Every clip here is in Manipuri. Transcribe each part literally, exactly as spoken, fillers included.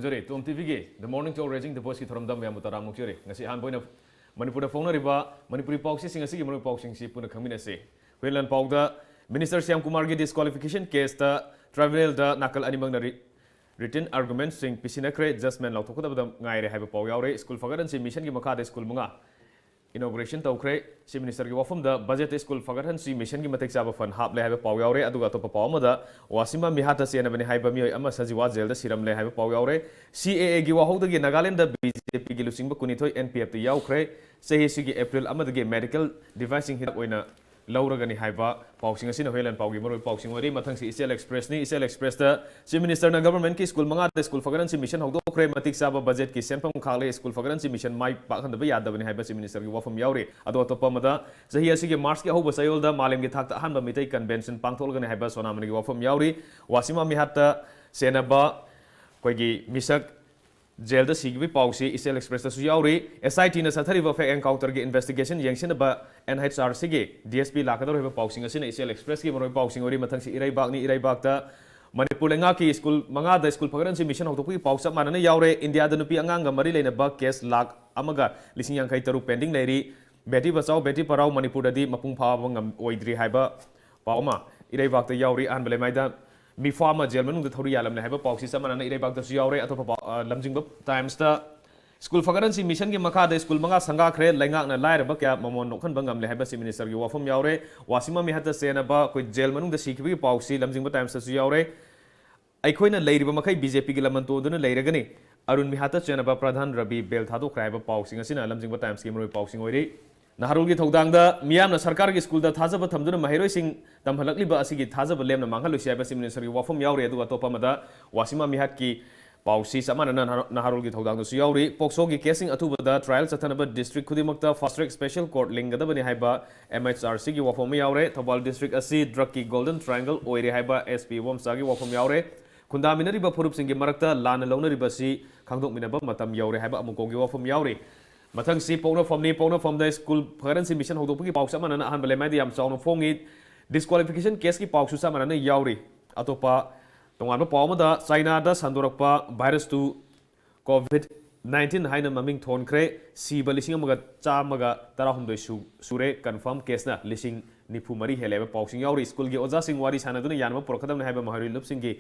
ꯈꯨꯔꯨꯝꯖꯔꯤ꯫ Tom ꯇꯤꯚꯤꯒꯤ The Morning Show Raising the Voiceꯀꯤ ꯊꯧꯔꯝꯗ ꯃꯌꯥꯝꯕꯨ ꯇꯔꯥꯝꯅ ꯑꯣꯛꯆꯔꯤ꯫ ꯉꯁꯤ ꯑꯍꯥꯟꯕ ꯑꯣꯏꯅ ꯃꯅꯤꯄꯨꯔꯗ ꯐꯣꯡꯅꯔꯤꯕ ꯃꯅꯤꯄꯨꯔꯤ ꯄꯥꯎꯆꯦꯁꯤꯡ ꯑꯁꯤꯒꯤ ꯃꯔꯨꯑꯣꯏꯕ ꯄꯥꯎꯁꯤꯡꯁꯤ ꯄꯨꯟꯅ ꯈꯪꯃꯤꯟꯅꯁꯤ꯫ ꯍꯨꯏꯂꯥꯟ ꯄꯥꯎꯗ ꯃꯤꯅꯤꯁꯇꯔ ꯁ꯭ꯌꯥꯝ ꯀꯨꯃꯥꯔꯒꯤ ꯗꯤꯁꯀ꯭ꯋꯥꯂꯤꯐꯤꯀꯦꯁꯟ ꯀꯦꯁꯇ ꯇ꯭ꯔꯥꯏꯕꯨꯅꯦꯜꯗ ꯅꯥꯀꯜ ꯑꯅꯤꯃꯛꯅ ꯔꯤ-, ꯔꯤꯇꯟ ꯑꯥꯔꯒꯨꯃꯦꯟꯠꯁꯤꯡ ꯄꯤꯁꯤꯟꯅꯈ꯭ꯔꯦ, ꯖꯖꯃꯦꯟꯠ ꯂꯥꯎꯊꯣꯛꯀꯗꯕꯗ ꯉꯥꯏꯔꯦ ꯍꯥꯏꯕ ꯄꯥꯎ ꯌꯥꯎꯔꯦ꯫ ꯁ꯭ꯀꯨꯜ ꯐꯒꯠꯍꯟꯁꯤ ꯃꯤꯁꯟꯒꯤ ꯃꯈꯥꯗ ꯁ꯭ꯀꯨꯜ ꯃꯉꯥ ꯏꯅꯣꯒ꯭ꯔꯦꯁꯟ ꯇꯧꯈ꯭ꯔꯦ꯫ ꯆꯤꯐ ꯃꯤꯅꯤꯁꯇꯔꯒꯤ ꯋꯥꯐꯝꯗ ꯕꯖꯦꯠꯇ ꯁ꯭ꯀꯨꯜ ꯐꯒꯠꯍꯟꯁꯤ ꯃꯤꯁꯟꯒꯤ ꯃꯇꯤꯛ ꯆꯥꯕ ꯐꯟ ꯍꯥꯞꯂꯦ ꯍꯥꯏꯕ ꯄꯥꯎ ꯌꯥꯎꯔꯦ꯫ ꯑꯗꯨꯒ ꯑꯇꯣꯞꯄ ꯄꯥꯎ ꯑꯃꯗ ꯋꯥꯁꯤꯃꯥ ꯃꯤꯍꯥꯠꯇ ꯆꯦꯟꯅꯕꯅꯤ ꯍꯥꯏꯕ ꯃꯤꯑꯣꯏ ꯑꯃ ꯁꯖꯤꯋꯥ ꯖꯦꯜꯗ ꯁꯤꯔꯝꯂꯦ ꯍꯥꯏꯕ ꯄꯥꯎ ꯌꯥꯎꯔꯦ꯫ ꯁꯤ ꯑꯦ ꯑꯦꯒꯤ ꯋꯥꯍꯧꯗꯒꯤ ꯅꯥꯒꯥꯂꯦꯟꯗ ꯕꯤ ꯖꯦ ꯄꯤꯒꯤ ꯂꯨꯆꯤꯡꯕ ꯀꯨꯟꯅꯤꯊꯣꯏ ꯑꯦꯟ ꯄꯤ ꯑꯦꯐꯇ ꯌꯥꯎꯈ꯭ꯔꯦ꯫ ꯆꯍꯤ ꯑꯁꯤꯒꯤ ꯑꯦꯄ꯭ꯔꯤꯜ ꯑꯃꯗꯒꯤ ꯃꯦꯗꯤꯀꯦꯜ ꯗꯤꯚꯥꯏꯁꯁꯤꯡ ꯍꯤꯗꯥꯛ ꯑꯣꯏꯅ ꯂꯧꯔꯒꯅꯤ ꯍꯥꯏꯕ ꯄꯥꯎꯁꯤꯡ ꯑꯁꯤꯅ ꯍꯨꯏꯂꯥꯟ ꯄꯥꯎꯒꯤ ꯃꯔꯨꯑꯣꯏꯕ ꯄꯥꯎꯁꯤꯡ ꯑꯣꯏꯔꯤ꯫ ꯃꯊꯪꯁꯤ ꯏꯆꯦꯜ ꯑꯦꯛꯁꯄ꯭ꯔꯦꯁꯅꯤ꯫ ꯏꯆꯦꯜ ꯑꯦꯛꯁꯄ꯭ꯔꯦꯁꯇ ꯆꯤꯐ ꯃꯤꯅꯤꯁꯇꯔꯅ ꯒꯚꯔꯟꯃꯦꯟꯠꯀꯤ ꯁ꯭ꯀꯨꯜ ꯃꯉꯥꯗ ꯁ꯭ꯀꯨꯜ ꯐꯒꯠꯍꯟꯁꯤ ꯃꯤꯁꯟ ꯍꯧꯗꯣꯛꯈ꯭ꯔꯦ, ꯃꯇꯤꯛ ꯆꯥꯕ ꯕꯖꯦꯠꯀꯤ ꯁꯦꯟꯐꯝ ꯈꯥꯛꯂꯦ, ꯁ꯭ꯀꯨꯜ ꯐꯒꯠꯍꯟꯁꯤ ꯃꯤꯁꯟ ꯃꯥꯏ ꯄꯥꯛꯍꯟꯗꯕ ꯌꯥꯗꯕꯅꯤ ꯍꯥꯏꯕ ꯆꯤꯐ ꯃꯤꯅꯤꯁꯇꯔꯒꯤ ꯋꯥꯐꯝ ꯌꯥꯎꯔꯤ꯫ ꯑꯗꯣ ꯑꯇꯣꯞꯄ ꯑꯃꯗ ꯆꯍꯤ ꯑꯁꯤꯒꯤ ꯃꯥꯔꯆꯀꯤ ꯑꯍꯧꯕ ꯆꯌꯣꯜꯗ ꯃꯥꯂꯦꯝꯒꯤ ꯊꯥꯛꯇ ꯑꯍꯥꯟꯕ ꯃꯤꯇꯩ ꯀꯟꯚꯦꯟꯁꯟ ꯄꯥꯡꯊꯣꯛꯂꯒꯅꯤ ꯍꯥꯏꯕ ꯁꯣꯅꯥꯃꯅꯤꯒꯤ ꯋꯥꯐꯝ ꯌꯥꯎꯔꯤ꯫ ꯋꯥꯁꯤꯃꯥ ꯃꯤꯍꯥꯠꯇ ꯆꯦꯟꯅꯕ ꯑꯩꯈꯣꯏꯒꯤ ꯃꯤꯁꯛ ꯖꯦꯜꯗ ꯁꯤꯈꯤꯕꯒꯤ ꯄꯥꯎꯁꯤ ꯏꯆꯦꯜ ꯑꯦꯛꯁꯄ꯭ꯔꯦꯁꯇꯁꯨ ꯌꯥꯎꯔꯤ꯫ ꯑꯦꯁ ꯑꯥꯏ ꯇꯤꯅ ꯆꯠꯊꯔꯤꯕ ꯐꯦꯛ ꯑꯦꯟꯀꯥꯎꯟꯇꯔꯒꯤ ꯏꯟꯚꯦꯁꯇꯤꯒꯦꯁꯟ ꯌꯦꯡꯁꯤꯟꯅꯕ ꯑꯦꯟ ꯑꯩꯆ ꯑꯥꯔ ꯁꯤꯒꯤ ꯗꯤ ꯑꯦꯁ ꯄꯤ ꯂꯥꯛꯀꯗꯧꯔꯤꯕ ꯄꯥꯎꯁꯤꯡ ꯑꯁꯤꯅ ꯏꯆꯦꯜ ꯑꯦꯛꯁꯄ꯭ꯔꯦꯁꯀꯤ ꯃꯔꯨꯑꯣꯏꯕ ꯄꯥꯎꯁꯤꯡ ꯑꯣꯏꯔꯤ꯫ ꯃꯊꯪꯁꯤ ꯏꯔꯩꯕꯥꯛꯅꯤ꯫ ꯏꯔꯩꯕꯥꯛꯇ ꯃꯅꯤꯄꯨꯔ ꯂꯩꯉꯥꯛꯀꯤ ꯁ꯭ꯀꯨꯜ ꯃꯉꯥꯗ ꯁ꯭ꯀꯨꯜ ꯐꯒꯠꯍꯟꯁꯤ ꯃꯤꯁꯟ ꯍꯧꯗꯣꯛꯄꯒꯤ ꯄꯥꯎ ꯆꯞ ꯃꯥꯟꯅꯅ ꯌꯥꯎꯔꯦ꯫ ꯏꯟꯗꯤꯌꯥꯗ ꯅꯨꯄꯤ ꯑꯉꯥꯡꯒ ꯃꯔꯤ ꯂꯩꯅꯕ ꯀꯦꯁ ꯂꯥꯈ ꯑꯃꯒ ꯂꯤꯁꯤꯡ ꯌꯥꯡꯈꯩ ꯇꯔꯨꯛ ꯄꯦꯟꯗꯤꯡ ꯂꯩꯔꯤ꯫ ꯕꯦꯇꯤ ꯕꯆꯥꯎ ꯕꯦꯇꯤ ꯄꯔꯥꯎ ꯃꯅꯤꯄꯨꯔꯗꯗꯤ ꯃꯄꯨꯡ ꯐꯥꯕ ꯉꯝ-, ꯑꯣꯏꯗ꯭ꯔꯤ ꯍꯥꯏꯕ ꯄꯥꯎ ꯑꯃ ꯏꯔꯩꯕꯥꯛꯇ ꯌꯥꯎꯔꯤ꯫ ꯑꯍꯥꯟꯕ ꯂꯩꯃꯥꯏꯗ ꯃꯤꯐꯥ ꯑꯃ ꯖꯦꯜ ꯃꯅꯨꯡꯗ ꯊꯧꯔꯤ ꯌꯥꯜꯂꯝꯂꯦ ꯍꯥꯏꯕ ꯄꯥꯎꯁꯤ ꯆꯞ ꯃꯥꯟꯅꯅ ꯏꯔꯩꯕꯥꯛꯇꯁꯨ ꯌꯥꯎꯔꯦ꯫ ꯑꯇꯣꯞꯄ ꯄꯥꯎ, ꯑ, ꯂꯝꯖꯤꯡꯕ ꯇꯥꯏꯝꯁꯇ ꯁ꯭ꯀꯨꯜ ꯐꯒꯠꯍꯟꯁꯤ ꯃꯤꯁꯟꯒꯤ ꯃꯈꯥꯗ ꯁ꯭ꯀꯨꯜ ꯃꯉꯥ ꯁꯪꯒꯥꯈ꯭ꯔꯦ, ꯂꯩꯉꯥꯛꯅ ꯂꯥꯏꯔꯕ ꯀꯌꯥ ꯃꯃꯣꯟ ꯅꯣꯛꯍꯟꯕ ꯉꯝꯂꯦ ꯍꯥꯏꯕ ꯆꯤꯐ ꯃꯤꯅꯤꯁꯇꯔꯒꯤ ꯋꯥꯐꯝ ꯌꯥꯎꯔꯦ꯫ ꯋꯥꯁꯤꯃꯥ ꯃꯤꯍꯠꯇ ꯆꯦꯟꯅꯕ ꯑꯩꯈꯣꯏ ꯖꯦꯜ ꯃꯅꯨꯡꯗ ꯁꯤꯈꯤꯕꯒꯤ ꯄꯥꯎꯁꯤ ꯂꯝꯖꯤꯡꯕ ꯇꯥꯏꯝꯁꯇꯁꯨ ꯌꯥꯎꯔꯦ꯫ ꯑꯩꯈꯣꯏꯅ ꯂꯩꯔꯤꯕ ꯃꯈꯩ ꯕꯤ ꯖꯦ ꯄꯤꯒꯤ ꯂꯃꯟ ꯇꯣꯟꯗꯨꯅ ꯂꯩꯔꯒꯅꯤ꯫ ꯑꯔꯨꯟ ꯃꯤꯍꯥꯠꯇ ꯆꯦꯟꯅꯕ ꯄ꯭ꯔꯙꯥꯟ ꯔꯕꯤ ꯕꯦꯜ ꯊꯥꯗꯣꯛꯈ꯭ꯔꯦ ꯍꯥꯏꯕ ꯄꯥꯎꯁꯤꯡ ꯑꯁꯤꯅ ꯂꯝꯖꯤꯡꯕ ꯇꯥꯏꯝꯁꯀꯤ ꯃꯔꯨꯑꯣꯏꯕ ꯄꯥꯎꯁꯤꯡ ꯑꯣꯏꯔꯤ꯫ ꯅꯍꯥꯔꯣꯜꯒꯤ ꯊꯧꯗꯥꯡꯗ ꯃꯤꯌꯥꯝꯅ ꯁꯔꯀꯥꯔꯒꯤ ꯁ꯭ꯀꯨꯜꯗ ꯊꯥꯖꯕ ꯊꯝꯗꯨꯅ ꯃꯍꯩꯔꯣꯏꯁꯤꯡ ꯇꯝꯍꯜꯂꯛꯂꯤꯕ ꯑꯁꯤꯒꯤ ꯊꯥꯖꯕ ꯂꯦꯝꯅ ꯃꯥꯡꯍꯜꯂꯣꯏꯁꯤ ꯍꯥꯏꯕ ꯆꯤꯐ ꯃꯤꯅꯤꯁꯇꯔꯒꯤ ꯋꯥꯐꯝ ꯌꯥꯎꯔꯤ꯫ ꯑꯗꯨꯒ ꯑꯇꯣꯞꯄ ꯑꯃꯗ ꯋꯥꯁꯤꯃꯥ ꯃꯤꯍꯠꯀꯤ ꯄꯥꯎꯁꯤ ꯆꯞ ꯃꯥꯟꯅꯅ ꯅꯍꯥ-, ꯅꯍꯥꯔꯣꯜꯒꯤ ꯊꯧꯗꯥꯡꯗꯁꯨ ꯌꯥꯎꯔꯤ꯫ ꯄꯣꯛꯁꯣꯒꯤ ꯀꯦꯁꯁꯤꯡ ꯑꯊꯨꯕꯗ ꯇ꯭ꯔꯥꯏꯌꯦꯜ ꯆꯠꯊꯅꯕ ꯗꯤꯁꯇ꯭ꯔꯤꯛ ꯈꯨꯗꯤꯡꯃꯛꯇ ꯐꯥꯁꯠ ꯇ꯭ꯔꯦꯛ ꯁ꯭ꯄꯦꯁꯦꯜ ꯀꯣꯔꯠ ꯂꯤꯡꯒꯗꯕꯅꯤ ꯍꯥꯏꯕ ꯑꯦꯝ ꯑꯩꯆ ꯑꯥꯔ ꯁꯤꯒꯤ ꯋꯥꯐꯝ ꯑꯃ ꯌꯥꯎꯔꯦ꯫ ꯊꯧꯕꯥꯜ ꯗꯤꯁꯇ꯭ꯔꯤꯛ ꯑꯁꯤ ꯗ꯭ꯔꯒꯀꯤ ꯒꯣꯜꯗꯟ ꯇ꯭ꯔꯥꯏꯌꯦꯡꯒꯜ ꯑꯣꯏꯔꯦ ꯍꯥꯏꯕ ꯑꯦꯁ ꯄꯤ ꯏꯕꯣꯝꯆꯥꯒꯤ ꯋꯥꯐꯝ ꯌꯥꯎꯔꯦ꯫ ꯈꯨꯟꯗꯥꯃꯤꯟꯅꯔꯤꯕ ꯐꯨꯔꯨꯞꯁꯤꯡꯒꯤ ꯃꯔꯛꯇ ꯂꯥꯟꯅ ꯂꯧꯅꯔꯤꯕ ꯑꯁꯤ ꯈꯪꯗꯣꯛꯃꯤꯟꯅꯕ ꯃꯇꯝ ꯌꯧꯔꯦ ꯍꯥꯏꯕ ꯑꯃꯨꯀꯣꯝꯒꯤ ꯋꯥꯐꯝ ꯌꯥꯎꯔꯤ꯫ ꯃꯊꯪꯁꯤ ꯄꯣꯛꯅꯐꯝꯅꯤ꯫ ꯄꯣꯛꯅꯐꯝꯗ ꯁ꯭ꯀꯨꯜ ꯐꯒꯠꯍꯟꯁꯤ ꯃꯤꯁꯟ ꯍꯧꯗꯣꯛꯄꯒꯤ ꯄꯥꯎ ꯆꯞ ꯃꯥꯟꯅꯅ ꯑꯍꯥꯟꯕ ꯂꯩꯃꯥꯏꯗ ꯌꯥꯝ ꯆꯥꯎꯅ ꯐꯣꯡꯉꯤ꯫ ꯗꯤꯁꯀ꯭ꯋꯥꯂꯤꯐꯤꯀꯦꯁꯟ ꯀꯦꯁꯀꯤ ꯄꯥꯎꯁꯨ ꯆꯞ ꯃꯥꯟꯅꯅ ꯌꯥꯎꯔꯤ꯫ ꯑꯇꯣꯞꯄ ꯇꯣꯉꯥꯟꯕ ꯄꯥꯎ ꯑꯃꯗ, ꯆꯥꯏꯅꯥꯗ ꯁꯟꯗꯣꯔꯛꯄ virus ꯇꯨ COVID nineteen ꯍꯥꯏꯅ ꯃꯃꯤꯡ ꯊꯣꯟꯈ꯭ꯔꯦ꯫ ꯁꯤꯕ ꯂꯤꯁꯤꯡ ꯑꯃꯒ ꯆꯥꯝꯃꯒ ꯇꯔꯥꯍꯨꯝꯗꯣꯏ ꯁꯨ-, ꯁꯨꯔꯦ꯫ Confirm case ꯅ ꯂꯤꯁꯤꯡ ꯅꯤꯐꯨ ꯃꯔꯤ ꯍꯦꯜꯂꯦ ꯍꯥꯏꯕ ꯄꯥꯎꯁꯤꯡ ꯌꯥꯎꯔꯤ꯫ ꯁ꯭ꯀꯨꯜꯒꯤ ꯑꯣꯖꯥꯁꯤꯡ ꯋꯥꯔꯤ ꯁꯥꯟꯅꯗꯨꯅ ꯌꯥꯅꯕ ꯄꯨꯔꯛꯀꯗꯕꯅꯤ ꯍꯥꯏꯕ ꯃꯍꯩꯔꯣꯏ ꯂꯨꯞꯁꯤꯡꯒꯤ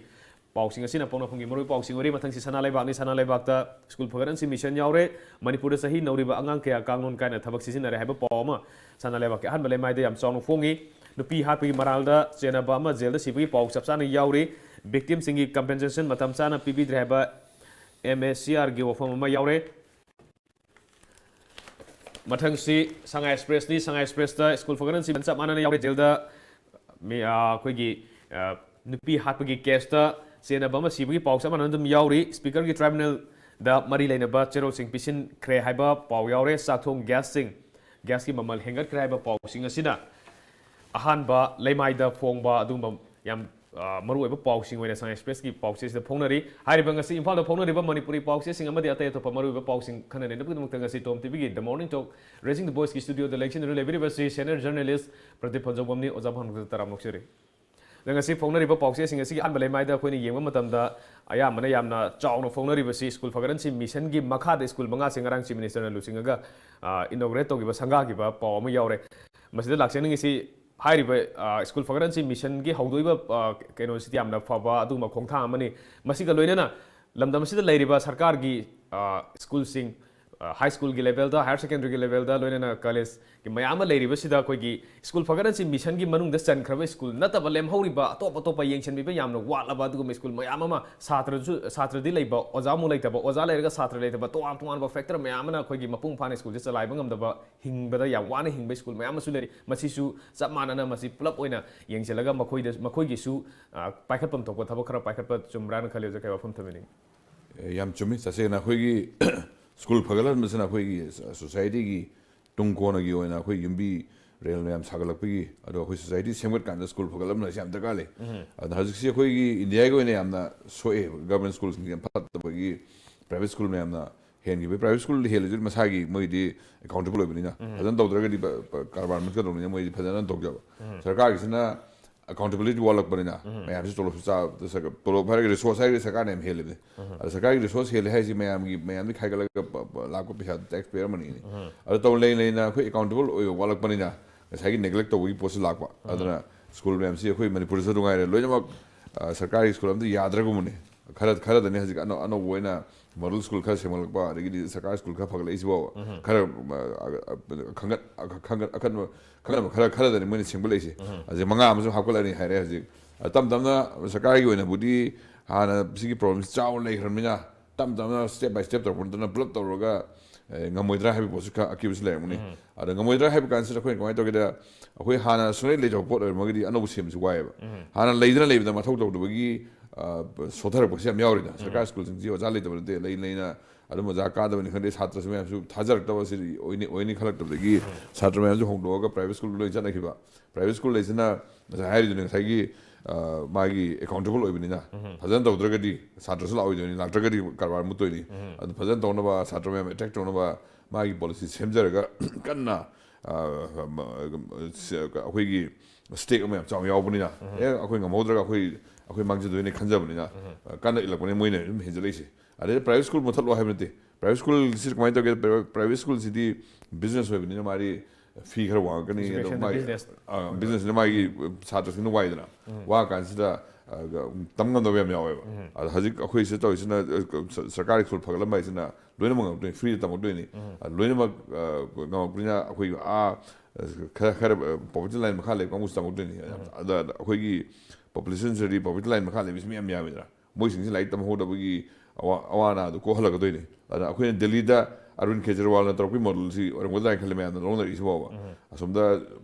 ꯄꯥꯎꯁꯤꯡ ꯑꯁꯤꯅ ꯄꯣꯛꯅꯐꯝꯒꯤ ꯃꯔꯨꯑꯣꯏꯕ ꯄꯥꯎꯁꯤꯡ ꯑꯣꯏꯔꯤ꯫ ꯃꯊꯪꯁꯤ ꯁꯅꯥ ꯂꯩꯕꯥꯛꯅꯤ꯫ ꯁꯅꯥ ꯂꯩꯕꯥꯛꯇ ꯁ꯭ꯀꯨꯜ ꯐꯒꯠꯍꯟꯁꯤ ꯃꯤꯁꯟ ꯌꯥꯎꯔꯦ꯫ ꯃꯅꯤꯄꯨꯔꯗ ꯆꯍꯤ ꯅꯧꯔꯤꯕ ꯑꯉꯥꯡ ꯀꯌꯥ ꯀꯥꯡꯂꯣꯟ ꯀꯥꯏꯅ ꯊꯕꯛ ꯁꯤꯖꯤꯟꯅꯔꯦ ꯍꯥꯏꯕ ꯄꯥꯎ ꯑꯃ ꯁꯅꯥ ꯂꯩꯕꯥꯛꯀꯤ ꯑꯍꯥꯟꯕ ꯂꯩꯃꯥꯏꯗ ꯌꯥꯝ ꯆꯥꯎꯅ ꯐꯣꯡꯉꯤ꯫ ꯅꯨꯄꯤ ꯍꯥꯠꯄꯒꯤ ꯃꯔꯥꯜꯗ ꯆꯦꯟꯅꯕ ꯑꯃ ꯖꯦꯜꯗ ꯁꯤꯕꯒꯤ ꯄꯥꯎ ꯆꯞ ꯆꯥꯅ ꯌꯥꯎꯔꯤ꯫ Victim ꯁꯤꯡꯒꯤ compensation ꯃꯇꯝ ꯆꯥꯅ ꯄꯤꯕꯤꯗ꯭ꯔꯦ ꯍꯥꯏꯕ M A C R ꯒꯤ ꯋꯥꯐꯝ ꯑꯃ ꯌꯥꯎꯔꯦ꯫ ꯃꯊꯪꯁꯤ ꯁꯉꯥꯏ ꯑꯦꯛꯁꯄ꯭ꯔꯦꯁꯅꯤ꯫ ꯁꯉꯥꯏ ꯑꯦꯛꯁꯄ꯭ꯔꯦꯁꯇ ꯁ꯭ꯀꯨꯜ ꯐꯒꯠꯍꯟꯁꯤ ꯆꯞ ꯃꯥꯟꯅꯅ ꯌꯥꯎꯔꯦ꯫ ꯖꯦꯜꯗ ꯃꯤ, ꯑ, ꯑꯩꯈꯣꯏꯒꯤ, ꯑ, ꯅꯨꯄꯤ ꯍꯥꯠꯄꯒꯤ ꯀꯦꯁꯇ ꯆꯦꯟꯅꯕ ꯑꯃ ꯁꯤꯕꯒꯤ ꯄꯥꯎ ꯆꯞ ꯃꯥꯟꯅꯅ ꯑꯗꯨꯝ ꯌꯥꯎꯔꯤ꯫ ꯁ꯭ꯄꯤꯀꯔꯒꯤ ꯇ꯭ꯔꯥꯏꯕꯨꯅꯦꯜꯗ ꯃꯔꯤ ꯂꯩꯅꯕ ꯆꯦꯔꯣꯜꯁꯤꯡ ꯄꯤꯁꯤꯟꯈ꯭ꯔꯦ ꯍꯥꯏꯕ ꯄꯥꯎ ꯌꯥꯎꯔꯦ꯫ ꯆꯥꯛꯊꯣꯡ ꯒ꯭ꯌꯥꯁꯁꯤꯡ, ꯒ꯭ꯌꯥꯁꯀꯤ ꯃꯃꯜ ꯍꯦꯟꯒꯠꯈ꯭ꯔꯦ ꯍꯥꯏꯕ ꯄꯥꯎꯁꯤꯡ ꯑꯁꯤꯅ ꯑꯍꯥꯟꯕ ꯂꯩꯃꯥꯏꯗ ꯐꯣꯡꯕ ꯑꯗꯨꯒꯨꯝꯕ ꯌꯥꯝ, ꯑ, ꯃꯔꯨꯑꯣꯏꯕ ꯄꯥꯎꯁꯤꯡ ꯑꯣꯏꯅ ꯁꯉꯥꯏ ꯑꯦꯛꯁꯄ꯭ꯔꯦꯁꯀꯤ ꯄꯥꯎꯆꯦꯁꯤꯗ ꯐꯣꯡꯅꯔꯤ꯫ ꯍꯥꯏꯔꯤꯕ ꯉꯁꯤ ꯏꯝꯐꯥꯜꯗ ꯐꯣꯡꯅꯔꯤꯕ ꯃꯅꯤꯄꯨꯔꯤ ꯄꯥꯎꯆꯦꯁꯤꯡ ꯑꯃꯗꯤ ꯑꯇꯩ ꯑꯇꯣꯞꯄ ꯃꯔꯨꯑꯣꯏꯕ ꯄꯥꯎꯁꯤꯡ ꯈꯟꯅ ꯅꯩꯅꯕꯒꯤꯗꯃꯛꯇ ꯉꯁꯤ ꯇꯣꯝ ꯇꯤꯚꯤꯒꯤ The Morning Talk Raising the Voiceꯀꯤ ꯁ꯭ꯇꯨꯗꯤꯑꯣꯗ ꯂꯦꯡꯁꯤꯟꯗꯨꯅ ꯂꯩꯕꯤꯔꯤꯕꯁꯤ senior journalist Pradeep ꯐꯖꯧꯕꯝꯅꯤ꯫ ꯑꯣꯖꯥ ꯐꯝꯗ ꯇꯔꯥꯝꯅ ꯑꯣꯛꯆꯔꯤ꯫ ꯑꯗ ꯉꯁꯤ ꯐꯣꯡꯅꯔꯤꯕ ꯄꯥꯎꯆꯦꯁꯤꯡ ꯑꯁꯤꯒꯤ ꯑꯍꯥꯟꯕ ꯂꯩꯃꯥꯏꯗ ꯑꯩꯈꯣꯏꯅ ꯌꯦꯡꯕ ꯃꯇꯝꯗ ꯑꯌꯥꯝꯕꯅ ꯌꯥꯝꯅ ꯆꯥꯎꯅ ꯐꯣꯡꯅꯔꯤꯕꯁꯤ ꯁ꯭ꯀꯨꯜ ꯐꯒꯠꯍꯟꯁꯤ ꯃꯤꯁꯟꯒꯤ ꯃꯈꯥꯗ ꯁ꯭ꯀꯨꯜ ꯃꯉꯥꯁꯦ ꯉꯔꯥꯡ ꯆꯤꯐ ꯃꯤꯅꯤꯁꯇꯔꯅ ꯂꯨꯆꯤꯡꯉꯒ, ꯑ, inaugurate ꯇꯧꯈꯤꯕ, ꯁꯪꯒꯥꯈꯤꯕ ꯄꯥꯎ ꯑꯃ ꯌꯥꯎꯔꯦ꯫ ꯃꯁꯤꯗ ꯂꯥꯛꯆꯅꯤꯡꯉꯤꯁꯤ ꯍꯥꯏꯔꯤꯕ, ꯑ, ꯁ꯭ꯀꯨꯜ ꯐꯒꯠꯍꯟꯁꯤ ꯃꯤꯁꯟꯒꯤ ꯍꯧꯗꯣꯛꯏꯕ, ꯑ, ꯀꯩꯅꯣꯁꯤꯗꯤ ꯌꯥꯝꯅ ꯐꯕ ꯑꯗꯨꯒꯨꯝꯕ ꯈꯣꯡꯊꯥꯡ ꯑꯃꯅꯤ꯫ ꯃꯁꯤꯒ ꯂꯣꯏꯅꯅ ꯂꯝꯗꯝ ꯑꯁꯤꯗ ꯂꯩꯔꯤꯕ ꯁꯔꯀꯥꯔꯒꯤ, ꯑ, ꯁ꯭ꯀꯨꯜꯁꯤꯡ, ꯑ, ꯍꯥꯏ ꯁ꯭ꯀꯨꯜꯒꯤ ꯂꯦꯚꯦꯜꯗ, ꯍꯥꯌꯔ ꯁꯦꯀꯦꯟꯗꯔꯤꯒꯤ ꯂꯦꯚꯦꯜꯗ, ꯂꯣꯏꯅꯅ ꯀꯣꯂꯦꯖꯀꯤ ꯃꯌꯥꯝ ꯑꯃ ꯂꯩꯔꯤꯕꯁꯤꯗ ꯑꯩꯈꯣꯏꯒꯤ ꯁ꯭ꯀꯨꯜ ꯐꯒꯠꯍꯟꯁꯤ ꯃꯤꯁꯟꯒꯤ ꯃꯅꯨꯡꯗ ꯆꯟꯈ꯭ꯔꯕ ꯁ꯭ꯀꯨꯜ ꯅꯠꯇꯕ ꯂꯦꯝꯍꯧꯔꯤꯕ ꯑꯇꯣꯞ ꯑꯇꯣꯞꯄ ꯌꯦꯡꯁꯤꯟꯕꯤꯕ ꯌꯥꯝꯅ ꯋꯥꯠꯂꯕ ꯑꯗꯨꯒꯨꯝꯕ ꯁ꯭ꯀꯨꯜ ꯃꯌꯥꯝ ꯑꯃ, ꯁꯥꯇ꯭ꯔꯁꯨ, ꯁꯥꯇ꯭ꯔꯗꯤ ꯂꯩꯕ, ꯑꯣꯖꯥ ꯑꯃꯨꯛ ꯂꯩꯇꯕ, ꯑꯣꯖꯥ ꯂꯩꯔꯒ ꯁꯥꯇ꯭ꯔ ꯂꯩꯇꯕ, ꯇꯣꯉꯥꯟ ꯇꯣꯉꯥꯟꯕ ꯐꯦꯛꯇꯔ ꯃꯌꯥꯝ ꯑꯃꯅ ꯑꯩꯈꯣꯏꯒꯤ ꯃꯄꯨꯡ ꯐꯥꯅ ꯁ꯭ꯀꯨꯜꯁꯦ ꯆꯂꯥꯏꯕ ꯉꯝꯗꯕ, ꯍꯤꯡꯕꯗ ꯌꯥꯝ ꯋꯥꯅ ꯍꯤꯡꯕ ꯁ꯭ꯀꯨꯜ ꯃꯌꯥꯝ ꯑꯃꯁꯨ ꯂꯩꯔꯤ꯫ ꯃꯁꯤꯁꯨ ꯆꯞ ꯃꯥꯟꯅꯅ ꯃꯁꯤ ꯄꯨꯂꯞ ꯑꯣꯏꯅ ꯌꯦꯡꯁꯤꯜꯂꯒ ꯃꯈꯣꯏꯗ, ꯃꯈꯣꯏꯒꯤꯁꯨ, ꯑ, ꯄꯥꯏꯈꯠꯐꯝ ꯊꯣꯛꯄ ꯊꯕꯛ ꯈꯔ ꯄꯥꯏꯈꯠꯄ ꯆꯨꯝꯕ꯭ꯔꯥꯅ ꯈꯜꯂꯤ꯫ ꯑꯣꯖꯥ, ꯀꯩ ꯋꯥꯐꯝ ꯊꯝꯕꯤꯅꯤꯡꯉꯤ? ꯑꯦ, ꯌꯥꯝ ꯆꯨꯝꯃꯤ꯫ ꯇꯁꯦꯡꯅ ꯑꯩꯈꯣꯏꯒꯤ ꯁ꯭ꯀꯨꯜ ꯐꯒꯠꯍꯟꯕꯁꯤꯅ ꯑꯩꯈꯣꯏꯒꯤ ꯁꯣꯁꯥꯏꯇꯤꯒꯤ ꯇꯨꯡ ꯀꯣꯟꯅꯒꯤ ꯑꯣꯏꯅ ꯑꯩꯈꯣꯏ ꯌꯨꯝꯕꯤ ꯔꯦꯜ ꯃꯌꯥꯝ ꯁꯥꯒꯠꯂꯛꯄꯒꯤ, ꯑꯗꯣ ꯑꯩꯈꯣꯏ ꯁꯣꯁꯥꯏꯇꯤ ꯁꯦꯝꯒꯠꯀꯥꯟꯗ ꯁ꯭ꯀꯨꯜ ꯐꯒꯠꯍꯟꯕꯁꯤ ꯌꯥꯝ ꯗꯔꯀꯥꯔ ꯂꯩ꯫ ꯎꯝ꯫ ꯑꯗꯨꯅ ꯍꯧꯖꯤꯛꯁꯤ ꯑꯩꯈꯣꯏꯒꯤ ꯏꯟꯗꯤꯌꯥꯒꯤ ꯑꯣꯏꯅ ꯌꯥꯝꯅ ꯁꯣꯛꯑꯦ, ꯒꯚꯔꯟꯃꯦꯟ ꯁ꯭ꯀꯨꯜꯁꯤꯡꯁꯦ ꯌꯥꯝ ꯐꯠꯇꯕꯒꯤ, ꯄ꯭ꯔꯥꯏꯚꯦꯠ ꯁ꯭ꯀꯨꯜ ꯃꯌꯥꯝꯅ ꯍꯦꯟꯈꯤꯕꯒꯤ꯫ ꯄ꯭ꯔꯥꯏꯚꯦꯠ ꯁ꯭ꯀꯨꯜꯗ ꯍꯦꯜꯂꯤꯁꯨ ꯃꯁꯥꯒꯤ ꯃꯣꯏꯗꯤ ꯑꯦꯀꯥꯎꯟꯇꯦꯕꯜ ꯑꯣꯏꯕꯅꯤꯅ, ꯎꯝ꯫ ꯐꯖꯅ ꯇꯧꯗ꯭ꯔꯒꯗꯤ ꯄ-, ꯄ-, ꯀꯔꯕꯥꯔ ꯃꯨꯠꯀꯗꯧꯅꯤꯅ ꯃꯣꯏꯗꯤ ꯐꯖꯅ ꯇꯧꯖꯕ꯫ ꯎꯝ꯫ ꯁꯔꯀꯥꯔꯒꯤꯁꯤꯅ ꯑꯦꯀꯥꯎꯟꯇꯦꯕꯤꯂꯤꯇꯤ ꯋꯥꯠꯂꯛꯄꯅꯤꯅ, ꯃꯌꯥꯝꯁꯤ ꯇꯣꯂꯣꯞꯁꯨ ꯆꯥꯕ, ꯁꯔꯀꯥꯔ, ꯇꯣꯂꯣꯞ ꯍꯥꯏꯔꯒ ꯔꯤꯁꯣꯔꯁ ꯍꯥꯏꯔꯒꯗꯤ ꯁꯔꯀꯥꯔꯅ ꯌꯥꯝ ꯍꯦꯜꯂꯤꯕꯅꯤ꯫ ꯑꯗ ꯁꯔꯀꯥꯔꯒꯤ ꯔꯤꯁꯣꯔꯁ ꯍꯦꯜꯂꯦ ꯍꯥꯏꯁꯤ ꯃꯌꯥꯝꯒꯤ, ꯃꯌꯥꯝꯗꯤ ꯈꯥꯏꯒꯠꯂꯒ ꯄ-, ꯄ-, ꯂꯥꯛꯄ ꯄꯩꯁꯥꯗꯨ ꯇꯦꯛꯁ ꯄꯦꯌꯔ ꯃꯅꯤꯅꯤ꯫ ꯑꯗꯨ ꯇꯧ ꯂꯩ ꯂꯩꯅ ꯑꯩꯈꯣꯏ ꯑꯦꯀꯥꯎꯟꯇꯦꯕꯜ ꯑꯣꯏꯕ ꯋꯥꯠꯂꯛꯄꯅꯤꯅ ꯉꯁꯥꯏꯒꯤ ꯅꯦꯒ꯭ꯂꯦꯛ ꯇꯧꯕꯒꯤ ꯄꯣꯠꯁꯤ ꯂꯥꯛꯄ꯫ ꯑꯗꯨꯅ ꯁ꯭ꯀꯨꯜ ꯃꯌꯥꯝꯁꯤ ꯑꯩꯈꯣꯏ ꯃꯅꯤꯄꯨꯔꯗꯁꯨ ꯉꯥꯏꯔꯦ, ꯂꯣꯏꯅꯃꯛ, ꯑ, ꯁꯔꯀꯥꯔꯒꯤ ꯁ꯭ꯀꯨꯜ ꯑꯝꯇ ꯌꯥꯗ꯭ꯔꯒꯨꯝꯕꯅꯤ꯫ ꯈꯔ, ꯈꯔꯗꯅꯤ ꯍꯧꯖꯤꯛ ꯑꯅꯧ-, ꯑꯅꯧꯕ ꯑꯣꯏꯅ ꯃꯣꯗꯦꯜ ꯁ꯭ꯀꯨꯜ ꯈꯔ ꯁꯦꯝꯒꯠꯂꯛꯄ, ꯑꯗꯒꯤꯗꯤ ꯁꯔꯀꯥꯔ ꯁ꯭ꯀꯨꯜ ꯈꯔ ꯐꯒꯠꯂꯛꯏꯁꯤꯐꯥꯎꯕ꯫ ꯈꯔ, ꯑ, ꯑ, ꯈꯪꯒꯠ-, ꯑ, ꯈꯪꯒꯠ-, ꯑꯈꯟꯕ, ꯈꯪꯒꯠ-, ꯈꯔ, ꯈꯔꯗꯅꯤ ꯃꯣꯏꯅ ꯁꯦꯝꯒꯠꯂꯛꯏꯁꯦ꯫ ꯍꯧꯖꯤꯛ ꯃꯉꯥ ꯑꯃꯁꯨ ꯍꯥꯞꯀꯠꯂꯛꯑꯅꯤ ꯍꯥꯏꯔꯦ ꯍꯧꯖꯤꯛ꯫ ꯑ, ꯇꯞ ꯇꯞꯅ ꯁꯔꯀꯥꯔꯒꯤ ꯑꯣꯏꯅꯕꯨꯗꯤ ꯍꯥꯟꯅ ꯁꯤꯒꯤ ꯄ꯭ꯔꯣꯕ꯭ꯂꯦꯝꯁꯤ ꯆꯥꯎꯅ ꯂꯩꯈ꯭ꯔꯕꯅꯤꯅ, ꯇꯞ ꯇꯞꯅ step by step ꯇꯧꯔꯛꯄ ꯅꯠꯇꯅ ꯄꯨꯂꯞ ꯇꯧꯔꯒ, ꯑꯦ, ꯉꯝꯃꯣꯏꯗ꯭ꯔꯥ ꯍꯥꯏꯕꯒꯤ ꯄꯣꯠꯁꯨ ꯈꯔ ꯑꯀꯤꯕꯁꯨ ꯂꯩꯔꯝꯒꯅꯤ꯫ ꯑꯗ ꯉꯝꯃꯣꯏꯗ꯭ꯔꯥ ꯍꯥꯏꯕ ꯀꯥꯟꯁꯤꯗ ꯑꯩꯈꯣꯏꯅ ꯀꯃꯥꯏꯅ ꯇꯧꯒꯦꯗ, ꯑꯩꯈꯣꯏ ꯍꯥꯟꯅ ꯁꯨꯡꯂꯩ ꯂꯩꯇꯕ ꯄꯣꯠ ꯑꯣꯏꯔꯝꯃꯒꯗꯤ ꯑꯅꯧꯕ ꯁꯦꯝꯕꯁꯤ ꯋꯥꯏꯑꯦꯕ꯫ ꯍꯥꯟꯅ ꯂꯩꯗꯅ ꯂꯩꯕꯗ ꯃꯊꯧ ꯇꯧꯗꯕꯒꯤ, ꯑ, ꯁꯣꯊꯔꯛꯄꯁꯦ ꯌꯥꯝ ꯌꯥꯎꯔꯤꯗ꯫ ꯁꯔꯀꯥꯔ ꯁ꯭ꯀꯨꯜꯁꯤꯡꯁꯤ ꯑꯣꯖꯥ ꯂꯩꯇꯕ ꯅꯠꯇꯦ, ꯂꯩ ꯂꯩꯅ ꯑꯗꯨꯝ ꯑꯣꯖꯥ ꯀꯥꯗꯕꯅꯤ ꯈꯪꯗꯦ, ꯁꯥꯇ꯭ꯔꯁꯨ ꯃꯌꯥꯝꯁꯨ ꯊꯥꯖꯔꯛꯇꯕ ꯁꯤꯗꯤ ꯑꯣꯏꯅꯤ, ꯑꯣꯏꯅꯤ ꯈꯜꯂꯛꯇꯕꯗꯒꯤ ꯁꯥꯇ꯭ꯔ ꯃꯌꯥꯝꯁꯨ ꯍꯣꯡꯗꯣꯛꯑꯒ ꯄ꯭ꯔꯥꯏꯚꯦꯠ ꯁ꯭ꯀꯨꯜꯗ ꯂꯣꯏ ꯆꯠꯅꯈꯤꯕ꯫ ꯄ꯭ꯔꯥꯏꯚꯦꯠ ꯁ꯭ꯀꯨꯜ ꯂꯩꯁꯤꯅ ꯉꯁꯥꯏ ꯍꯥꯏꯔꯤꯗꯨꯅꯤ, ꯉꯁꯥꯏꯒꯤ, ꯑ, ꯃꯥꯒꯤ ꯑꯦꯀꯥꯎꯟꯇꯦꯕꯜ ꯑꯣꯏꯕꯅꯤꯅ ꯐꯖꯅ ꯇꯧꯗ꯭ꯔꯒꯗꯤ ꯁꯥꯇ꯭ꯔꯁꯨ ꯂꯥꯛꯑꯣꯏꯗꯣꯏꯅꯤ, ꯂꯥꯛꯇ꯭ꯔꯒꯗꯤ ꯀꯔꯕꯥꯔ ꯃꯨꯠꯇꯣꯏꯅꯤ꯫ ꯑꯗꯨ ꯐꯖꯅ ꯇꯧꯅꯕ, ꯁꯥꯇ꯭ꯔ ꯃꯌꯥꯝ ꯑꯦꯇ꯭ꯔꯦꯛ ꯇꯧꯅꯕ ꯃꯥꯒꯤ ꯄꯣꯂꯤꯁꯤ ꯁꯦꯝꯖꯔꯒ ꯀꯟꯅ, ꯑ, ꯃ-, ꯁ-, ꯑꯩꯈꯣꯏꯒꯤ ꯁ꯭ꯇꯦꯛ ꯑꯃ ꯌꯥꯝ ꯆꯥꯎꯅ ꯌꯥꯎꯕꯅꯤꯅ, ꯑꯦ, ꯑꯩꯈꯣꯏ ꯉꯝꯍꯧꯗ꯭ꯔꯒ ꯑꯩꯈꯣꯏ, ꯑꯩꯈꯣꯏ ꯃꯥꯡꯖꯗꯣꯏꯅꯤ ꯈꯟꯖꯕꯅꯤꯅ, ꯑ, ꯀꯟꯅ ꯏꯜꯂꯛꯄꯅꯤ ꯃꯣꯏꯅ ꯑꯗꯨꯝ ꯍꯦꯟꯖꯜꯂꯛꯏꯁꯦ꯫ ꯑꯗꯩ ꯄ꯭ꯔꯥꯏꯚꯦꯠ ꯁ꯭ꯀꯨꯜ ꯃꯨꯊꯠꯂꯣ ꯍꯥꯏꯕ ꯅꯠꯇꯦ꯫ ꯄ꯭ꯔꯥꯏꯚꯦꯠ ꯁ꯭ꯀꯨꯜꯁꯤ ꯀꯃꯥꯏꯅ ꯇꯧꯒꯦ? ꯄ꯭ꯔꯥꯏꯚꯦꯠ, ꯄ꯭ꯔꯥꯏꯚꯦꯠ ꯁ꯭ꯀꯨꯜꯁꯤꯗꯤ ꯕꯤꯖꯤꯅꯦꯁ ꯑꯣꯏꯕꯅꯤꯅ ꯃꯥꯗꯤ ꯐꯤ ꯈꯔ ꯋꯥꯡꯉꯛꯀꯅꯤ, ꯑꯗꯣ education ꯃꯥꯒꯤ, business꯫ ꯑ, ꯕꯤꯖꯤꯅꯦꯁꯅ ꯃꯥꯒꯤ ꯁꯥꯇ꯭ꯔꯁꯤꯡꯅ ꯋꯥꯏꯗꯅ, ꯋꯥ ꯀꯥꯟꯁꯤꯗ, ꯑ, ꯇꯝ ꯉꯝꯗꯕ ꯌꯥꯝ ꯌꯥꯎꯋꯦꯕ꯫ ꯑꯗꯣ ꯍꯧꯖꯤꯛ ꯑꯩꯈꯣꯏ ꯁꯤꯗ ꯇꯧꯔꯤꯁꯤꯅ, ꯑ, ꯁ-, ꯁꯔꯀꯥꯔꯒꯤ ꯁ꯭ꯀꯨꯜ ꯐꯒꯠꯂꯝꯕ ꯍꯥꯏꯁꯤꯅ ꯂꯣꯏꯅꯃꯛ ꯉꯝꯃꯛꯇꯣꯏꯅꯤ, ꯐ꯭ꯔꯤꯗ ꯇꯝꯃꯛꯇꯣꯏꯅꯤ꯫ ꯑ, ꯂꯣꯏꯅꯃꯛ, ꯑ, ꯉꯝꯃꯛꯄꯅꯤꯅ ꯑꯩꯈꯣꯏ, ꯑꯥ, ꯈꯔ, ꯈꯔ, ꯑ, ꯄꯣꯚꯔꯇꯤ ꯂꯥꯏꯟ ꯃꯈꯥ ꯂꯩꯕ ꯀꯥꯡꯕꯨꯁꯨ ꯇꯝꯃꯛꯇꯣꯏꯅꯤ꯫ ꯑꯗ ꯑꯩꯈꯣꯏꯒꯤ ꯄꯣꯄꯨꯂꯦꯁꯟꯁꯤꯗꯗꯤ ꯄꯣꯚꯔꯇꯤ ꯂꯥꯏꯟ ꯃꯈꯥ ꯂꯩꯕꯁꯤ ꯃꯌꯥꯝ ꯌꯥꯝꯃꯤꯗꯅ꯫ ꯃꯣꯏꯁꯤꯡꯁꯤ ꯂꯥꯏꯔꯤꯛ ꯇꯝꯍꯧꯗꯕꯒꯤ ꯑꯋꯥ-, ꯑꯋꯥ ꯑꯅꯥꯗꯨ ꯀꯣꯛꯍꯜꯂꯛꯀꯗꯣꯏꯅꯤ꯫ ꯑꯗꯨꯅ ꯑꯩꯈꯣꯏꯅ ꯗꯦꯜꯂꯤꯗ ꯑꯔꯕꯤꯟ ꯀꯦꯖꯔꯤꯋꯥꯜꯅ ꯇꯧꯔꯛꯄꯒꯤ ꯃꯣꯗꯦꯜꯁꯤ ꯑꯣꯏꯔꯝꯒꯗ꯭ꯔꯥ ꯍꯥꯏꯅ ꯈꯜꯂꯤ, ꯃꯌꯥꯝꯅ ꯂꯧꯅꯔꯛꯏꯁꯤ ꯐꯥꯎꯕ꯫ ꯑꯁꯣꯝꯗ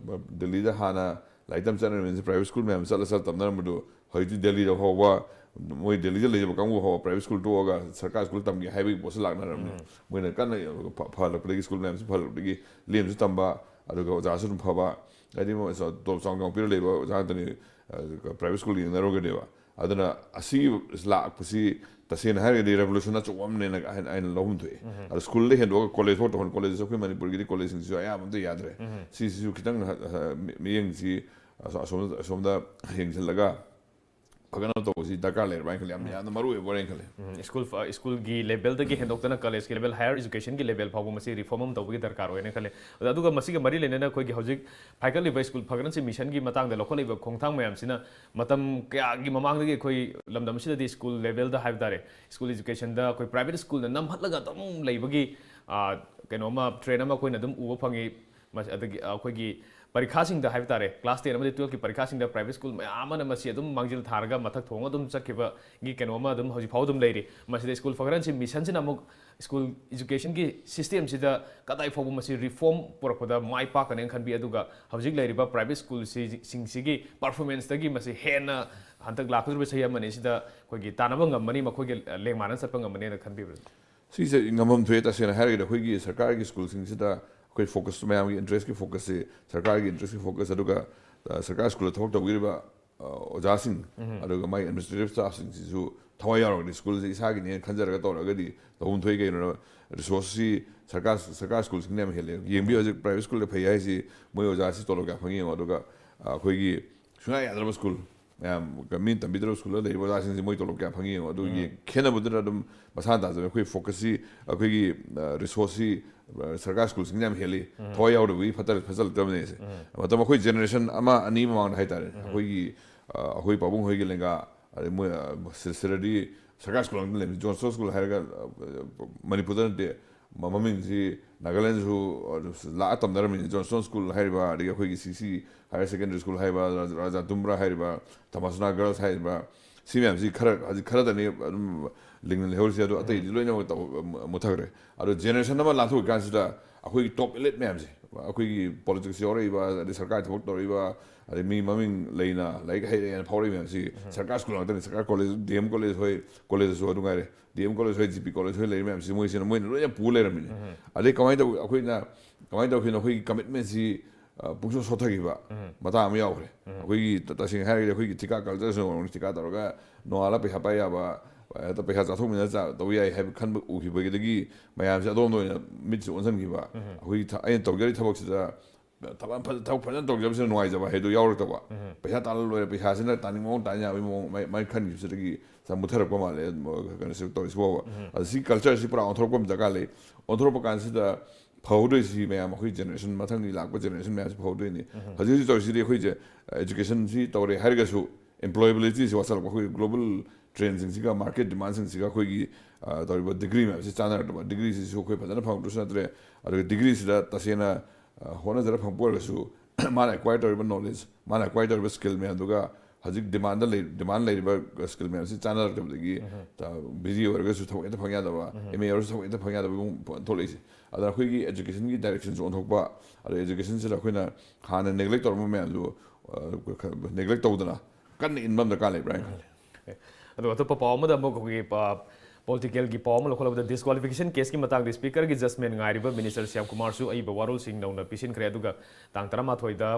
ꯗꯦꯜꯂꯤꯗ ꯍꯥꯟꯅ ꯂꯥꯏꯔꯤꯛ ꯇꯝ ꯆꯠꯅꯔꯤꯕꯁꯤ ꯄ꯭ꯔꯥꯏꯚꯦꯠ ꯁ꯭ꯀꯨꯜ ꯃꯌꯥꯝ ꯆꯠꯂ ꯆꯠꯂ ꯇꯝꯅꯔꯝꯕꯗꯨ ꯍꯧꯖꯤꯛꯇꯤ ꯗꯦꯜꯂꯤꯗ ꯐꯥꯎꯕ ꯃꯣꯏ ꯗꯦꯜꯂꯤꯗ ꯂꯩꯖꯕ ꯀꯥꯡꯕꯨ ꯐꯥꯎꯕ ꯄ꯭ꯔꯥꯏꯚꯦꯠ ꯁ꯭ꯀꯨꯜ ꯇꯣꯛꯑꯒ ꯁꯔꯀꯥꯔ ꯁ꯭ꯀꯨꯜ ꯇꯝꯒꯦ ꯍꯥꯏꯕꯒꯤ ꯄꯣꯠꯁꯤ ꯂꯥꯛꯅꯔꯕꯅꯤ꯫ ꯃꯣꯏꯅ ꯀꯟꯅ ꯐ-, ꯐꯍꯜꯂꯛꯄꯗꯒꯤ, ꯁ꯭ꯀꯨꯜ ꯃꯌꯥꯝꯁꯤ ꯐꯍꯜꯂꯛꯄꯗꯒꯤ ꯂꯦꯝꯅꯁꯨ ꯇꯝꯕ, ꯑꯗꯨꯒ ꯑꯣꯖꯥꯁꯨ ꯑꯗꯨꯝ ꯐꯕ, ꯍꯥꯏꯗꯤ ꯃꯣꯏ ꯇꯣꯂꯣꯞ ꯆꯥꯎꯅ ꯆꯥꯎꯅ ꯄꯤꯔ ꯂꯩꯕ ꯑꯣꯖꯥ ꯉꯥꯛꯇꯅꯤ, ꯑ, ꯄ꯭ꯔꯥꯏꯚꯦꯠ ꯁ꯭ꯀꯨꯜ ꯌꯦꯡꯅꯔꯨꯔꯒꯗꯤꯕ꯫ ꯑꯗꯨꯅ ꯑꯁꯤ ꯂꯥꯛꯄꯁꯤ ꯇꯁꯦꯡꯅ ꯍꯥꯏꯔꯒꯗꯤ ꯔꯦꯚꯣꯂꯨꯁꯟ ꯑꯆꯧꯕ ꯑꯃꯅꯦꯅ ꯑꯩꯅ, ꯑꯩꯅ ꯂꯧꯐꯝ ꯊꯣꯛꯑꯦ꯫ ꯑꯗꯣ ꯁ꯭ꯀꯨꯜꯗ ꯍꯦꯟꯗꯣꯛꯑꯒ ꯀꯣꯂꯦꯖ ꯐꯥꯎ ꯇꯧꯍꯟ-, ꯀꯣꯂꯦꯖꯁꯨ ꯑꯩꯈꯣꯏ ꯃꯅꯤꯄꯨꯔꯒꯤꯗꯤ ꯀꯣꯂꯦꯖꯁꯤꯡꯁꯤꯁꯨ ꯑꯌꯥꯝꯕ ꯑꯝꯇ ꯌꯥꯗ꯭ꯔꯦ꯫ ꯁꯤꯁꯤꯁꯨ ꯈꯤꯇꯪ, ꯑ, ꯃꯤ-, ꯃꯤꯠꯌꯦꯡꯁꯤ ꯑꯁꯣꯝꯗ ꯑꯁꯣꯝꯗ ꯌꯦꯡꯁꯤꯜꯂꯒ ꯐꯒꯠꯅꯕ ꯇꯧꯕꯁꯤ ꯗꯔꯀꯥꯔ ꯂꯩꯔꯕ꯭ꯔꯥ ꯍꯥꯏꯅ ꯈꯜꯂꯤ꯫ ꯌꯥꯝꯅ ꯌꯥꯝꯅ ꯃꯔꯨ ꯑꯣꯏꯕ ꯋꯥꯔꯦꯅ ꯈꯜꯂꯤ꯫ ꯁ꯭ꯀꯨꯜ ꯁ꯭ꯀꯨꯜꯒꯤ ꯂꯦꯕꯦꯜꯗꯒꯤ ꯍꯦꯟꯗꯣꯛꯇꯅ ꯀꯣꯂꯦꯖꯀꯤ ꯂꯦꯕꯦꯜ, ꯍꯥꯌꯔ ꯏꯖꯨꯀꯦꯁꯟꯒꯤ ꯂꯦꯕꯦꯜ ꯐꯥꯎꯕ ꯃꯁꯤ ꯔꯤꯐꯣꯔꯝ ꯑꯃ ꯇꯧꯕꯒꯤ ꯗꯔꯀꯥꯔ ꯑꯣꯏꯅ ꯈꯜꯂꯤ꯫ ꯑꯗ ꯑꯗꯨꯒ ꯃꯁꯤꯒ ꯃꯔꯤ ꯂꯩꯅꯅ ꯑꯩꯈꯣꯏꯒꯤ ꯍꯧꯖꯤꯛ ꯄꯥꯏꯈꯠꯂꯤꯕ ꯁ꯭ꯀꯨꯜ ꯐꯒꯠꯍꯟꯁꯤ ꯃꯤꯁꯟꯒꯤ ꯃꯇꯥꯡꯗ ꯂꯧꯈꯠꯂꯤꯕ ꯈꯣꯡꯊꯥꯡ ꯃꯌꯥꯝꯁꯤꯅ ꯃꯇꯝ ꯀꯌꯥꯒꯤ ꯃꯃꯥꯡꯗꯒꯤ ꯑꯩꯈꯣꯏ ꯂꯝꯗꯝ ꯑꯁꯤꯗꯗꯤ ꯁ꯭ꯀꯨꯜ ꯂꯦꯕꯦꯜꯗ ꯍꯥꯏꯕ ꯇꯥꯔꯦ, ꯁ꯭ꯀꯨꯜ ꯏꯖꯨꯀꯦꯁꯟꯗ ꯑꯩꯈꯣꯏ ꯄ꯭ꯔꯥꯏꯚꯦꯠ ꯁ꯭ꯀꯨꯜꯅ ꯅꯝꯍꯠꯂꯒ ꯑꯗꯨꯝ ꯂꯩꯕꯒꯤ ꯀꯩꯅꯣꯝꯃ ꯇ꯭ꯔꯦꯟ ꯑꯃ ꯑꯩꯈꯣꯏꯅ ꯑꯗꯨꯝ ꯎꯕ ꯐꯪꯉꯤ꯫ ꯑꯗꯒꯤ ꯑꯩꯈꯣꯏꯒꯤ ꯄꯔꯤꯈꯥꯁꯤꯡꯗ ꯍꯥꯏꯕ ꯇꯥꯔꯦ, ꯀ꯭ꯂꯥꯁ ꯇꯦꯟ ꯑꯃꯗꯤ ꯇꯨꯌꯦꯜꯐꯀꯤ ꯄꯔꯤꯈꯥꯁꯤꯡꯗ ꯄ꯭ꯔꯥꯏꯚꯦꯠ ꯁ꯭ꯀꯨꯜ ꯃꯌꯥꯝ ꯑꯃꯅ ꯃꯁꯤ ꯑꯗꯨꯝ ꯃꯥꯡꯖꯤꯜ ꯊꯥꯔꯒ ꯃꯊꯛ ꯊꯣꯡꯉ ꯑꯗꯨꯝ ꯆꯠꯈꯤꯕꯒꯤ ꯀꯩꯅꯣ ꯑꯃ ꯑꯗꯨꯝ ꯍꯧꯖꯤꯛ ꯐꯥꯎ ꯑꯗꯨꯝ ꯂꯩꯔꯤ꯫ ꯃꯁꯤꯗ ꯁ꯭ꯀꯨꯜ ꯐꯒꯠꯍꯟꯁꯤ ꯃꯤꯁꯟꯁꯤꯅ ꯑꯃꯨꯛ ꯁ꯭ꯀꯨꯜ ꯏꯖꯨꯀꯦꯁꯟꯒꯤ ꯁꯤꯁꯇꯦꯝꯁꯤꯗ ꯀꯗꯥꯏ ꯐꯥꯎꯕ ꯃꯁꯤ ꯔꯤꯐꯣꯔꯝ ꯄꯨꯔꯛꯄꯗ ꯃꯥꯏ ꯄꯥꯛꯀꯅꯦꯅ ꯈꯟꯕꯤ? ꯑꯗꯨꯒ ꯍꯧꯖꯤꯛ ꯂꯩꯔꯤꯕ ꯄ꯭ꯔꯥꯏꯚꯦꯠ ꯁ꯭ꯀꯨꯜꯁꯤꯡꯁꯤꯒꯤ ꯄꯔꯐꯣꯔꯃꯦꯟꯁꯇꯒꯤ ꯃꯁꯤ ꯍꯦꯟꯅ ꯍꯟꯗꯛ ꯂꯥꯛꯀꯗꯧꯔꯤꯕ ꯆꯍꯤ ꯑꯃꯅꯤ ꯑꯁꯤꯗ ꯑꯩꯈꯣꯏꯒꯤ ꯇꯥꯟꯅꯕ ꯉꯝꯃꯅꯤ, ꯃꯈꯣꯏꯒꯤ ꯂꯦꯡꯃꯥꯟꯅ ꯆꯠꯄ ꯉꯝꯃꯅꯤꯅ ꯈꯟꯕꯤꯕ꯭ꯔꯥ? ꯁꯤꯁꯦ ꯉꯝꯐꯝ ꯊꯣꯛꯑꯦ꯫ ꯇꯁꯦꯡꯅ ꯍꯥꯏꯔꯒꯗꯤ ꯑꯩꯈꯣꯏꯒꯤ ꯁꯔꯀꯥꯔꯒꯤ ꯁ꯭ꯀꯨꯜꯁꯤꯡꯁꯤꯗ ꯑꯩꯈꯣꯏ ꯐꯣꯀꯁ, ꯃꯌꯥꯝꯒꯤ ꯏꯟꯇꯔꯦꯁꯀꯤ ꯐꯣꯀꯁꯁꯤ, ꯁꯔꯀꯥꯔꯒꯤ ꯏꯟꯇꯔꯦꯁꯀꯤ ꯐꯣꯀꯁ, ꯑꯗꯨꯒ ꯁꯔꯀꯥꯔ ꯁ꯭ꯀꯨꯜꯗ ꯊꯕꯛ ꯇꯧꯕꯤꯔꯤꯕ ꯑꯣꯖꯥꯁꯤꯡ, ꯑꯗꯨꯒ ꯃꯥꯒꯤ ꯑꯦꯗꯃꯤꯅꯤꯁꯇ꯭ꯔꯦꯇꯤꯚ ꯁ꯭ꯇꯥꯐꯁꯤꯡꯁꯤꯁꯨ ꯊꯋꯥꯏ ꯌꯥꯎꯔꯒꯗꯤ ꯁ꯭ꯀꯨꯜꯁꯤ ꯏꯁꯥꯒꯤꯅꯦꯅ ꯈꯟꯖꯔꯒ ꯇꯧꯔꯒꯗꯤ ꯇꯧꯐꯝ ꯊꯣꯛꯏ꯫ ꯀꯩꯒꯤꯅꯣꯗ ꯔꯤꯁꯣꯔꯁꯁꯤ ꯁꯔꯀꯥꯔ ꯁꯔꯀꯥꯔ ꯁ꯭ꯀꯨꯜꯁꯤꯡꯅ ꯌꯥꯝ ꯍꯦꯜꯂꯦ꯫ ꯌꯦꯡꯕꯤꯌꯨ, ꯍꯧꯖꯤꯛ ꯄ꯭ꯔꯥꯏꯚꯦꯠ ꯁ꯭ꯀꯨꯜꯗ ꯐꯩ ꯍꯥꯏꯁꯤ ꯃꯣꯏ ꯑꯣꯖꯥꯁꯤ ꯇꯣꯂꯣꯞ ꯀꯌꯥ ꯐꯪꯉꯤ ꯌꯦꯡꯉꯣ꯫ ꯑꯗꯨꯒ ꯑꯩꯈꯣꯏꯒꯤ ꯁꯨꯡꯌꯥ ꯌꯥꯗ꯭ꯔꯕ ꯁ꯭ꯀꯨꯜ ꯃꯌꯥꯝ, ꯃꯤꯅ ꯇꯝꯕꯤꯗ꯭ꯔꯕ ꯁ꯭ꯀꯨꯜꯗ ꯂꯩꯔꯤꯕ ꯑꯣꯖꯥꯁꯤꯡꯁꯤ ꯃꯣꯏ ꯇꯣꯂꯣꯞ ꯀꯌꯥ ꯐꯪꯉꯤ ꯌꯦꯡꯉꯣ꯫ ꯑꯗꯨ ꯌꯦꯡ-, ꯈꯦꯠꯅꯕꯗꯨꯅ ꯑꯗꯨꯝ ꯃꯁꯥꯅ ꯇꯥꯖꯕꯅꯤ꯫ ꯑꯩꯈꯣꯏ ꯐꯣꯀꯁꯁꯤ, ꯑꯩꯈꯣꯏꯒꯤ ꯔꯤꯁꯣꯔꯁꯁꯤ ꯁꯔꯀꯥꯔ ꯁ꯭ꯀꯨꯜꯁꯤꯡꯅ ꯌꯥꯝ ꯍꯦꯜꯂꯤ꯫ ꯊꯋꯥꯏ ꯌꯥꯎꯗꯕꯒꯤ ꯐꯠꯇ-, ꯐꯖꯜꯂꯛꯇꯕꯅꯦ ꯁꯦ꯫ ꯃꯇꯝ ꯑꯩꯈꯣꯏ ꯖꯦꯅꯦꯔꯦꯁꯟ ꯑꯃ ꯑꯅꯤ ꯃꯃꯥꯡꯗ ꯍꯥꯏꯇꯥꯔꯦ, ꯑꯩꯈꯣꯏꯒꯤ ꯑꯩꯈꯣꯏ ꯄꯥꯕꯨꯡ ꯍꯣꯏꯒꯤ ꯂꯦꯡꯒꯥ, ꯑꯗꯩ ꯃꯣꯏ ꯁꯤꯗꯗꯤ ꯁꯔꯀꯥꯔ ꯁ꯭ꯀꯨꯜ ꯉꯥꯛꯇ ꯂꯩꯕꯅꯤ꯫ ꯖꯣꯟꯁꯇꯣꯟ ꯁ꯭ꯀꯨꯜ ꯍꯥꯏꯔꯒ ꯃꯅꯤꯄꯨꯔꯗ ꯅꯠꯇꯦ, ꯃꯃꯤꯡꯁꯤ ꯅꯥꯒꯥꯂꯦꯟꯗꯁꯨ ꯂꯥꯛꯑ ꯇꯝꯅꯔꯝꯃꯤꯅꯤ꯫ ꯖꯣꯟꯁꯇꯣꯟ ꯁ꯭ꯀꯨꯜ ꯍꯥꯏꯔꯤꯕ, ꯑꯗꯒꯤ ꯑꯩꯈꯣꯏꯒꯤ ꯁꯤ ꯁꯤ ꯍꯥꯌꯔ ꯁꯦꯀꯦꯟꯗꯔꯤ ꯁ꯭ꯀꯨꯜ ꯍꯥꯏꯔꯤꯕ, ꯔꯥꯖꯥ ꯇꯨꯝꯕ꯭ꯔꯥ ꯍꯥꯏꯔꯤꯕ, ꯊꯃꯥꯁꯅꯥ ꯒꯔꯜꯁ ꯍꯥꯏꯔꯤꯕ, ꯁꯤ ꯃꯌꯥꯝꯁꯤ ꯈꯔ, ꯍꯧꯖꯤꯛ ꯈꯔꯗꯅꯤ ꯑꯗꯨꯝ ꯂꯤꯡꯅ ꯂꯩꯍꯧꯔꯤꯁꯦ꯫ ꯑꯗꯣ ꯑꯇꯩꯗꯤ ꯂꯣꯏꯅꯃꯛ ꯇꯧ-, ꯃꯨꯠꯊꯈ꯭ꯔꯦ꯫ ꯑꯗꯣ ꯖꯦꯅꯦꯔꯦꯁꯟ ꯑꯃ ꯂꯥꯟꯊꯣꯛꯈꯤꯀꯥꯟꯁꯤꯗ ꯑꯩꯈꯣꯏꯒꯤ ꯇꯣꯞ ꯑꯦꯂꯤꯠ ꯃꯌꯥꯝꯁꯦ, ꯑꯩꯈꯣꯏꯒꯤ ꯄꯣꯂꯤꯇꯤꯛꯁ ꯌꯥꯎꯔꯛꯏꯕ, ꯑꯗꯩ ꯁꯔꯀꯥꯔ ꯊꯕꯛ ꯇꯧꯔꯛꯏꯕ, ꯑꯗꯩ ꯃꯤ ꯃꯃꯤꯡ ꯂꯩꯅ ꯂꯥꯏꯔꯤꯛ ꯍꯩꯔꯦꯅ ꯐꯥꯎꯔꯛꯏ ꯃꯌꯥꯝꯁꯤ ꯁꯔꯀꯥꯔ ꯁ꯭ꯀꯨꯜ ꯉꯥꯛꯇꯅꯤ꯫ ꯁꯔꯀꯥꯔ ꯀꯣꯂꯦꯖ, ꯗꯤ ꯑꯦꯝ ꯀꯣꯂꯦꯖ ꯍꯣꯏ, ꯀꯣꯂꯦꯖꯇꯁꯨ ꯑꯗꯨ ꯉꯥꯏꯔꯦ, ꯗꯤ ꯑꯦꯝ ꯀꯣꯂꯦꯖ ꯍꯣꯏ, ꯖꯤ ꯄꯤ ꯀꯣꯂꯦꯖ ꯍꯣꯏ ꯂꯩꯔꯤ ꯃꯌꯥꯝꯁꯤ ꯃꯣꯏꯁꯤꯅ, ꯃꯣꯏꯅ ꯂꯣꯏꯅ ꯄꯨ ꯂꯩꯔꯝꯃꯤꯅꯤ꯫ ꯑꯗꯩ ꯀꯃꯥꯏꯅ ꯇꯧ-, ꯑꯩꯈꯣꯏꯅ ꯀꯃꯥꯏꯅ ꯇꯧꯈꯤꯅꯣ, ꯑꯩꯈꯣꯏꯒꯤ ꯀꯃꯤꯠꯃꯦꯟꯁꯤ ꯄꯨꯡꯁꯣꯠ ꯁꯣꯠꯊꯈꯤꯕ ꯃꯇꯥꯡ ꯑꯃ ꯌꯥꯎꯈ꯭ꯔꯦ꯫ ꯑꯩꯈꯣꯏꯒꯤ ꯇ-, ꯇꯁꯦꯡꯅ ꯍꯥꯏꯔꯒꯗꯤ ꯑꯩꯈꯣꯏꯒꯤ ꯊꯤꯀꯥ ꯀꯜꯆꯔꯁꯨ ꯊꯤꯀꯥ ꯇꯧꯔꯒ ꯅꯣꯡꯉꯥꯜꯂ ꯄꯩꯁꯥ ꯄꯥꯏ ꯌꯥꯕ, ꯍꯦꯛꯇ ꯄꯩꯁꯥ ꯆꯥꯊꯣꯛꯃꯤꯟꯅ ꯆꯥ-, ꯇꯧꯕ ꯌꯥꯏ ꯍꯥꯏꯕ ꯈꯟꯕ ꯎꯈꯤꯕꯒꯤꯗꯒꯤ ꯃꯌꯥꯝꯁꯦ ꯑꯗꯣꯝꯗ ꯑꯣꯏꯅ ꯃꯤꯠꯁꯦ ꯑꯣꯟꯁꯤꯟꯈꯤꯕ꯫ ꯑꯩꯈꯣꯏꯒꯤ ꯊ-, ꯑꯩꯅ ꯇꯧꯖꯔꯤ ꯊꯕꯛꯁꯤꯗ ꯊꯕꯛ ꯐꯖ- ꯊꯕꯛ ꯐꯖꯅ ꯇꯧꯖꯕꯁꯤꯅ ꯅꯨꯡꯉꯥꯏꯖꯕ ꯍꯥꯏꯗꯣ ꯌꯥꯎꯔꯛꯇꯕ꯫ ꯄꯩꯁꯥ ꯇꯥꯜꯂ ꯂꯣꯏꯔꯦ, ꯄꯩꯁꯥꯁꯤꯅ ꯇꯥꯅꯤꯡꯕ ꯃꯑꯣꯡ ꯇꯥꯟ ꯌꯥꯕꯒꯤ ꯃꯑꯣꯡ ꯃꯥꯏ- ꯃꯥꯏ ꯈꯟꯈꯤꯕꯁꯤꯗꯒꯤ ꯁꯨꯝ ꯃꯨꯠꯊꯔꯛꯄ ꯃꯥꯜꯂꯦ꯫ ꯀꯩꯅꯣꯁꯤ ꯇꯧꯔꯤꯁꯤ ꯐꯥꯎꯕ꯫ ꯑꯗ ꯁꯤ ꯀꯜꯆꯔꯁꯤ ꯄꯨꯔꯥ ꯑꯣꯟꯊꯣꯔꯛꯄ ꯑꯃ ꯗꯔꯀꯥꯔ ꯂꯩ꯫ ꯑꯣꯟꯊꯣꯔꯛꯄ ꯀꯥꯟꯁꯤꯗ ꯐꯍꯧꯗꯣꯏꯁꯤ ꯃꯌꯥꯝ, ꯑꯩꯈꯣꯏ ꯖꯦꯅꯦꯔꯦꯁꯟ, ꯃꯊꯪꯒꯤ ꯂꯥꯛꯄ ꯖꯦꯅꯦꯔꯦꯁꯟ ꯃꯌꯥꯝꯁꯤ ꯐꯍꯧꯗꯣꯏꯅꯤ꯫ ꯍꯧꯖꯤꯛ ꯍꯧꯖꯤꯛ ꯇꯧꯔꯤꯁꯤꯗꯤ ꯑꯩꯈꯣꯏꯁꯦ ꯑꯦꯖꯨꯀꯦꯁꯟꯁꯤ ꯇꯧꯔꯦ ꯍꯥꯏꯔꯒꯁꯨ, ꯑꯦꯝꯄ꯭ꯂꯣꯌꯦꯕꯤꯂꯤꯇꯤꯁꯤ ꯋꯥꯠꯁꯜꯂꯛꯄ, ꯑꯩꯈꯣꯏꯒꯤ ꯒ꯭ꯂꯣꯕꯜ ꯇ꯭ꯔꯦꯟꯁꯤꯡꯁꯤꯒ ꯃꯥꯔꯀꯦꯠ ꯗꯤꯃꯥꯟꯁꯤꯡꯁꯤꯒ ꯑꯩꯈꯣꯏꯒꯤ, ꯑ, ꯇꯧꯔꯤꯕ ꯗꯤꯒ꯭ꯔꯤ ꯃꯌꯥꯝꯁꯤ ꯆꯥꯟꯅꯔꯛꯇꯕ, ꯗꯤꯒ꯭ꯔꯤꯁꯤꯁꯨ ꯑꯩꯈꯣꯏ ꯐꯖꯅ ꯐꯪꯗ꯭ꯔꯁꯨ ꯅꯠꯇ꯭ꯔꯦ꯫ ꯑꯗꯨꯒ ꯗꯤꯒ꯭ꯔꯤꯁꯤꯗ ꯇꯁꯦꯡꯅ, ꯑ, ꯍꯣꯠꯅꯖꯔ ꯐꯪꯕ ꯑꯣꯏꯔꯒꯁꯨ, ꯃꯥꯅ ꯑꯦꯀ꯭ꯋꯥꯌꯔ ꯇꯧꯔꯤꯕ ꯅꯣꯂꯦꯖ, ꯃꯥꯅ ꯑꯦꯀ꯭ꯋꯥꯌꯔ ꯇꯧꯔꯤꯕ ꯁ꯭ꯀꯤꯜ ꯃꯌꯥꯝꯗꯨꯒ ꯍꯧꯖꯤꯛ ꯗꯤꯃꯥꯟꯗ ꯂꯩ, ꯗꯤꯃꯥꯟ ꯂꯩꯔꯤꯕ ꯁ꯭ꯀꯤꯜ ꯃꯌꯥꯝꯁꯤ ꯆꯥꯟꯅꯔꯛꯇꯕꯗꯒꯤ, ꯕꯤ ꯖꯤ ꯑꯣꯏꯔꯒꯁꯨ ꯊꯕꯛ ꯍꯦꯛꯇ ꯐꯪ ꯌꯥꯗꯕ, ꯑꯦꯝ ꯑꯦ ꯑꯣꯏꯔꯁꯨ ꯊꯕꯛ ꯍꯦꯛꯇ ꯐꯪ ꯌꯥꯗꯕꯒꯤ ꯃꯑꯣꯡ ꯊꯣꯛꯂꯛꯏꯁꯦ꯫ ꯑꯗꯨꯅ ꯑꯩꯈꯣꯏꯒꯤ ꯑꯦꯖꯨꯀꯦꯁꯟꯒꯤ ꯗꯥꯏꯔꯦꯛꯁꯟꯁꯨ ꯑꯣꯟꯊꯣꯛꯄ, ꯑꯗꯩ ꯑꯦꯖꯨꯀꯦꯁꯟꯁꯤꯗ ꯑꯩꯈꯣꯏꯅ ꯍꯥꯟꯅ ꯅꯦꯒ꯭ꯂꯦꯛ ꯇꯧꯔꯝꯕ ꯃꯌꯥꯝꯗꯨ, ꯑ, ꯅꯦꯒ꯭ꯂꯦꯛ ꯇꯧꯗꯅ ꯀꯟꯅ ꯏꯟꯕ ꯑꯃ ꯗꯔꯀꯥꯔ ꯂꯩꯕ꯭ꯔꯥ ꯍꯥꯏꯅ ꯈꯜꯂꯤ꯫ ꯑꯗꯨꯒ ꯑꯇꯣꯞꯄ ꯄꯥꯎ ꯑꯃꯗ ꯑꯃꯨꯛ ꯑꯩꯈꯣꯏꯒꯤ ꯄꯣꯂꯤꯇꯤꯀꯦꯜꯒꯤ ꯄꯥꯎ ꯑꯃ ꯂꯧꯈꯠꯂꯕꯗ, ꯗꯤꯁꯀ꯭ꯋꯥꯂꯤꯐꯤꯀꯦꯁꯟ ꯀꯦꯁꯀꯤ ꯃꯇꯥꯡꯗ ꯁ꯭ꯄꯤꯀꯔꯒꯤ ꯖꯖꯃꯦꯟ ꯉꯥꯏꯔꯤꯕ ꯃꯤꯅꯤꯁꯇꯔ ꯁ꯭ꯌꯥꯝ ꯀꯨꯃꯥꯔꯁꯨ ꯑꯏꯕ ꯋꯥꯔꯣꯜꯁꯤꯡ ꯅꯧꯅ ꯄꯤꯁꯤꯟꯈ꯭ꯔꯦ꯫ ꯑꯗꯨꯒ ꯇꯥꯡ ꯇꯔꯥꯃꯥꯊꯣꯏꯗ,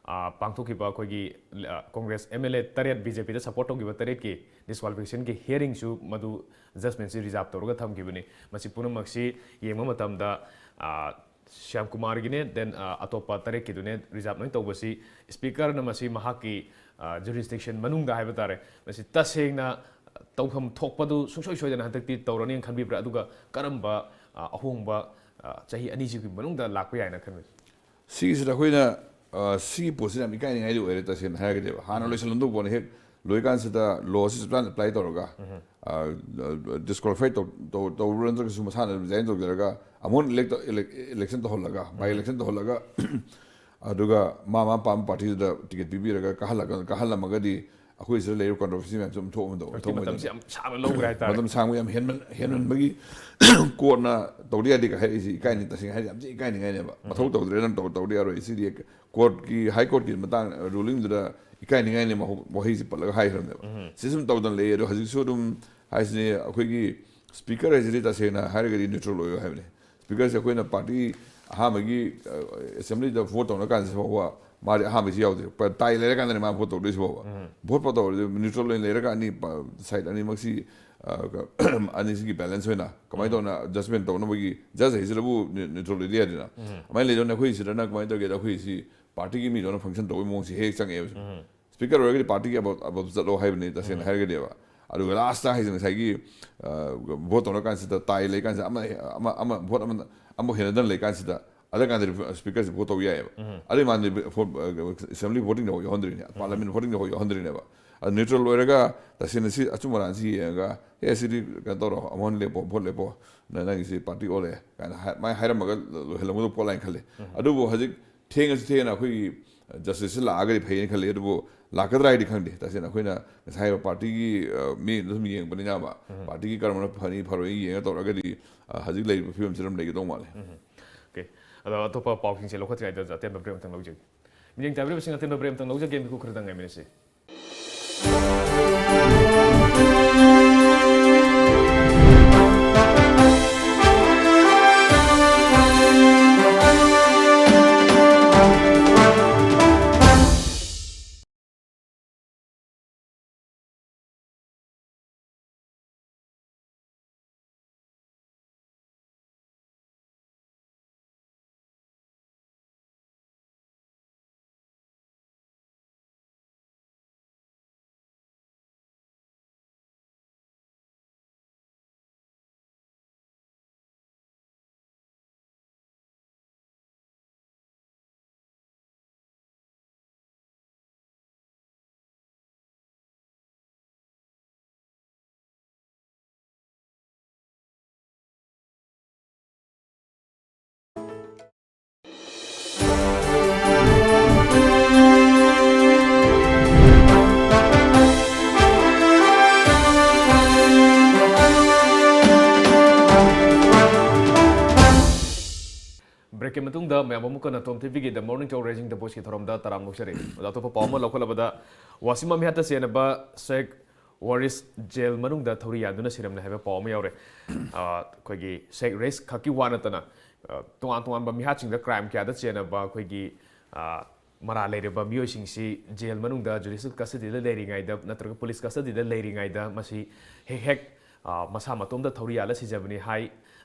ꯑ, ꯄꯥꯡꯊꯣꯛꯈꯤꯕ ꯑꯩꯈꯣꯏꯒꯤ, ꯑ, ꯀꯣꯡꯒ꯭ꯔꯦꯁ ꯑꯦꯝ ꯑꯦꯜ ꯑꯦ ꯇꯔꯦꯠ, ꯕꯤ ꯖꯦ ꯄꯤꯗ ꯁꯄꯣꯔꯠ ꯇꯧꯈꯤꯕ ꯇꯔꯦꯠꯀꯤ ꯗꯤꯁꯀ꯭ꯋꯥꯂꯤꯐꯤꯀꯦꯁꯟꯒꯤ ꯍꯤꯌꯔꯤꯡꯁꯨ ꯃꯗꯨ ꯖꯖꯃꯦꯟꯁꯤ ꯔꯤꯖꯥꯔꯕ ꯇꯧꯔꯒ ꯊꯝꯈꯤꯕꯅꯤ꯫ ꯃꯁꯤ ꯄꯨꯝꯅꯃꯛꯁꯤ ꯌꯦꯡꯕ ꯃꯇꯝꯗ, ꯑ, ꯁ꯭ꯌꯥꯝ ꯀꯨꯃꯥꯔꯒꯤꯅꯦ, then, ꯑ, ꯑꯇꯣꯞꯄ ꯇꯔꯦꯠꯀꯤꯗꯨꯅꯦ ꯔꯤꯖꯥꯔꯕ ꯂꯣꯏ ꯇꯧꯕꯁꯤ ꯁ꯭ꯄꯤꯀꯔꯅ ꯃꯁꯤ ꯃꯍꯥꯛꯀꯤ, ꯑ, ꯖꯨꯔꯤꯁꯗꯤꯛꯁꯟ ꯃꯅꯨꯡꯗ ꯍꯥꯏꯕ ꯇꯥꯔꯦ, ꯃꯁꯤ ꯇꯁꯦꯡꯅ ꯇꯧꯐꯝ ꯊꯣꯛꯄꯗꯨ ꯁꯨꯡꯁꯣꯏ ꯁꯣꯏꯗꯅ ꯍꯟꯗꯛꯇꯤ ꯇꯧꯔꯅꯤꯅ ꯈꯟꯕꯤꯕ꯭ꯔꯥ? ꯑꯗꯨꯒ ꯀꯔꯝꯕ, ꯑ, ꯑꯍꯣꯡꯕ, ꯑ, ꯆꯍꯤ ꯑꯅꯤꯁꯤꯒꯤ ꯃꯅꯨꯡꯗ ꯂꯥꯛꯄ ꯌꯥꯏꯅ ꯈꯟꯕꯤ? ꯁꯤꯒꯤꯁꯤꯗ ꯑꯩꯈꯣꯏꯅ, ꯑ, ꯁꯤꯒꯤ ꯄꯣꯠꯁꯤꯅ ꯌꯥꯝ ꯏꯀꯥꯏꯅꯤꯡꯉꯥꯏꯗꯤ ꯑꯣꯏꯔꯦ, ꯇꯁꯦꯡꯅ ꯍꯥꯏꯔꯒꯗꯤꯕ꯫ ꯍꯥꯟꯅ ꯂꯣꯏꯁꯤꯜꯂꯝꯗꯧꯕ ꯄꯣꯠꯅꯤ꯫ ꯍꯦꯛ ꯂꯣꯏꯀꯥꯟꯁꯤꯗ ꯂꯣꯁꯤ ꯆꯞ ꯆꯥꯅ ꯑꯦꯄ꯭ꯂꯥꯏ ꯇꯧꯔꯒ, ꯗꯤꯁꯀ꯭ꯋꯥꯂꯤꯐꯥꯏ ꯇꯧ, ꯇꯧ, ꯇꯧꯔꯨꯔ ꯅꯠꯇ꯭ꯔꯒꯁꯨ ꯃꯁꯥꯅ ꯔꯤꯖꯥꯏꯟ ꯇꯧꯖꯔꯒ ꯑꯃꯨꯛ ꯏꯂꯦꯛ, ꯏꯂꯦꯛꯁꯟ ꯇꯧꯍꯜꯂꯒ, ꯕꯥꯏ ꯏꯂꯦꯛꯁꯟ ꯇꯧꯍꯜꯂꯒ, ꯑꯗꯨꯒ ꯃꯥ ꯃꯥ ꯄꯥꯝꯕ ꯄꯥꯔꯇꯤꯗꯨꯗ ꯇꯤꯀꯦꯠ ꯄꯤꯕꯤꯔꯒ ꯀꯥꯍꯜꯂꯒ, ꯀꯥꯍꯜꯂꯝꯃꯒꯗꯤ ꯑꯩꯈꯣꯏ ꯁꯤꯗ ꯂꯩꯔꯤꯕ ꯀꯣꯟꯇ꯭ꯔꯣꯚꯔꯁꯤ ꯃꯌꯥꯝꯁꯦ ꯑꯗꯨꯝ ꯊꯣꯛꯑꯝꯗꯧꯕ, ꯍꯧꯖꯤꯛꯇꯤ ꯊꯣꯛꯑꯝꯃꯣꯏꯗꯧꯕ꯫ ꯃꯇꯝꯁꯤ ꯌꯥꯝ ꯁꯥꯡꯅ ꯂꯧꯈ꯭ꯔꯦ ꯍꯥꯏꯇꯥꯔꯦ꯫ ꯃꯇꯝ ꯁꯥꯡꯕ ꯌꯥꯝ ꯍꯦꯟꯃꯟ, ꯍꯦꯟꯃꯟꯕꯒꯤ ꯀꯣꯔꯠꯅ ꯇꯧꯗ ꯌꯥꯗꯦꯒ ꯍꯥꯏꯔꯛꯏꯁꯤ ꯏꯀꯥꯏꯅꯤ, ꯇꯁꯦꯡꯅ ꯍꯥꯏꯔꯗꯤ ꯌꯥꯝ ꯊꯤ ꯏꯀꯥꯏꯅꯤꯡꯉꯥꯏꯅꯦꯕ꯫ ꯃꯊꯧ ꯇꯧꯗ꯭ꯔꯦ, ꯅꯪ ꯇꯧ, ꯇꯧꯗ ꯌꯥꯔꯣꯏ꯫ ꯁꯤꯗꯤ ꯀꯣꯔꯠꯀꯤ, ꯍꯥꯏ ꯀꯣꯔꯠꯀꯤ ꯃꯇꯥꯡ ꯔꯨꯂꯤꯡꯗꯨꯗ ꯏꯀꯥꯏꯅꯤꯡꯉꯥꯏꯅꯦ ꯃꯍꯧ-, ꯋꯥꯍꯩꯁꯤ ꯄꯜꯂꯒ ꯍꯥꯏꯈ꯭ꯔꯕꯅꯦꯕ꯫ ꯁꯤ ꯁꯨꯝ ꯇꯧꯗꯅ ꯂꯩ꯫ ꯑꯗꯣ ꯍꯧꯖꯤꯛꯁꯨ ꯑꯗꯨꯝ ꯍꯥꯏꯁꯤꯅꯤ, ꯑꯩꯈꯣꯏꯒꯤ ꯁ꯭ꯄꯤꯀꯔ ꯍꯥꯏꯁꯤꯗꯤ ꯇꯁꯦꯡꯅ ꯍꯥꯏꯔꯒꯗꯤ ꯅ꯭ꯌꯨꯇ꯭ꯔꯦꯜ ꯑꯣꯏꯌꯣ ꯍꯥꯏꯕꯅꯤ꯫ ꯁ꯭ꯄꯤꯀꯔꯁꯦ ꯑꯩꯈꯣꯏꯅ ꯄꯥꯔꯇꯤ ꯑꯍꯥꯟꯕꯒꯤ, ꯑ, ꯑꯦꯁꯦꯝꯕ꯭ꯂꯤꯗ ꯚꯣꯠ ꯇꯧꯅ ꯀꯥꯟꯁꯤ ꯐꯥꯎꯕ ꯃꯥꯗꯤ ꯑꯍꯥꯟꯕꯁꯤ ꯌꯥꯎꯗꯦ꯫ ꯄ-, ꯇꯥꯏ ꯂꯩꯔꯀꯥꯟꯗꯅꯤ ꯃꯥ ꯚꯣꯠ ꯇꯧꯗꯣꯏꯁꯤ ꯐꯥꯎꯕ꯫ ꯚꯣꯠ ꯐꯥꯎ ꯇꯧꯔꯗꯤ ꯅ꯭ꯌꯨꯇ꯭ꯔꯦꯜ ꯑꯣꯏꯅ ꯂꯩꯔꯒ ꯑꯅꯤ ꯄ-, ꯁꯥꯏꯠ ꯑꯅꯤꯃꯛꯁꯤ, ꯑ, ꯑꯅꯤꯁꯤꯒꯤ ꯕꯦꯂꯦꯟꯁ ꯑꯣꯏꯅ ꯀꯃꯥꯏꯅ ꯇꯧꯅ ꯖꯁꯃꯦꯟ ꯇꯧꯅꯕꯒꯤ, ꯖꯁ ꯍꯥꯏꯁꯤꯗꯕꯨ ꯅ꯭ꯌꯨ-, ꯅ꯭ꯌꯨꯇ꯭ꯔꯦꯜ ꯑꯣꯏꯗ ꯌꯥꯗꯦꯅ꯫ ꯑꯗꯨꯃꯥꯏꯅ ꯂꯩꯗꯧꯅ ꯑꯩꯈꯣꯏ ꯁꯤꯗꯅ ꯀꯃꯥꯏꯅ ꯇꯧꯒꯦꯗ, ꯑꯩꯈꯣꯏ ꯁꯤ ꯄꯥꯔꯇꯤꯒꯤ ꯃꯤꯗꯧꯅ ꯐꯪꯁꯟ ꯇꯧꯕꯒꯤ ꯃꯑꯣꯡꯁꯤ ꯍꯦꯛ ꯍꯦꯛ ꯆꯪꯉꯛꯑꯦꯕ꯫ ꯁ꯭ꯄꯤꯀꯔ ꯑꯣꯏꯔꯒꯗꯤ ꯄꯥꯔꯇꯤꯒꯤ ꯑꯕꯞ, ꯑꯕꯞ ꯆꯠꯂꯣ ꯍꯥꯏꯕꯅꯤ ꯇꯁꯦꯡꯅ ꯍꯥꯏꯔꯒꯗꯤꯕ꯫ ꯑꯗꯨꯒ ꯂꯥꯁꯇ ꯍꯥꯏꯁꯦ ꯉꯁꯥꯏꯒꯤ, ꯑ, ꯚꯣꯠ ꯇꯧꯅ ꯀꯥꯟꯁꯤꯗ ꯇꯥꯏ ꯂꯩ ꯀꯥꯟꯁꯤꯗ ꯑꯃ, ꯑꯃ, ꯑꯃ, ꯚꯣꯠ ꯑꯃ, ꯑꯃ ꯍꯦꯟꯅꯗꯅ ꯂꯩ ꯀꯥꯟꯁꯤꯗ, ꯑꯗꯨ ꯀꯥꯟꯗꯗꯤ ꯁ꯭ꯄꯤꯀꯔꯁꯤ ꯚꯣꯠ ꯇꯧꯕ ꯌꯥꯏꯑꯕ꯫ ꯑꯗꯨ ꯃꯥꯅꯗꯤ ꯚꯣ-, ꯑ, ꯑꯦꯁꯦꯝꯕ꯭ꯂꯤ ꯚꯣꯇꯤꯡꯗꯐꯥꯎ ꯌꯥꯎꯍꯟꯗ꯭ꯔꯤꯅꯦ, ꯄꯥꯔꯂꯤꯌꯥꯃꯦꯟ ꯚꯣꯇꯤꯡꯗꯐꯥꯎ ꯌꯥꯎꯍꯟꯗ꯭ꯔꯤꯅꯦꯕ꯫ ꯑꯗꯨ ꯅ꯭ꯌꯨꯇ꯭ꯔꯦꯜ ꯑꯣꯏꯔꯒ ꯇꯁꯦꯡꯅ ꯁꯤ ꯑꯆꯨꯝ ꯑꯔꯥꯟꯁꯤ ꯌꯦꯡꯉꯒ, "ꯑꯦ, ꯁꯤꯗꯤ ꯀꯩꯅꯣ ꯇꯧꯔꯣ, ꯑꯃꯨꯛ ꯍꯟꯅ ꯂꯦꯞꯄꯣ, ꯚꯣꯠ ꯂꯦꯞꯄꯣ, ꯅ-, ꯅꯪꯒꯤꯁꯤ ꯄꯥꯔꯇꯤ ꯑꯣꯜꯂꯦ" ꯀꯥꯏꯅ ꯍꯥꯏ-, ꯃꯥꯏ ꯍꯥꯏꯔꯝꯃꯒ ꯂꯣꯏꯍꯜꯂꯝꯒꯗꯧꯕ ꯄꯣꯠ ꯂꯥꯏꯅ ꯈꯜꯂꯦ꯫ ꯑꯗꯨꯕꯨ ꯍꯧꯖꯤꯛ ꯊꯦꯡꯉꯁꯨ ꯊꯦꯡꯅ ꯑꯩꯈꯣꯏꯒꯤ ꯖꯁꯇꯤꯁꯁꯤ ꯂꯥꯛꯑꯒꯗꯤ ꯐꯩꯌꯦꯅ ꯈꯜꯂꯤ꯫ ꯑꯗꯨꯕꯨ ꯂꯥꯛꯀꯗ꯭ꯔꯥ ꯍꯥꯏꯗꯤ ꯈꯪꯗꯦ꯫ ꯇꯁꯦꯡꯅ ꯑꯩꯈꯣꯏꯅ ꯉꯁꯥꯏ ꯍꯥꯏꯕ ꯄꯥꯔꯇꯤꯒꯤ, ꯑ, ꯃꯤ ꯑꯗꯨꯝ ꯌꯦꯡꯕꯅꯤꯅ ꯑꯃ, ꯄꯥꯔꯇꯤꯒꯤ ꯀꯔꯝꯕꯅ ꯐꯅꯤ ꯐꯔꯣꯏ ꯌꯦꯡꯉ ꯇꯧꯔꯒꯗꯤ, ꯑ, ꯍꯧꯖꯤꯛ ꯂꯩꯔꯤꯕ ꯐꯤꯕꯝꯁꯤꯗ ꯑꯗꯨꯝ ꯂꯩꯒꯗꯧ ꯃꯥꯜꯂꯦ꯫ ꯑꯣꯀꯦ꯫ ꯑꯗꯣ ꯑꯇꯣꯞꯄ ꯄꯥꯎꯁꯤꯡꯁꯦ ꯂꯧꯈꯠꯇ꯭ꯔꯤꯉꯩꯗ ꯑꯇꯦꯟꯕ ꯕ꯭ꯔꯦꯛ ꯑꯃꯇꯪ ꯂꯧꯖꯒꯦ꯫ ꯃꯤꯠꯌꯦꯡ ꯇꯥꯕꯤꯔꯤꯕꯁꯤꯡ, ꯑꯇꯦꯟꯕ ꯕ꯭ꯔꯦꯛ ꯑꯃꯇꯪ ꯂꯧꯖꯒꯦ, ꯃꯤꯀꯨꯞ ꯈꯔꯗꯪ ꯉꯥꯏꯃꯤꯟꯅꯁꯤ꯫ ꯕ꯭ꯔꯦꯛꯀꯤ ꯃꯇꯨꯡꯗ ꯃꯌꯥꯝ ꯑꯃꯨꯛꯀ ꯅꯇꯣꯝ ꯇꯤꯚꯤꯒꯤ The Morning Show Raising the Voiceꯀꯤ ꯊꯧꯔꯝꯗ ꯇꯔꯥꯝꯅ ꯑꯣꯛꯆꯔꯤ꯫ ꯑꯣꯖꯥ, ꯑꯇꯣꯞꯄ ꯄꯥꯎ ꯑꯃ ꯂꯧꯈꯠꯂꯕꯗ, ꯋꯥꯁꯤꯃ ꯃꯤꯍꯥꯠꯇ ꯆꯦꯟꯅꯕ ꯁꯦꯈ ꯋꯥꯔꯤꯁ ꯖꯦꯜ ꯃꯅꯨꯡꯗ ꯊꯧꯔꯤ ꯌꯥꯟꯗꯨꯅ ꯁꯤꯔꯝꯂꯦ ꯍꯥꯏꯕ ꯄꯥꯎ ꯑꯃ ꯌꯥꯎꯔꯦ꯫ ꯑ, ꯑꯩꯈꯣꯏꯒꯤ ꯁꯦꯈ ꯔꯦꯁ ꯈꯛꯀꯤ ꯋꯥ ꯅꯠꯇꯅ, ꯑ, ꯇꯣꯉꯥꯟ ꯇꯣꯉꯥꯟꯕ ꯃꯤꯍꯥꯠꯁꯤꯡꯗ, ꯀ꯭ꯔꯥꯏꯝ ꯀꯌꯥꯗ ꯆꯦꯟꯅꯕ ꯑꯩꯈꯣꯏꯒꯤ, ꯑ, ꯃꯔꯥꯜ ꯂꯩꯔꯕ ꯃꯤꯑꯣꯏꯁꯤꯡꯁꯤ ꯖꯦꯜ ꯃꯅꯨꯡꯗ ꯖꯨꯗꯤꯁꯤꯌꯦꯜ ꯀꯁꯇꯗꯤꯗ ꯂꯩꯔꯤꯉꯩꯗ ꯅꯠꯇ꯭ꯔꯒ ꯄꯨꯂꯤꯁ ꯀꯁꯇꯗꯤꯗ ꯂꯩꯔꯤꯉꯩꯗ ꯃꯁꯤ ꯍꯦꯛ ꯍꯦꯛ ꯑ, ꯃꯁꯥ ꯃꯇꯣꯝꯗ ꯊꯧꯔꯤ ꯌꯥꯜꯂ ꯁꯤꯖꯕꯅꯤ ꯍꯥꯏ,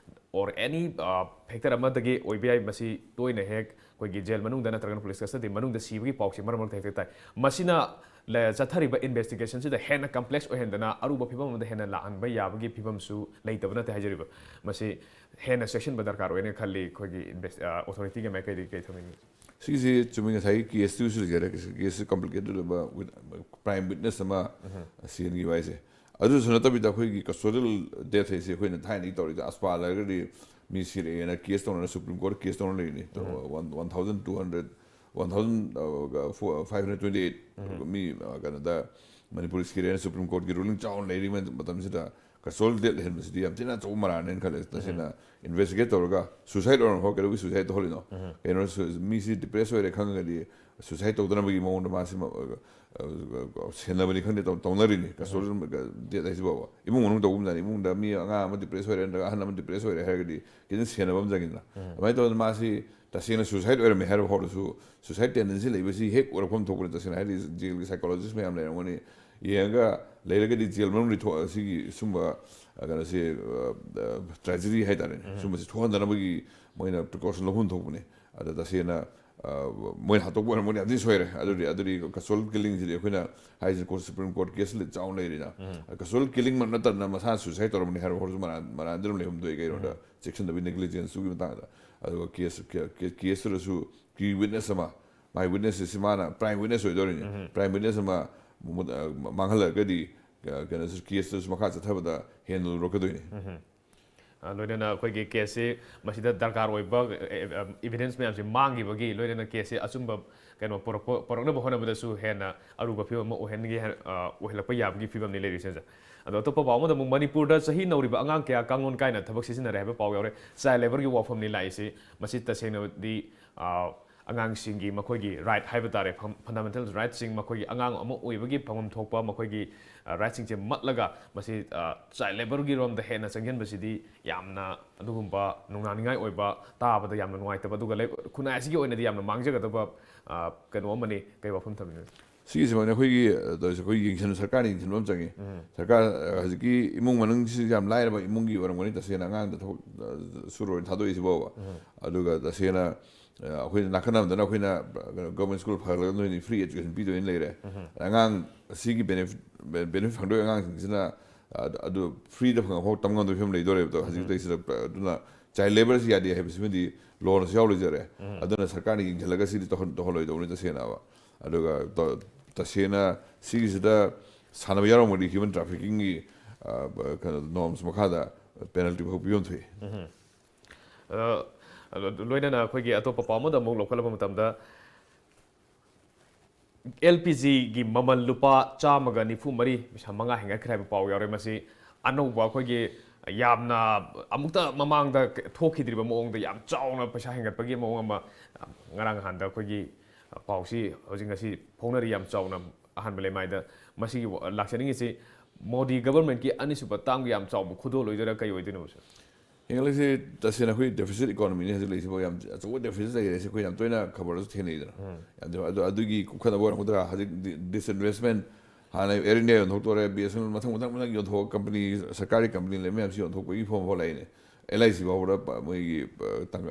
or any, ꯑ, factor ꯑꯃꯗꯒꯤ ꯑꯣꯏꯕ ꯌꯥꯏ꯫ ꯃꯁꯤ ꯇꯣꯏꯅ ꯍꯦꯛ ꯑꯩꯈꯣꯏꯒꯤ ꯖꯦꯜ ꯃꯅꯨꯡꯗ ꯅꯠꯇ꯭ꯔꯒꯅ ꯄꯨꯂꯤꯁ ꯀꯁꯇꯗꯤ ꯃꯅꯨꯡꯗ ꯁꯤꯕꯒꯤ ꯄꯥꯎꯁꯦ ꯃꯔꯛ ꯃꯔꯛꯇ ꯍꯦꯛꯇ ꯇꯥꯏ꯫ ꯃꯁꯤꯅ ꯂ-, ꯆꯠꯊꯔꯤꯕ ꯏꯟꯚꯦꯁꯇꯤꯒꯦꯁꯟꯁꯤꯗ ꯍꯦꯟꯅ ꯀꯝꯄ꯭ꯂꯦꯛꯁ ꯑꯣꯏꯍꯟꯗꯅ ꯑꯔꯨꯕ ꯐꯤꯕꯝ ꯑꯃꯗ ꯍꯦꯟꯅ ꯂꯥꯛꯍꯟꯕ ꯌꯥꯕꯒꯤ ꯐꯤꯕꯝꯁꯨ ꯂꯩꯇꯕ ꯅꯠꯇꯦ ꯍꯥꯏꯖꯔꯤꯕ꯫ ꯃꯁꯤ ꯍꯦꯟꯅ ꯆꯦꯛꯁꯤꯟꯕ ꯗꯔꯀꯥꯔ ꯑꯣꯏꯅ ꯈꯜꯂꯤ ꯑꯩꯈꯣꯏꯒꯤ ꯏꯟꯚꯦꯁ-, ꯑ, ꯑꯣꯊꯣꯔꯤꯇꯤꯒꯤ ꯃꯥꯏꯀꯩꯗꯒꯤ ꯀꯩ ꯊꯝꯅꯤꯡꯉꯤ? ꯁꯤꯒꯤꯁꯤ ꯆꯨꯝꯃꯤ, ꯉꯁꯥꯏꯒꯤ ꯀꯦꯁꯇꯨꯁꯨ ꯂꯩꯖꯔꯦ꯫ ꯀꯦꯁꯁꯤ ꯀꯝꯄ꯭ꯂꯤꯀꯦꯇꯦꯠ ꯑꯣꯏꯕ, ꯄ꯭ꯔꯥꯏꯝ ꯋꯤꯠꯅꯦꯁ ꯑꯃ ꯁꯤꯍꯟꯈꯤꯕ ꯍꯥꯏꯁꯦ꯫ ꯑꯗꯨꯁꯨ ꯅꯠꯇꯕꯤꯗ ꯑꯩꯈꯣꯏꯒꯤ ꯀꯁꯇꯣꯗꯤꯌꯦꯜ ꯗꯦꯠ ꯍꯥꯏꯁꯦ ꯑꯩꯈꯣꯏꯅ ꯊꯥꯏꯅꯗꯒꯤ ꯇꯧꯔꯤꯗ, ꯑꯁꯄꯥ ꯂꯩꯔꯒꯗꯤ ꯃꯤ ꯁꯤꯔꯛꯑꯦꯅ ꯀꯦꯁ ꯇꯧꯅꯔ ꯁꯨꯄ꯭ꯔꯤꯝ ꯀꯣꯔꯠ ꯀꯦꯁ ꯇꯧꯅ ꯂꯩꯔꯤꯅꯤ꯫ One, one thousand two hundred, one thousand five hundred twenty eight ꯃꯤ, ꯑ, ꯀꯩꯅꯣꯗ ꯃꯅꯤꯄꯨꯔ ꯁꯤꯔꯦꯅ ꯁꯨꯄ꯭ꯔꯤꯝ ꯀꯣꯔꯠꯀꯤ ꯔꯨꯂꯤꯡ ꯆꯥꯎꯅ ꯂꯩꯔꯤ ꯃꯇꯝꯁꯤꯗ, ꯀꯁꯇꯣꯗꯤꯌꯦꯜ ꯗꯦꯠ ꯂꯩꯍꯟꯕꯁꯤꯗꯤ ꯌꯥꯝ ꯊꯤꯅ ꯑꯆꯧꯕ ꯃꯔꯥꯜꯅꯦꯅ ꯈꯜꯂꯦ꯫ ꯇꯁꯦꯡꯅ ꯏꯟꯚꯦꯁꯇꯤꯒꯦꯠ ꯇꯧꯔꯒ, ꯁꯨꯁꯥꯏꯠ ꯑꯣꯏꯔꯝꯃꯣ, ꯀꯩꯗꯧꯕꯒꯤ ꯁꯨꯁꯥꯏꯠ ꯇꯧꯍꯜꯂꯤꯅꯣ? ꯀꯩꯅꯣ, ꯁꯨ-, ꯃꯤꯁꯤ ꯗꯤꯄ꯭ꯔꯦꯁ ꯑꯣꯏꯔꯦ ꯈꯪꯉꯒꯗꯤ ꯁꯨꯁꯥꯏꯠ ꯇꯧꯗꯅꯕꯒꯤ ꯃꯑꯣꯡꯗ ꯃꯥꯁꯤ ꯃ-, ꯑ, ꯑ, ꯁꯦꯟꯅꯕꯅꯤ ꯈꯪꯗꯦ, ꯇꯧ-, ꯇꯧꯅꯔꯤꯅꯤ꯫ ꯀꯁꯇꯣꯗꯤꯌꯦꯜ ꯗꯦꯠ ꯍꯥꯏꯁꯤꯐꯥꯎꯕ ꯏꯃꯨꯡ ꯃꯅꯨꯡ ꯇꯧꯕ ꯑꯃ ꯖꯥꯠꯅꯤ꯫ ꯏꯃꯨꯡꯗ ꯃꯤ, ꯑꯉꯥꯡ ꯑꯃ ꯗꯤꯄ꯭ꯔꯦꯁ ꯑꯣꯏꯔꯦ ꯅꯠꯇ꯭ꯔꯒ ꯑꯍꯟ ꯑꯃ ꯗꯤꯄ꯭ꯔꯦꯁ ꯑꯣꯏꯔꯦ ꯍꯥꯏꯔꯒꯗꯤ ꯈꯤꯇꯪ ꯁꯦꯟꯅꯕ ꯑꯃ ꯆꯪꯉꯤꯗꯅ꯫ ꯑꯗꯨꯃꯥꯏꯅ ꯇꯧꯗꯅ ꯃꯥꯁꯤ ꯇꯁꯦꯡꯅ ꯁꯨꯁꯥꯏꯠ ꯑꯣꯏꯔꯝꯃꯦ ꯍꯥꯏꯔꯕ ꯐꯥꯎꯗꯁꯨ, ꯁꯨꯁꯥꯏꯠ ꯇꯦꯟꯗꯦꯟꯁꯤ ꯂꯩꯕꯁꯤ ꯍꯦꯛ ꯎꯔꯛꯐꯝ ꯊꯣꯛꯄꯅꯤ꯫ ꯇꯁꯦꯡꯅ ꯍꯥꯏꯗꯤ ꯖꯦꯜꯒꯤ ꯁꯥꯏꯀꯣꯂꯣꯖꯤꯁ ꯃꯌꯥꯝ ꯂꯩꯔꯝꯒꯅꯤ꯫ ꯌꯦꯡꯉꯒ ꯂꯩꯔꯒꯗꯤ ꯖꯦꯜ ꯃꯅꯨꯡꯗ ꯊꯣꯛ-, ꯁꯤꯒꯤ ꯁꯨꯝꯕ, ꯑ, ꯀꯩꯅꯣꯁꯤ, ꯑ, ꯑ, ꯇ꯭ꯔꯦꯖꯦꯗꯤ ꯍꯥꯏꯇꯥꯔꯦꯅꯦ, ꯁꯨꯝꯕꯁꯤ ꯊꯣꯛꯍꯟꯗꯅꯕꯒꯤ ꯃꯣꯏꯅ ꯄ꯭ꯔꯤꯀꯣꯁꯟ ꯂꯧꯐꯝ ꯊꯣꯛꯄꯅꯤ꯫ ꯑꯗ ꯇꯁꯦꯡꯅ, ꯑ, ꯃꯣꯏꯅ ꯍꯥꯠꯇꯣꯛꯄ ꯑꯣꯏꯔꯝꯒꯅꯤ, ꯌꯥꯝ ꯊꯤꯅ ꯁꯣꯏꯔꯦ꯫ ꯑꯗꯨꯗꯤ, ꯑꯗꯨꯗꯤ ꯀꯁꯇꯣꯗꯤꯌꯦꯜ ꯀꯤꯂꯤꯡꯁꯤꯗꯤ ꯑꯩꯈꯣꯏꯅ ꯍꯥꯏꯁꯤꯅ ꯀꯣꯔꯠ, ꯁꯨꯄ꯭ꯔꯤꯝ ꯀꯣꯔꯠ ꯀꯦꯁ ꯆꯥꯎꯅ ꯂꯩꯔꯤꯅ꯫ ꯀꯁꯇꯣꯗꯤꯌꯦꯜ ꯀꯤꯂꯤꯡꯃꯛ ꯅꯠꯇꯅ ꯃꯁꯥꯅ ꯁꯨꯁꯥꯏꯠ ꯇꯧꯔꯝꯕꯅꯤ ꯍꯥꯏꯔꯕ ꯐꯥꯎꯗꯁꯨ ꯃꯔꯥꯟ, ꯃꯔꯥꯟꯗꯤ ꯑꯗꯨꯝ ꯂꯩꯐꯝ ꯊꯣꯛꯏ ꯀꯩꯅꯣꯗ, ꯆꯦꯛꯁꯤꯟꯗꯕꯒꯤ ꯅꯦꯒ꯭ꯂꯤꯖꯦꯟꯁꯇꯨꯒꯤ ꯃꯇꯥꯡꯗ꯫ ꯑꯗꯨꯒ ꯀꯦꯁ, ꯀꯦ-, ꯀꯦ-, ꯀꯦꯁꯇꯨꯗꯁꯨ ꯀꯤ ꯋꯤꯠꯅꯦꯁ ꯑꯃ, ꯃꯥꯏ ꯋꯤꯠꯅꯦꯁꯁꯤ ꯃꯥꯅ ꯄ꯭ꯔꯥꯏꯝ ꯋꯤꯠꯅꯦꯁ ꯑꯣꯏꯗꯣꯔꯤꯅꯤ꯫ ꯄ꯭ꯔꯥꯏꯝ ꯋꯤꯠꯅꯦꯁ ꯑꯃ ꯃꯨ-, ꯑ, ꯃꯥꯡꯍꯜꯂꯒꯗꯤ, ꯑ, ꯀꯩꯅꯣꯁꯨ, ꯀꯦꯁꯇꯨꯁꯨ ꯃꯈꯥ ꯆꯠꯊꯕꯗ ꯍꯦꯟꯅ ꯂꯨꯔꯛꯀꯗꯣꯏꯅꯤ꯫ ꯑ, ꯂꯣꯏꯅꯅ ꯑꯩꯈꯣꯏꯒꯤ ꯀꯦꯁꯁꯤ ꯃꯁꯤꯗ ꯗꯔꯀꯥꯔ ꯑꯣꯏꯕ, ꯑꯦ, ꯑꯦ, ꯏꯚꯤꯗꯦꯟꯁ ꯃꯌꯥꯝꯁꯤ ꯃꯥꯡꯈꯤꯕꯒꯤ ꯂꯣꯏꯅꯅ ꯀꯦꯁꯁꯤ ꯑꯆꯨꯝꯕ ꯀꯩꯅꯣ ꯄꯨꯔꯛꯄ, ꯄꯨꯔꯛꯅꯕ ꯍꯣꯠꯅꯕꯗꯁꯨ ꯍꯦꯟꯅ ꯑꯔꯨꯕ ꯐꯤꯕꯝ ꯑꯃ ꯑꯣꯏꯍꯟꯒꯦ ꯍꯥꯏ-, ꯑ, ꯑꯣꯏꯍꯜꯂꯛꯄ ꯌꯥꯕꯒꯤ ꯐꯤꯕꯝꯅꯤ ꯂꯩꯔꯤꯁꯦ, ꯁꯥꯔ꯫ ꯑꯗꯣ ꯑꯇꯣꯞꯄ ꯄꯥꯎ ꯑꯃꯗ ꯑꯃꯨꯛ ꯃꯅꯤꯄꯨꯔꯗ ꯆꯍꯤ ꯅꯧꯔꯤꯕ ꯑꯉꯥꯡ ꯀꯌꯥ ꯀꯥꯡꯂꯣꯟ ꯀꯥꯏꯅ ꯊꯕꯛ ꯁꯤꯖꯤꯟꯅꯔꯦ ꯍꯥꯏꯕ ꯄꯥꯎ ꯌꯥꯎꯔꯦ꯫ ꯆꯥꯏꯜ ꯂꯦꯕꯔꯒꯤ ꯋꯥꯐꯝꯅꯤ ꯂꯥꯛꯏꯁꯤ꯫ ꯃꯁꯤ ꯇꯁꯦꯡꯅꯗꯤ, ꯑ, ꯑꯉꯥꯡꯁꯤꯡꯒꯤ ꯃꯈꯣꯏꯒꯤ ꯔꯥꯏꯠ ꯍꯥꯏꯕ ꯇꯥꯔꯦ, ꯐꯝ-, ꯐꯟꯗꯥꯃꯦꯟꯇꯦꯜ ꯔꯥꯏꯠꯁꯤꯡ, ꯃꯈꯣꯏꯒꯤ ꯑꯉꯥꯡ ꯑꯃ ꯑꯣꯏꯕꯒꯤ ꯐꯪꯐꯝ ꯊꯣꯛꯄ ꯃꯈꯣꯏꯒꯤ, ꯑ, ꯔꯥꯏꯠꯁꯤꯡꯁꯦ ꯃꯠꯂꯒ ꯃꯁꯤ, ꯑ, ꯆꯥꯏꯜ ꯂꯦꯕꯔꯒꯤ ꯔꯣꯝꯗ ꯍꯦꯟꯅ ꯆꯪꯁꯤꯟꯕꯁꯤꯗꯤ ꯌꯥꯝꯅ ꯑꯗꯨꯒꯨꯝꯕ ꯅꯨꯡꯅꯥꯡꯅꯤꯡꯉꯥꯏ ꯑꯣꯏꯕ, ꯇꯥꯕꯗ ꯌꯥꯝꯅ ꯅꯨꯡꯉꯥꯏꯇꯕ, ꯑꯗꯨꯒ ꯂꯩ-, ꯈꯨꯟꯅꯥꯏ ꯑꯁꯤꯒꯤ ꯑꯣꯏꯅꯗꯤ ꯌꯥꯝꯅ ꯃꯥꯡꯖꯒꯗꯕ, ꯑ, ꯀꯩꯅꯣ ꯑꯃꯅꯤ꯫ ꯀꯩ ꯋꯥꯐꯝ ꯊꯝꯕꯤꯅꯤꯡꯉꯤ? ꯁꯤꯒꯤꯁꯤꯃꯛꯅꯤ ꯑꯩꯈꯣꯏꯒꯤ, ꯑ, ꯇꯧꯔꯤꯁꯦ꯫ ꯑꯩꯈꯣꯏ ꯌꯦꯡꯁꯤꯟ-, ꯁꯔꯀꯥꯔꯅ ꯌꯦꯡꯁꯤꯟꯕ ꯑꯃ ꯆꯪꯉꯤ꯫ ꯁꯔꯀꯥꯔ, ꯑ, ꯍꯧꯖꯤꯛꯀꯤ ꯏꯃꯨꯡ ꯃꯅꯨꯡꯁꯤ ꯌꯥꯝ ꯂꯥꯏꯔꯕ ꯏꯃꯨꯡꯒꯤ ꯑꯣꯏꯔꯝꯒꯅꯤ, ꯇꯁꯦꯡꯅ ꯑꯉꯥꯡꯗ ꯊꯕꯛ, ꯑ, ꯁꯨꯔꯣꯏꯅ ꯊꯥꯗꯣꯛꯏꯁꯤꯕꯣꯕ꯫ ꯑꯗꯨꯒ ꯇꯁꯦꯡꯅ, ꯑ, ꯑꯩꯈꯣꯏꯅ ꯅꯥꯀꯟ ꯑꯃꯗꯅ ꯑꯩꯈꯣꯏꯅ, ꯑ, ꯀꯩꯅꯣ, government school ꯐꯒꯠꯂꯒ ꯅꯣꯏꯅ free education ꯄꯤꯗꯣꯏꯅ ꯂꯩꯔꯦ꯫ ꯑꯉꯥꯡ ꯑꯁꯤꯒꯤ benefit, benefit ꯐꯪꯗꯣꯏ ꯑꯉꯥꯡꯁꯤꯡꯁꯤꯅ, ꯑ, ꯑꯗꯨ freeꯗ ꯐꯪꯉꯛꯐꯥꯎ ꯇꯝ ꯉꯝꯗꯕ ꯐꯤꯕꯝ ꯂꯩꯗꯣꯔꯦꯕ ꯍꯧꯖꯤꯛꯇꯩꯁꯤꯗ꯫ ꯑꯗꯨꯅ child labourꯁꯤ ꯌꯥꯗꯦ ꯍꯥꯏꯕꯁꯤꯃꯗꯤ lawꯅꯁꯨ ꯌꯥꯎ ꯂꯩꯖꯔꯦ꯫ ꯑꯗꯨꯅ ꯁꯔꯀꯥꯔꯅ ꯌꯦꯡꯁꯤꯜꯂꯒ ꯁꯤꯗꯤ ꯇꯧꯍꯟ-, ꯇꯧꯍꯜꯂꯣꯏꯗꯧꯕꯅꯤ ꯇꯁꯦꯡꯅꯕ꯫ ꯑꯗꯨꯒ ꯇ-, ꯇꯁꯦꯡꯅ ꯁꯤꯒꯤꯁꯤꯗ ꯁꯥꯟꯅꯕ ꯌꯥꯎꯔꯝꯃꯗꯤ human traffickingꯒꯤ, ꯑ, ꯀꯩꯅꯣ, norms ꯃꯈꯥꯗ penalty ꯐꯥꯎ ꯄꯤꯐꯝ ꯊꯣꯛꯏ꯫ ꯑꯗꯣ ꯂꯣꯏꯅꯅ ꯑꯩꯈꯣꯏꯒꯤ ꯑꯇꯣꯞꯄ ꯄꯥꯎ ꯑꯃꯗ ꯑꯃꯨꯛ ꯂꯧꯈꯠꯂꯛꯄ ꯃꯇꯝꯗ, ꯑꯦꯜ ꯄꯤ ꯖꯤꯒꯤ ꯃꯃꯜ ꯂꯨꯄꯥ ꯆꯥꯝꯃꯒ ꯅꯤꯐꯨ ꯃꯔꯤ, ꯄꯩꯁꯥ ꯃꯉꯥ ꯍꯦꯟꯒꯠꯈ꯭ꯔꯦ ꯍꯥꯏꯕ ꯄꯥꯎ ꯌꯥꯎꯔꯦ꯫ ꯃꯁꯤ ꯑꯅꯧꯕ, ꯑꯩꯈꯣꯏꯒꯤ ꯌꯥꯝꯅ ꯑꯃꯨꯛꯇ ꯃꯃꯥꯡꯗ ꯊꯣꯛꯈꯤꯗ꯭ꯔꯤꯕ ꯃꯑꯣꯡꯗ ꯌꯥꯝ ꯆꯥꯎꯅ ꯄꯩꯁꯥ ꯍꯦꯟꯒꯠꯄꯒꯤ ꯃꯑꯣꯡ ꯑꯃ, ꯉꯔꯥꯡ ꯅꯍꯥꯟꯗ ꯑꯩꯈꯣꯏꯒꯤ ꯄꯥꯎꯁꯤ ꯍꯧꯖꯤꯛ ꯉꯁꯤ ꯐꯣꯡꯅꯔꯤ꯫ ꯌꯥꯝ ꯆꯥꯎꯅ ꯑꯍꯥꯟꯕ ꯂꯩꯃꯥꯏꯗ ꯃꯁꯤꯒꯤ ꯂꯥꯛꯆꯅꯤꯡꯉꯤꯁꯤ ꯃꯣꯗꯤ governmentꯀꯤ ꯑꯅꯤꯁꯨꯕ termꯒꯤ ꯌꯥꯝ ꯆꯥꯎꯕ ꯈꯨꯗꯣꯜ ꯑꯣꯏꯗꯣꯏꯔꯥ, ꯀꯩ ꯑꯣꯏꯗꯣꯏꯅꯣ, ꯁꯥꯔ? ꯍꯦꯟꯒꯠꯂꯛꯏꯁꯦ ꯇꯁꯦꯡꯅ ꯑꯩꯈꯣꯏ deficit economyꯅꯤ ꯍꯧꯖꯤꯛ ꯂꯩꯔꯤꯁꯤꯕꯣ꯫ ꯌꯥꯝ ꯑꯆꯧꯕ deficit ꯂꯩꯔꯦ꯫ ꯁꯤ ꯑꯩꯈꯣꯏ ꯌꯥꯝ ꯇꯣꯏꯅ ꯈꯕꯔꯗꯁꯨ ꯊꯦꯡꯅꯩꯗꯅ꯫ ꯌꯥꯝ ꯇꯣꯏꯅ꯫ ꯑꯗꯨ, ꯑꯗꯨꯒꯤ ꯀꯨꯞꯈꯠꯅꯕ ꯑꯣꯏꯔꯝꯒꯗ꯭ꯔꯥ? ꯍꯧꯖꯤꯛ di-, disinvestment, ꯍꯥꯟꯅ Air India ꯌꯣꯟꯊꯣꯛꯇꯣꯔꯦ, B S N L ꯃꯊꯪ, ꯃꯊꯪ, ꯃꯊꯪ ꯌꯣꯟꯊꯣꯛꯑꯒ company, ꯁꯔꯀꯥꯔꯒꯤ company ꯂꯩ ꯃꯌꯥꯝꯁꯤ ꯌꯣꯟꯊꯣꯛꯄꯒꯤ ꯐꯣꯝ ꯐꯥꯎ ꯂꯥꯛꯏꯅꯦ꯫ L I C ꯐꯥꯎꯕꯗ ꯄ-, ꯃꯣꯏꯒꯤ, ꯑ, ꯇꯪ-,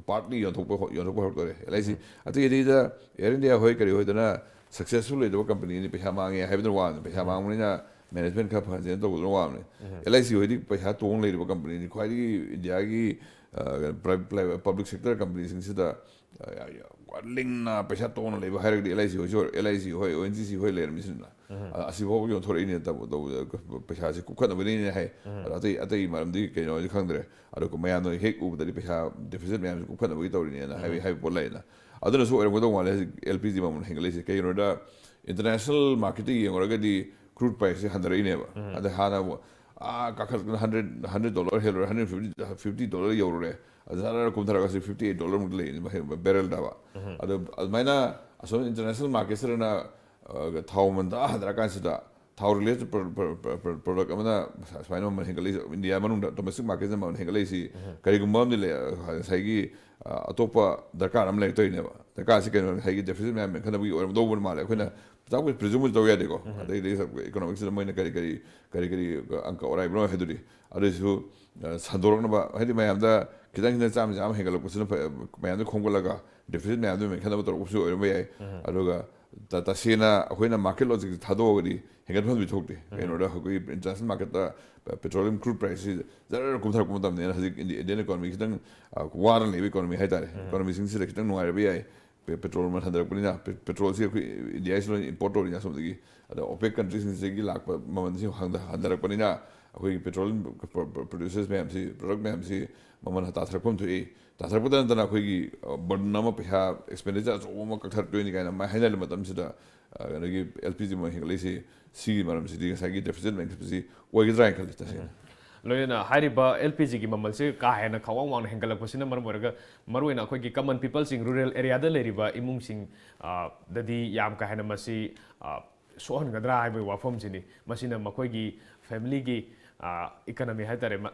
partly ꯌꯣꯟꯊꯣꯛꯄ ꯍꯧ-, ꯌꯣꯟꯊꯣꯛꯄ ꯍꯧꯔꯛꯇꯣꯔꯦ꯫ L I C ꯑꯇꯩ ꯑꯇꯩꯗ Air India ꯍꯣꯏ ꯀꯔꯤ ꯍꯣꯏꯗꯅ successful ꯑꯣꯏꯗꯕ companyꯅꯤ, ꯄꯩꯁꯥ ꯃꯥꯡꯉꯦ ꯍꯥꯏꯕꯗꯨꯅ ꯋꯥꯅꯤ꯫ ꯄꯩꯁꯥ ꯃꯥꯡꯕꯅꯤꯅ management ꯈꯔ ꯐꯍꯟꯁꯦꯅ ꯇꯧꯕꯗꯨꯅ ꯋꯥꯕꯅꯤ꯫ L I C ꯍꯣꯏꯗꯤ ꯄꯩꯁꯥ ꯇꯣꯡ ꯂꯩꯔꯤꯕ companyꯅꯤ, ꯈ꯭ꯋꯥꯏꯗꯒꯤ ꯏꯟꯗꯤꯌꯥꯒꯤ, ꯑ, pri-, pri-, public sector companyꯁꯤꯡꯁꯤꯗ, ꯑ, ꯌꯥ-, ꯌꯥ-, ꯂꯤꯡꯅ ꯄꯩꯁꯥ ꯇꯣꯡꯅ ꯂꯩꯕ ꯍꯥꯏꯔꯒꯗꯤ L I C ꯍꯣꯏꯁꯨ ꯑꯣꯏꯔꯦ, L I C ꯍꯣꯏ, O N G C ꯍꯣꯏ ꯂꯩꯔꯝꯃꯤꯁꯤꯅ꯫ ꯑ, ꯑꯁꯤꯐꯥꯎꯕ ꯌꯣꯟꯊꯣꯔꯛꯏꯅꯦ, ꯇꯧꯕ-, ꯇꯧꯕꯗ ꯄꯩꯁꯥꯁꯦ ꯀꯨꯞꯈꯠꯅꯕꯅꯤꯅꯦ ꯍꯥꯏ꯫ ꯑꯗꯣ ꯑꯇꯩ, ꯑꯇꯩ ꯃꯔꯝꯗꯤ ꯀꯩꯅꯣꯗꯤ ꯈꯪꯗ꯭ꯔꯦ꯫ ꯑꯗꯣ ꯃꯌꯥꯝꯅ ꯍꯦꯛ ꯎꯕꯗꯗꯤ ꯄꯩꯁꯥ deficit ꯃꯌꯥꯝꯁꯦ ꯀꯨꯞꯈꯠꯅꯕꯒꯤ ꯇꯧꯔꯤꯅꯦꯅ ꯍꯥꯏꯕ, ꯍꯥꯏꯕ ꯄꯣꯠ ꯂꯩꯌꯦꯅ꯫ ꯑꯗꯨꯅꯁꯨ ꯑꯣꯏꯔꯝꯒꯗꯧ ꯃꯥꯜꯂꯦ ꯍꯧꯖꯤꯛ L P G ꯃꯃꯜ ꯍꯦꯟꯒꯠꯂꯛꯏꯁꯦ꯫ ꯀꯩꯒꯤꯅꯣꯗ international marketꯇ ꯌꯦꯡꯉꯨꯔꯒꯗꯤ crude priceꯁꯦ ꯍꯟꯊꯔꯛꯏꯅꯦꯕ꯫ ꯑꯗ ꯍꯥꯟꯅ ꯑꯃꯨꯛ, ꯑꯥ, ꯀꯥꯈꯠꯂꯛꯇꯅ hundred, hundred dollar ꯍꯦꯜꯂꯨꯔꯦ, hundred fifty, fifty dollar ꯌꯧꯔꯨꯔꯦ꯫ ꯑꯗ ꯖꯔ ꯀꯨꯝꯊꯔꯒ ꯍꯧꯖꯤꯛ fifty eight dollar ꯃꯨꯛꯇ ꯂꯩꯔꯤꯅꯦ barrelꯗꯕ꯫ ꯑꯗꯣ ꯑꯗꯨꯃꯥꯏꯅ ꯑꯁꯣꯝ international marketꯁꯤꯗꯅ, ꯑ, ꯊꯥꯎ ꯃꯃꯜ ꯇꯥ ꯍꯟꯊꯔꯀꯥꯟꯁꯤꯗ ꯊꯥꯎ related pro-, pro-, pro-, pro-, product ꯑꯃꯅ ꯁꯨꯃꯥꯏꯅ ꯃꯃꯜ ꯍꯦꯟꯒꯠꯂꯛꯏꯁꯦ, ꯏꯟꯗꯤꯌꯥ ꯃꯅꯨꯡꯗ domestic marketꯁꯤꯗ ꯃꯃꯜ ꯍꯦꯟꯒꯠꯂꯛꯏꯁꯤ ꯀꯔꯤꯒꯨꯝꯕ ꯑꯃꯗꯤ ꯂꯩ, ꯉꯁꯥꯏꯒꯤ, ꯑ, ꯑꯇꯣꯞꯄ ꯗꯔꯀꯥꯔ ꯑꯃ ꯂꯩꯔꯛꯇꯣꯏꯅꯦꯕ꯫ ꯗꯔꯀꯥꯔꯁꯤ ꯀꯩꯅꯣ? ꯉꯁꯥꯏꯒꯤ deficit ꯃꯌꯥꯝ ꯃꯦꯟꯈꯠꯅꯕꯒꯤ ꯑꯣꯏꯔꯝꯗꯧꯕ ꯃꯥꯜꯂꯦ꯫ ꯑꯩꯈꯣꯏꯅ ꯆꯥꯎꯕ ꯄ꯭ꯔꯤꯖꯨꯝ ꯇꯧ ꯌꯥꯗꯦꯀꯣ꯫ ꯑꯗꯩꯗꯤ ꯏꯀꯣꯅꯣꯃꯤꯛꯁꯤꯗ ꯃꯣꯏꯅ ꯀꯔꯤ ꯀꯔꯤ ꯀꯔꯤ ꯀꯔꯤ ꯑꯪꯀ ꯑꯣꯔꯥꯏꯕꯅꯣ ꯍꯥꯏꯗꯨꯗꯤ꯫ ꯑꯗꯨꯏꯁꯨ ꯑ, ꯁꯟꯗꯣꯔꯛꯅꯕ, ꯍꯥꯏꯗꯤ ꯃꯌꯥꯝꯗ ꯈꯤꯇꯪ ꯈꯤꯇꯪ ꯆꯥꯝꯃ ꯆꯥꯝꯃ ꯍꯦꯟꯒꯠꯂꯛꯄꯁꯤꯅ ꯐ-, ꯃꯌꯥꯝꯗ ꯈꯣꯝꯒꯠꯂꯒ ꯗꯦꯐꯤꯁꯤꯠ ꯃꯌꯥꯝꯗꯨ ꯃꯦꯟꯈꯠꯅꯕ ꯇꯧꯔꯛꯄꯁꯨ ꯑꯣꯏꯔꯝꯕ ꯌꯥꯏ꯫ ꯑꯗꯨꯒ ꯇ-, ꯇꯁꯦꯡꯅ ꯑꯩꯈꯣꯏꯅ ꯃꯥꯔꯀꯦꯠ ꯂꯣꯖꯤꯛꯁꯦ ꯊꯥꯗꯣꯛꯑꯒꯗꯤ ꯍꯦꯟꯒꯠꯐꯝꯗꯤ ꯊꯣꯛꯇꯦ꯫ ꯀꯩꯅꯣꯗ ꯑꯩꯈꯣꯏꯒꯤ ꯏꯟꯇꯔꯅꯦꯁꯅꯦꯜ ꯃꯥꯔꯀꯦꯠꯇ ꯄꯦꯇ꯭ꯔꯣꯂꯤꯌꯝ ꯀ꯭ꯔꯨꯗ ꯄ꯭ꯔꯥꯏꯁꯁꯤ ꯖꯔ ꯀꯨꯝꯊꯔꯛꯄ ꯃꯇꯝꯅꯦꯅ ꯍꯧꯖꯤꯛ ꯏꯟꯗꯤ-, ꯏꯟꯗꯤꯌꯟ ꯏꯀꯣꯅꯣꯃꯤ ꯈꯤꯇꯪ, ꯑ, ꯋꯥꯔ ꯂꯩꯕ ꯏꯀꯣꯅꯣꯃꯤ ꯍꯥꯏꯇꯥꯔꯦ꯫ ꯏꯀꯣꯅꯣꯃꯤꯁꯤꯡꯁꯤꯗ ꯈꯤꯇꯪ ꯅꯨꯡꯉꯥꯏꯔꯕ ꯌꯥꯏ꯫ ꯄꯦ-, ꯄꯦꯇ꯭ꯔꯣꯜ ꯃꯃꯜ ꯍꯟꯊꯔꯛꯄꯅꯤꯅ, ꯄꯦ-, ꯄꯦꯇ꯭ꯔꯣꯜꯁꯤ ꯑꯩꯈꯣꯏ ꯏꯟꯗꯤꯌꯥꯁꯤ ꯂꯣꯏꯅ ꯏꯝꯄꯣꯔꯠ ꯇꯧꯔꯤꯅ ꯑꯁꯣꯝꯗꯒꯤ꯫ ꯑꯗ ꯑꯣꯄꯦꯛ ꯀꯟꯇ꯭ꯔꯤꯁꯤꯡꯁꯤꯗꯒꯤ ꯂꯥꯛꯄ ꯃꯃꯜꯁꯤ ꯍꯟꯊ-, ꯍꯟꯊꯔꯛꯄꯅꯤꯅ ꯑꯩꯈꯣꯏꯒꯤ ꯄꯦꯇ꯭ꯔꯣꯜ ꯄ꯭ꯔ-, ꯄ꯭ꯔ-, ꯄ꯭ꯔꯗ꯭ꯌꯨꯁꯔꯁ ꯃꯌꯥꯝꯁꯤ, ꯄ꯭ꯔꯗꯛ ꯃꯌꯥꯝꯁꯤ ꯃꯃꯜ ꯇꯥꯊꯔꯛꯐꯝ ꯊꯣꯛꯏ꯫ ꯇꯥꯊꯔꯛꯄꯗ ꯅꯠꯇꯅ ꯑꯩꯈꯣꯏꯒꯤ, ꯑ, ꯕꯔꯗꯟ ꯑꯃ, ꯄꯩꯁꯥ ꯑꯦꯛꯁꯄꯦꯟꯗꯤꯆꯔ ꯑꯆꯧꯕ ꯑꯃ ꯀꯛꯊꯔꯛꯇꯣꯏꯅꯤ ꯀꯥꯏꯅ ꯃꯥꯏ ꯍꯥꯏꯅꯔꯤ ꯃꯇꯝꯁꯤꯗ, ꯑ, ꯑꯗꯒꯤ ꯑꯦꯜ ꯄꯤ ꯖꯤ ꯃꯃꯜ ꯍꯦꯟꯒꯠꯂꯛꯏꯁꯤ, ꯁꯤꯒꯤ ꯃꯔꯝꯁꯤꯗꯤ ꯉꯁꯥꯏꯒꯤ ꯗꯦꯐꯤꯁꯤꯠ ꯃꯦꯟꯈꯠꯄꯁꯤ ꯑꯣꯏꯒꯗ꯭ꯔꯥ ꯍꯥꯏꯅ ꯈꯜꯂꯤ ꯇꯁꯦꯡꯅ꯫ ꯂꯣꯏꯅꯅ ꯍꯥꯏꯔꯤꯕ ꯑꯦꯜ ꯄꯤ ꯖꯤꯒꯤ ꯃꯃꯜꯁꯤ ꯀꯥ ꯍꯦꯟꯅ ꯈ꯭ꯋꯥꯡ ꯋꯥꯡꯅ ꯍꯦꯟꯒꯠꯂꯛꯄꯁꯤꯅ ꯃꯔꯝ ꯑꯣꯏꯔꯒ, ꯃꯔꯨꯑꯣꯏꯅ ꯑꯩꯈꯣꯏꯒꯤ ꯀꯃꯟ ꯄꯤꯄꯜꯁꯤꯡ, ꯔꯨꯔꯦꯜ ꯑꯦꯔꯤꯌꯥꯗ ꯂꯩꯔꯤꯕ ꯏꯃꯨꯡꯁꯤꯡ, ꯑ, ꯗꯗꯤ ꯌꯥꯝ ꯀꯥ ꯍꯦꯟꯅ ꯃꯁꯤ, ꯑ, ꯁꯣꯛꯍꯟꯒꯗ꯭ꯔꯥ ꯍꯥꯏꯕꯒꯤ ꯋꯥꯐꯝꯁꯤꯅꯤ꯫ ꯃꯁꯤꯅ ꯃꯈꯣꯏꯒꯤ ꯐꯦꯃꯤꯂꯤꯒꯤ, ꯑ, ꯏꯀꯅꯃꯤ ꯍꯥꯏ ꯇꯥꯔꯦ, ꯃ-,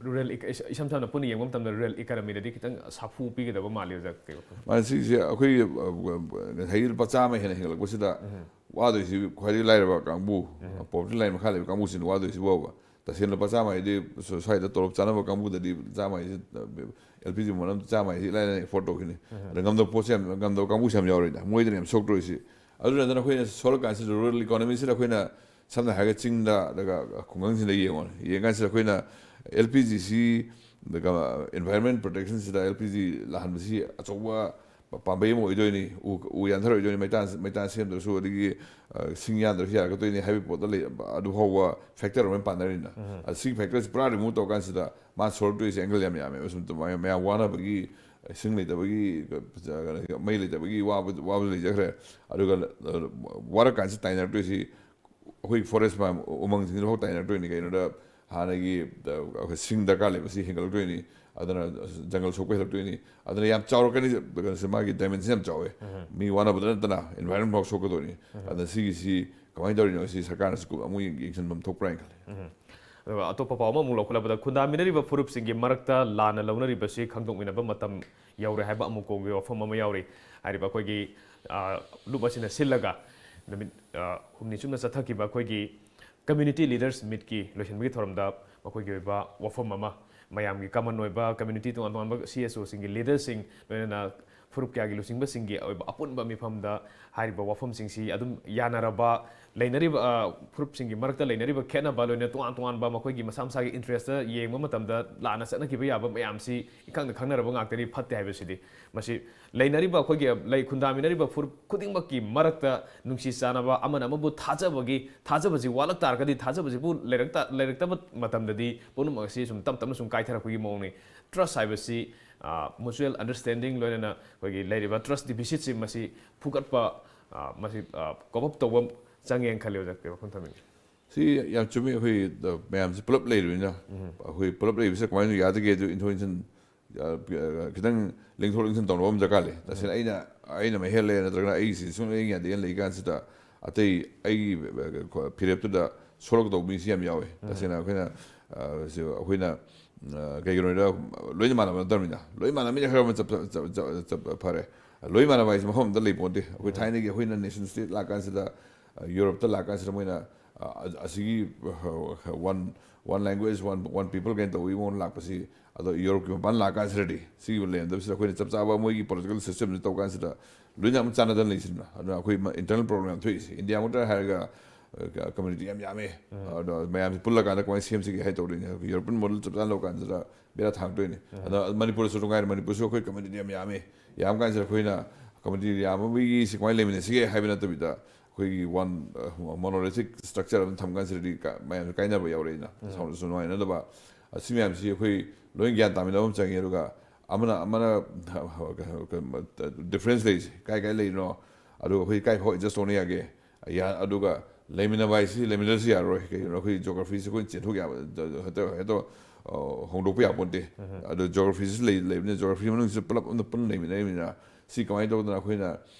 ꯔꯨꯔꯦꯜ ꯏꯀ-, ꯏꯁ-, ꯏꯁꯝ ꯁꯝꯅ ꯄꯨꯟꯅ ꯌꯦꯡꯕ ꯃꯇꯝꯗ ꯔꯨꯔꯦꯜ ꯏꯀꯅꯃꯤꯗꯗꯤ ꯈꯤꯇꯪ ꯁꯥꯐꯨ ꯄꯤꯒꯗꯕ ꯃꯥꯜꯂꯤ, ꯑꯣꯖꯥ, ꯀꯩ ꯋꯥꯈꯜ? ꯃꯥꯅꯦ, ꯁꯤꯒꯤꯁꯦ ꯑꯩꯈꯣꯏꯒꯤ, ꯑ, ꯉꯁꯥꯏꯒꯤ ꯂꯨꯄꯥ ꯆꯥꯝꯃ ꯍꯦꯟꯅ ꯍꯦꯟꯒꯠꯂꯛꯄꯁꯤꯗ ꯋꯥꯗꯣꯏꯁꯤ ꯈ꯭ꯋꯥꯏꯗꯒꯤ ꯂꯥꯏꯔꯕ ꯀꯥꯡꯕꯨ, ꯄꯣꯚꯔꯇꯤ ꯂꯥꯏꯟ ꯃꯈꯥ ꯂꯩꯕ ꯀꯥꯡꯕꯨꯁꯤꯅ ꯋꯥꯗꯣꯏꯁꯤ ꯐꯥꯎꯕ꯫ ꯇꯁꯦꯡꯅ ꯂꯨꯄꯥ ꯆꯥꯝꯃ ꯍꯥꯏꯗꯤ ꯁ꯭ꯋꯥꯏꯗ ꯇꯣꯂꯣꯞ ꯆꯥꯅꯕ ꯀꯥꯡꯕꯨꯗꯗꯤ ꯆꯥꯝꯃ ꯍꯥꯏꯁꯤ, ꯑꯦꯜ ꯄꯤ ꯖꯤ ꯃꯃꯜ ꯑꯃꯗ ꯆꯥꯝꯃ ꯍꯥꯏꯁꯤ ꯏꯂꯥꯏ ꯂꯥꯏꯅ ꯑꯦꯐꯣꯔꯗ ꯇꯧꯈꯤꯅꯤ꯫ ꯑꯗ ꯉꯝꯗꯕ ꯄꯣꯠꯁꯦ ꯌꯥꯝ, ꯉꯝꯗꯕ ꯀꯥꯡꯕꯨꯁꯦ ꯌꯥꯝ ꯌꯥꯎꯔꯤꯗ, ꯃꯣꯏꯗꯅ ꯌꯥꯝ ꯁꯣꯛꯇꯣꯔꯤꯁꯤ꯫ ꯑꯗꯨ ꯅꯠꯇꯅ ꯑꯩꯈꯣꯏꯅ ꯁꯣꯛꯂꯀꯥꯟꯁꯤꯗ ꯔꯨꯔꯦꯜ ꯏꯀꯣꯅꯣꯃꯤꯁꯤꯗ ꯑꯩꯈꯣꯏꯅ ꯁꯝꯅ ꯍꯥꯏꯔꯒ ꯆꯤꯡꯗ, ꯑꯗꯨꯒ ꯈꯨꯡꯒꯪꯁꯤꯡꯗ ꯌꯦꯡꯉꯣ, ꯌꯦꯡꯀꯥꯟꯁꯤꯗ ꯑꯩꯈꯣꯏꯅ ꯑꯦꯜ ꯄꯤ ꯖꯤꯁꯤ, ꯑꯗꯨꯒ ꯏꯟꯚꯥꯏꯔꯣꯟꯃꯦꯟ ꯄ꯭ꯔꯣꯇꯦꯛꯁꯟꯁꯤꯗ ꯑꯦꯜ ꯄꯤ ꯖꯤ ꯂꯥꯛꯍꯟꯕꯁꯤ ꯑꯆꯧꯕ ꯄꯥꯝꯕꯩ ꯑꯃ ꯑꯣꯏꯗꯣꯏꯅꯤ꯫ ꯎ, ꯎ ꯌꯥꯟꯊꯔꯣꯏꯗꯣꯏꯅꯤ, ꯃꯩꯇꯥꯟ, ꯃꯩꯇꯥꯟ ꯁꯦꯝꯗ꯭ꯔꯁꯨ, ꯑꯗꯒꯤ, ꯑ, ꯁꯤꯡ ꯌꯥꯟꯗ꯭ꯔꯁꯨ ꯌꯥꯔꯛꯀꯗꯣꯏꯅꯤ ꯍꯥꯏꯕꯒꯤ ꯄꯣꯠꯇ ꯂꯩ, ꯑꯗꯨ ꯐꯥꯎꯕ ꯐꯦꯛꯇꯔ ꯑꯃ ꯄꯥꯟꯅꯔꯤꯅ꯫ ꯑꯗ ꯁꯤꯒꯤ ꯐꯦꯛꯇꯔꯁꯤ ꯄꯨꯔꯥ ꯔꯤꯃꯨꯚ ꯇꯧꯔꯀꯥꯟꯁꯤꯗ ꯃꯥ ꯁꯣꯔꯛꯇꯣꯏꯁꯦ ꯑꯦꯡꯒꯜ ꯌꯥꯝ ꯌꯥꯝꯃꯦꯕ꯫ ꯁꯨꯝ ꯃꯌꯥꯝ, ꯃꯌꯥꯝ ꯋꯥꯅꯕꯒꯤ, ꯏꯁꯤꯡ ꯂꯩꯇꯕꯒꯤ, ꯀꯩꯅꯣ, ꯃꯩ ꯂꯩꯇꯕꯒꯤ ꯋꯥꯕ, ꯋꯥꯕ ꯂꯩꯖꯈ꯭ꯔꯦ꯫ ꯑꯗꯨꯒ, ꯑ, ꯋꯥꯔꯛꯀꯥꯟꯁꯤ ꯇꯥꯏꯅꯔꯛꯇꯣꯏꯁꯤ ꯑꯩꯈꯣꯏ ꯐꯣꯔꯦꯁ ꯃꯌꯥꯝ, ꯎꯃꯪꯁꯤꯡꯁꯤꯅꯐꯥꯎ ꯇꯥꯏꯅꯔꯛꯇꯣꯏꯅꯤ꯫ ꯀꯩꯒꯤꯅꯣꯗ ꯍꯥꯟꯅꯒꯤ, ꯑ, ꯑꯩꯈꯣꯏ ꯁꯤꯡ ꯗꯔꯀꯥꯔ ꯂꯩꯕꯁꯤ ꯍꯦꯟꯒꯠꯂꯛꯇꯣꯏꯅꯤ꯫ ꯑꯗꯨꯅ ꯖꯪꯒꯜ ꯁꯣꯛꯄ ꯍꯦꯜꯂꯛꯇꯣꯏꯅꯤ꯫ ꯑꯗꯨꯅ ꯌꯥꯝ ꯆꯥꯎꯔꯛꯀꯅꯤ, ꯀꯩꯅꯣꯁꯦ, ꯃꯥꯒꯤ ꯗꯥꯏꯃꯦꯟꯁꯟ ꯌꯥꯝ ꯆꯥꯎꯋꯦ꯫ ꯃꯤ ꯋꯥꯅꯕꯗ ꯅꯠꯇꯅ ꯏꯟꯚꯥꯏꯔꯣꯟꯃꯦꯟ ꯐꯥꯎ ꯁꯣꯛꯀꯗꯣꯏꯅꯤ꯫ ꯑꯗꯨꯅ ꯁꯤꯒꯤꯁꯤ ꯀꯃꯥꯏꯅ ꯇꯧꯔꯤꯅꯣ, ꯁꯤ ꯁꯔꯀꯥꯔꯅꯁꯨ ꯀꯨꯞ-, ꯑꯃꯨꯛ ꯌꯦꯡ-, ꯌꯦꯡꯁꯤꯟꯐꯝ ꯊꯣꯛꯄ꯭ꯔꯥ ꯍꯥꯏꯅ ꯈꯜꯂꯤ꯫ ꯑꯗꯨꯒ ꯑꯇꯣꯞꯄ ꯄꯥꯎ ꯑꯃꯃꯨꯛ ꯂꯧꯈꯠꯂꯕꯗ, ꯈꯨꯟꯗꯥꯃꯤꯟꯅꯔꯤꯕ ꯐꯨꯔꯨꯞꯁꯤꯡꯒꯤ ꯃꯔꯛꯇ ꯂꯥꯟꯅ ꯂꯧꯅꯔꯤꯕꯁꯤ ꯈꯪꯗꯣꯛꯃꯤꯟꯅꯕ ꯃꯇꯝ ꯌꯧꯔꯦ ꯍꯥꯏꯕ ꯑꯃꯨꯛ ꯀꯣꯡꯒꯤ ꯋꯥꯐꯝ ꯑꯃ ꯌꯥꯎꯔꯤ꯫ ꯍꯥꯏꯔꯤꯕ ꯑꯩꯈꯣꯏꯒꯤ, ꯑ, ꯂꯨꯞ ꯑꯁꯤꯅ ꯁꯤꯜꯂꯒ ꯅꯨꯃꯤꯠ ꯑ, ꯍꯨꯝꯅꯤ ꯆꯨꯞꯅ ꯆꯠꯊꯈꯤꯕ ꯑꯩꯈꯣꯏꯒꯤ Community Leaders Meetꯀꯤ ꯂꯣꯏꯁꯤꯟꯕꯒꯤ ꯊꯧꯔꯝꯗ ꯃꯈꯣꯏꯒꯤ ꯑꯣꯏꯕ ꯋꯥꯐꯝ ꯑꯃ, ꯃꯌꯥꯝꯒꯤ common ꯑꯣꯏꯕ community ꯇꯣꯉꯥꯟ ꯇꯣꯉꯥꯟꯕ CSOꯁꯤꯡꯒꯤ leaderꯁꯤꯡ, ꯂꯣꯏꯅꯅ ꯐꯨꯔꯨꯞ ꯀꯌꯥꯒꯤ ꯂꯨꯆꯤꯡꯕꯁꯤꯡꯒꯤ ꯑꯣꯏꯕ ꯑꯄꯨꯟꯕ ꯃꯤꯐꯝꯗ ꯍꯥꯏꯔꯤꯕ ꯋꯥꯐꯝꯁꯤꯡꯁꯤ ꯑꯗꯨꯝ ꯌꯥꯅꯔꯕ, ꯂꯩꯅꯔꯤꯕ ꯑ, ꯐꯨꯔꯨꯞꯁꯤꯡꯒꯤ ꯃꯔꯛꯇ ꯂꯩꯅꯔꯤꯕ ꯈꯦꯠꯅꯕ, ꯂꯣꯏꯅ ꯇꯣꯉꯥꯟ ꯇꯣꯉꯥꯟꯕ ꯃꯈꯣꯏꯒꯤ ꯃꯁꯥ ꯃꯁꯥꯒꯤ interestꯇ ꯌꯦꯡꯕ ꯃꯇꯝꯗ ꯂꯥꯟꯅ ꯆꯠꯅꯈꯤꯕ ꯌꯥꯕ ꯃꯌꯥꯝꯁꯤ ꯏꯈꯪꯗ ꯈꯪꯅꯔꯕ ꯉꯥꯛꯇꯅꯤ꯫ ꯐꯠꯇꯦ ꯍꯥꯏꯕꯁꯤꯗꯤ ꯃꯁꯤ ꯂꯩꯅꯔꯤꯕ ꯑꯩꯈꯣꯏꯒꯤ ꯂꯩ ꯈꯨꯟꯗꯥꯃꯤꯟꯅꯔꯤꯕ ꯐꯨꯔꯨꯞ ꯈꯨꯗꯤꯡꯃꯛꯀꯤ ꯃꯔꯛꯇ ꯅꯨꯡꯁꯤ ꯆꯥꯟꯅꯕ, ꯑꯃꯅ ꯑꯃꯕꯨ ꯊꯥꯖꯕꯒꯤ, ꯊꯥꯖꯕꯁꯤ ꯋꯥꯠꯂꯛ ꯇꯥꯔꯒꯗꯤ, ꯊꯥꯖꯕꯁꯤꯕꯨ ꯂꯩꯔꯛꯇ-, ꯂꯩꯔꯛꯇꯕ ꯃꯇꯝꯗꯗꯤ ꯄꯨꯝꯅꯃꯛ ꯑꯁꯤ ꯁꯨꯝ ꯇꯞ ꯇꯞꯅ ꯁꯨꯝ ꯀꯥꯏꯊꯔꯛꯄꯒꯤ ꯃꯑꯣꯡꯅꯤ꯫ Trust ꯍꯥꯏꯕꯁꯤ, ꯑ, mutual understanding ꯂꯣꯏꯅꯅ ꯑꯩꯈꯣꯏꯒꯤ ꯂꯩꯔꯤꯕ trust deficitꯁꯤ ꯃꯁꯤ ꯐꯨꯒꯠꯄ, ꯑ, ꯃꯁꯤ, ꯑ, cope up ꯇꯧꯕ ꯆꯪꯉꯦꯅ ꯈꯜꯂꯤ, ꯑꯣꯖꯥ꯫ ꯀꯔꯤ ꯋꯥꯐꯝ ꯊꯝꯕꯤꯒꯦ? ꯁꯤ ꯌꯥꯝ ꯆꯨꯝꯃꯤ꯫ ꯑꯩꯈꯣꯏ, ꯑ, ꯃꯌꯥꯝꯁꯤ ꯄꯨꯂꯞ ꯂꯩꯔꯤꯕꯅꯤꯅ, ꯑꯩꯈꯣꯏ ꯄꯨꯂꯞ ꯂꯩꯕꯁꯤꯗ ꯀꯃꯥꯏꯅ ꯌꯥꯗꯒꯦ ꯑꯗꯨ ꯏꯟꯊꯣꯛ ꯏꯟꯁꯤꯟ, ꯑ, ꯈꯤꯇꯪ ꯂꯦꯡꯊꯣꯛ ꯂꯦꯡꯁꯤꯟ ꯇꯧꯅꯕ ꯑꯃ ꯗꯔꯀꯥꯔ ꯂꯩ꯫ ꯇꯁꯦꯡꯅ ꯑꯩꯅ, ꯑꯩꯅ ꯃꯍꯦꯜꯂꯦ ꯅꯠꯇ꯭ꯔꯒꯅ ꯑꯩꯒꯤꯁꯤ ꯁꯨꯡꯂꯦꯡ ꯌꯥꯗꯦꯅ ꯂꯩ ꯀꯥꯟꯁꯤꯗ ꯑꯇꯩ ꯑꯩꯒꯤ, ꯑ, ꯐꯤꯔꯦꯞꯇꯨꯗ ꯁꯣꯛꯂꯛꯀꯗꯧꯕ ꯃꯤꯁꯤ ꯌꯥꯝ ꯌꯥꯎꯋꯦ꯫ ꯇꯁꯦꯡꯅ ꯑꯩꯈꯣꯏꯅ, ꯑ, ꯁꯤ ꯑꯩꯈꯣꯏꯅ, ꯑ, ꯀꯩꯒꯤꯅꯣꯗ ꯂꯣꯏꯅ ꯃꯥꯟꯅꯕ ꯅꯠꯇꯕꯅꯤꯅ, ꯂꯣꯏ ꯃꯥꯟꯅꯕꯅꯤꯅ ꯈꯔ ꯑꯃ ꯆꯞ-, ꯆꯞ-, ꯆꯞ-, ꯆꯞ-, ꯐꯔꯦ꯫ ꯂꯣꯏ ꯃꯥꯟꯅꯕ ꯍꯥꯏꯁꯦ ꯃꯐꯝ ꯑꯝꯗ ꯂꯩ ꯄꯣꯟꯇꯦ꯫ ꯑꯩꯈꯣꯏ ꯊꯥꯏꯅꯒꯤ ꯑꯩꯈꯣꯏꯅ nation state ꯂꯥꯛꯀꯥꯟꯁꯤꯗ, ꯑ, ꯌꯨꯔꯣꯞꯇ ꯂꯥꯛꯀꯥꯟꯁꯤꯗ ꯃꯣꯏꯅ, ꯑ, ꯑ-, ꯑꯁꯤꯒꯤ, ꯑ, one, one language, one, one people ꯀꯥꯏꯅ ꯇꯧꯕꯒꯤ ꯃꯑꯣꯡ ꯂꯥꯛꯄꯁꯤ, ꯑꯗꯣ ꯌꯨꯔꯣꯞꯀꯤ ꯃꯄꯥꯟ ꯂꯥꯛꯀꯥꯟꯁꯤꯗꯗꯤ ꯁꯤꯒꯤ ꯂꯩꯔꯝꯗꯕꯁꯤꯗ ꯑꯩꯈꯣꯏꯅ ꯆꯞ ꯆꯥꯕ ꯃꯣꯏꯒꯤ political systemꯁꯤ ꯇꯧ ꯀꯥꯟꯁꯤꯗ ꯂꯣꯏꯅ ꯑꯃ ꯆꯥꯟꯅꯗꯅ ꯂꯩꯁꯤꯅ, ꯑꯗꯨꯅ ꯑꯩꯈꯣꯏ ꯃ-, internal problem ꯌꯥꯝ ꯊꯣꯛꯏꯁꯦ꯫ ꯏꯟꯗꯤꯌꯥꯃꯛꯇ ꯍꯥꯏꯔꯒ, ꯑ, community ꯌꯥꯝ ꯌꯥꯝꯃꯦ꯫ ꯑꯗꯣ ꯃꯌꯥꯝꯁꯤ ꯄꯨꯜꯂꯀꯥꯟꯗ ꯀꯃꯥꯏꯅ ꯁꯦꯝꯁꯤꯒꯦ ꯍꯥꯏ ꯇꯧꯗꯣꯏꯅꯦ꯫ ꯑꯩꯈꯣꯏ European model ꯆꯞ ꯆꯥꯅ ꯂꯧꯀꯥꯟꯁꯤꯗ ꯕꯦꯔꯥ ꯊꯥꯡꯉꯛꯇꯣꯏꯅꯦ꯫ ꯑꯗꯣ ꯃꯅꯤꯄꯨꯔꯗꯁꯨ ꯅꯨꯡꯉꯥꯏꯔꯦ, ꯃꯅꯤꯄꯨꯔꯁꯨ ꯑꯩꯈꯣꯏ community ꯌꯥꯝ ꯌꯥꯝꯃꯦ꯫ ꯌꯥꯝ ꯀꯥꯟꯁꯤꯗ ꯑꯩꯈꯣꯏꯅ community ꯌꯥꯝꯕꯒꯤ ꯁꯤ ꯀꯃꯥꯏꯅ ꯂꯩꯃꯤꯟꯅꯁꯤꯒꯦ ꯍꯥꯏꯕ ꯅꯠꯇꯕꯤꯗ, ꯑꯩꯈꯣꯏꯒꯤ one, ꯑ, monolithic structure ꯑꯃ ꯊꯝ ꯀꯥꯟꯁꯤꯗꯗꯤ ꯀ-, ꯃꯌꯥꯝꯁꯨ ꯀꯥꯏꯅꯕ ꯌꯥꯎꯔꯛꯏꯅ꯫ ꯁꯥꯎꯅꯁꯨ ꯅꯨꯡꯉꯥꯏꯅꯗꯕ꯫ ꯑꯁꯤ ꯃꯌꯥꯝꯁꯤ ꯑꯩꯈꯣꯏ ꯂꯣꯏ ꯒ꯭ꯌꯥꯟ ꯇꯥꯃꯤꯟꯅꯕ ꯑꯃ ꯆꯪꯉꯤ꯫ ꯑꯗꯨꯒ ꯑꯃꯅ, ꯑꯃꯅ, difference ꯂꯩꯔꯤꯁꯦ ꯀꯥꯏ ꯀꯥꯏ ꯂꯩꯔꯤꯅꯣ? ꯑꯗꯨꯒ ꯑꯩꯈꯣꯏ ꯀꯥꯏ ꯐꯥꯎ adjust ꯇꯧꯅ ꯌꯥꯒꯦ? ꯌꯥ-, ꯑꯗꯨꯒ ꯂꯩꯃꯤꯟꯅꯕ ꯍꯥꯏꯁꯤ ꯂꯩꯃꯤꯟꯅꯔꯁꯨ ꯌꯥꯔꯔꯣꯏ꯫ ꯀꯩꯒꯤꯅꯣ, ꯑꯩꯈꯣꯏ geographyꯁꯤ ꯑꯩꯈꯣꯏꯅ ꯆꯦꯟꯊꯣꯛ ꯌꯥꯕ, ꯍꯦꯛꯇ, ꯍꯦꯛꯇ, ꯑ, ꯍꯣꯡꯗꯣꯛꯄ ꯌꯥꯄꯣꯟꯇꯦ꯫ ꯑꯗꯣ geographyꯁꯤ ꯂꯩ-, ꯂꯩꯕꯅꯤꯅ geography ꯃꯅꯨꯡꯁꯤꯗ ꯄꯨꯂꯞ ꯑꯃꯗ ꯄꯨꯟꯅ ꯂꯩꯃꯤꯟꯅꯔꯤꯕꯅꯤꯅ, ꯁꯤ ꯀꯃꯥꯏꯅ ꯇꯧꯗꯅ ꯑꯩꯈꯣꯏꯅ,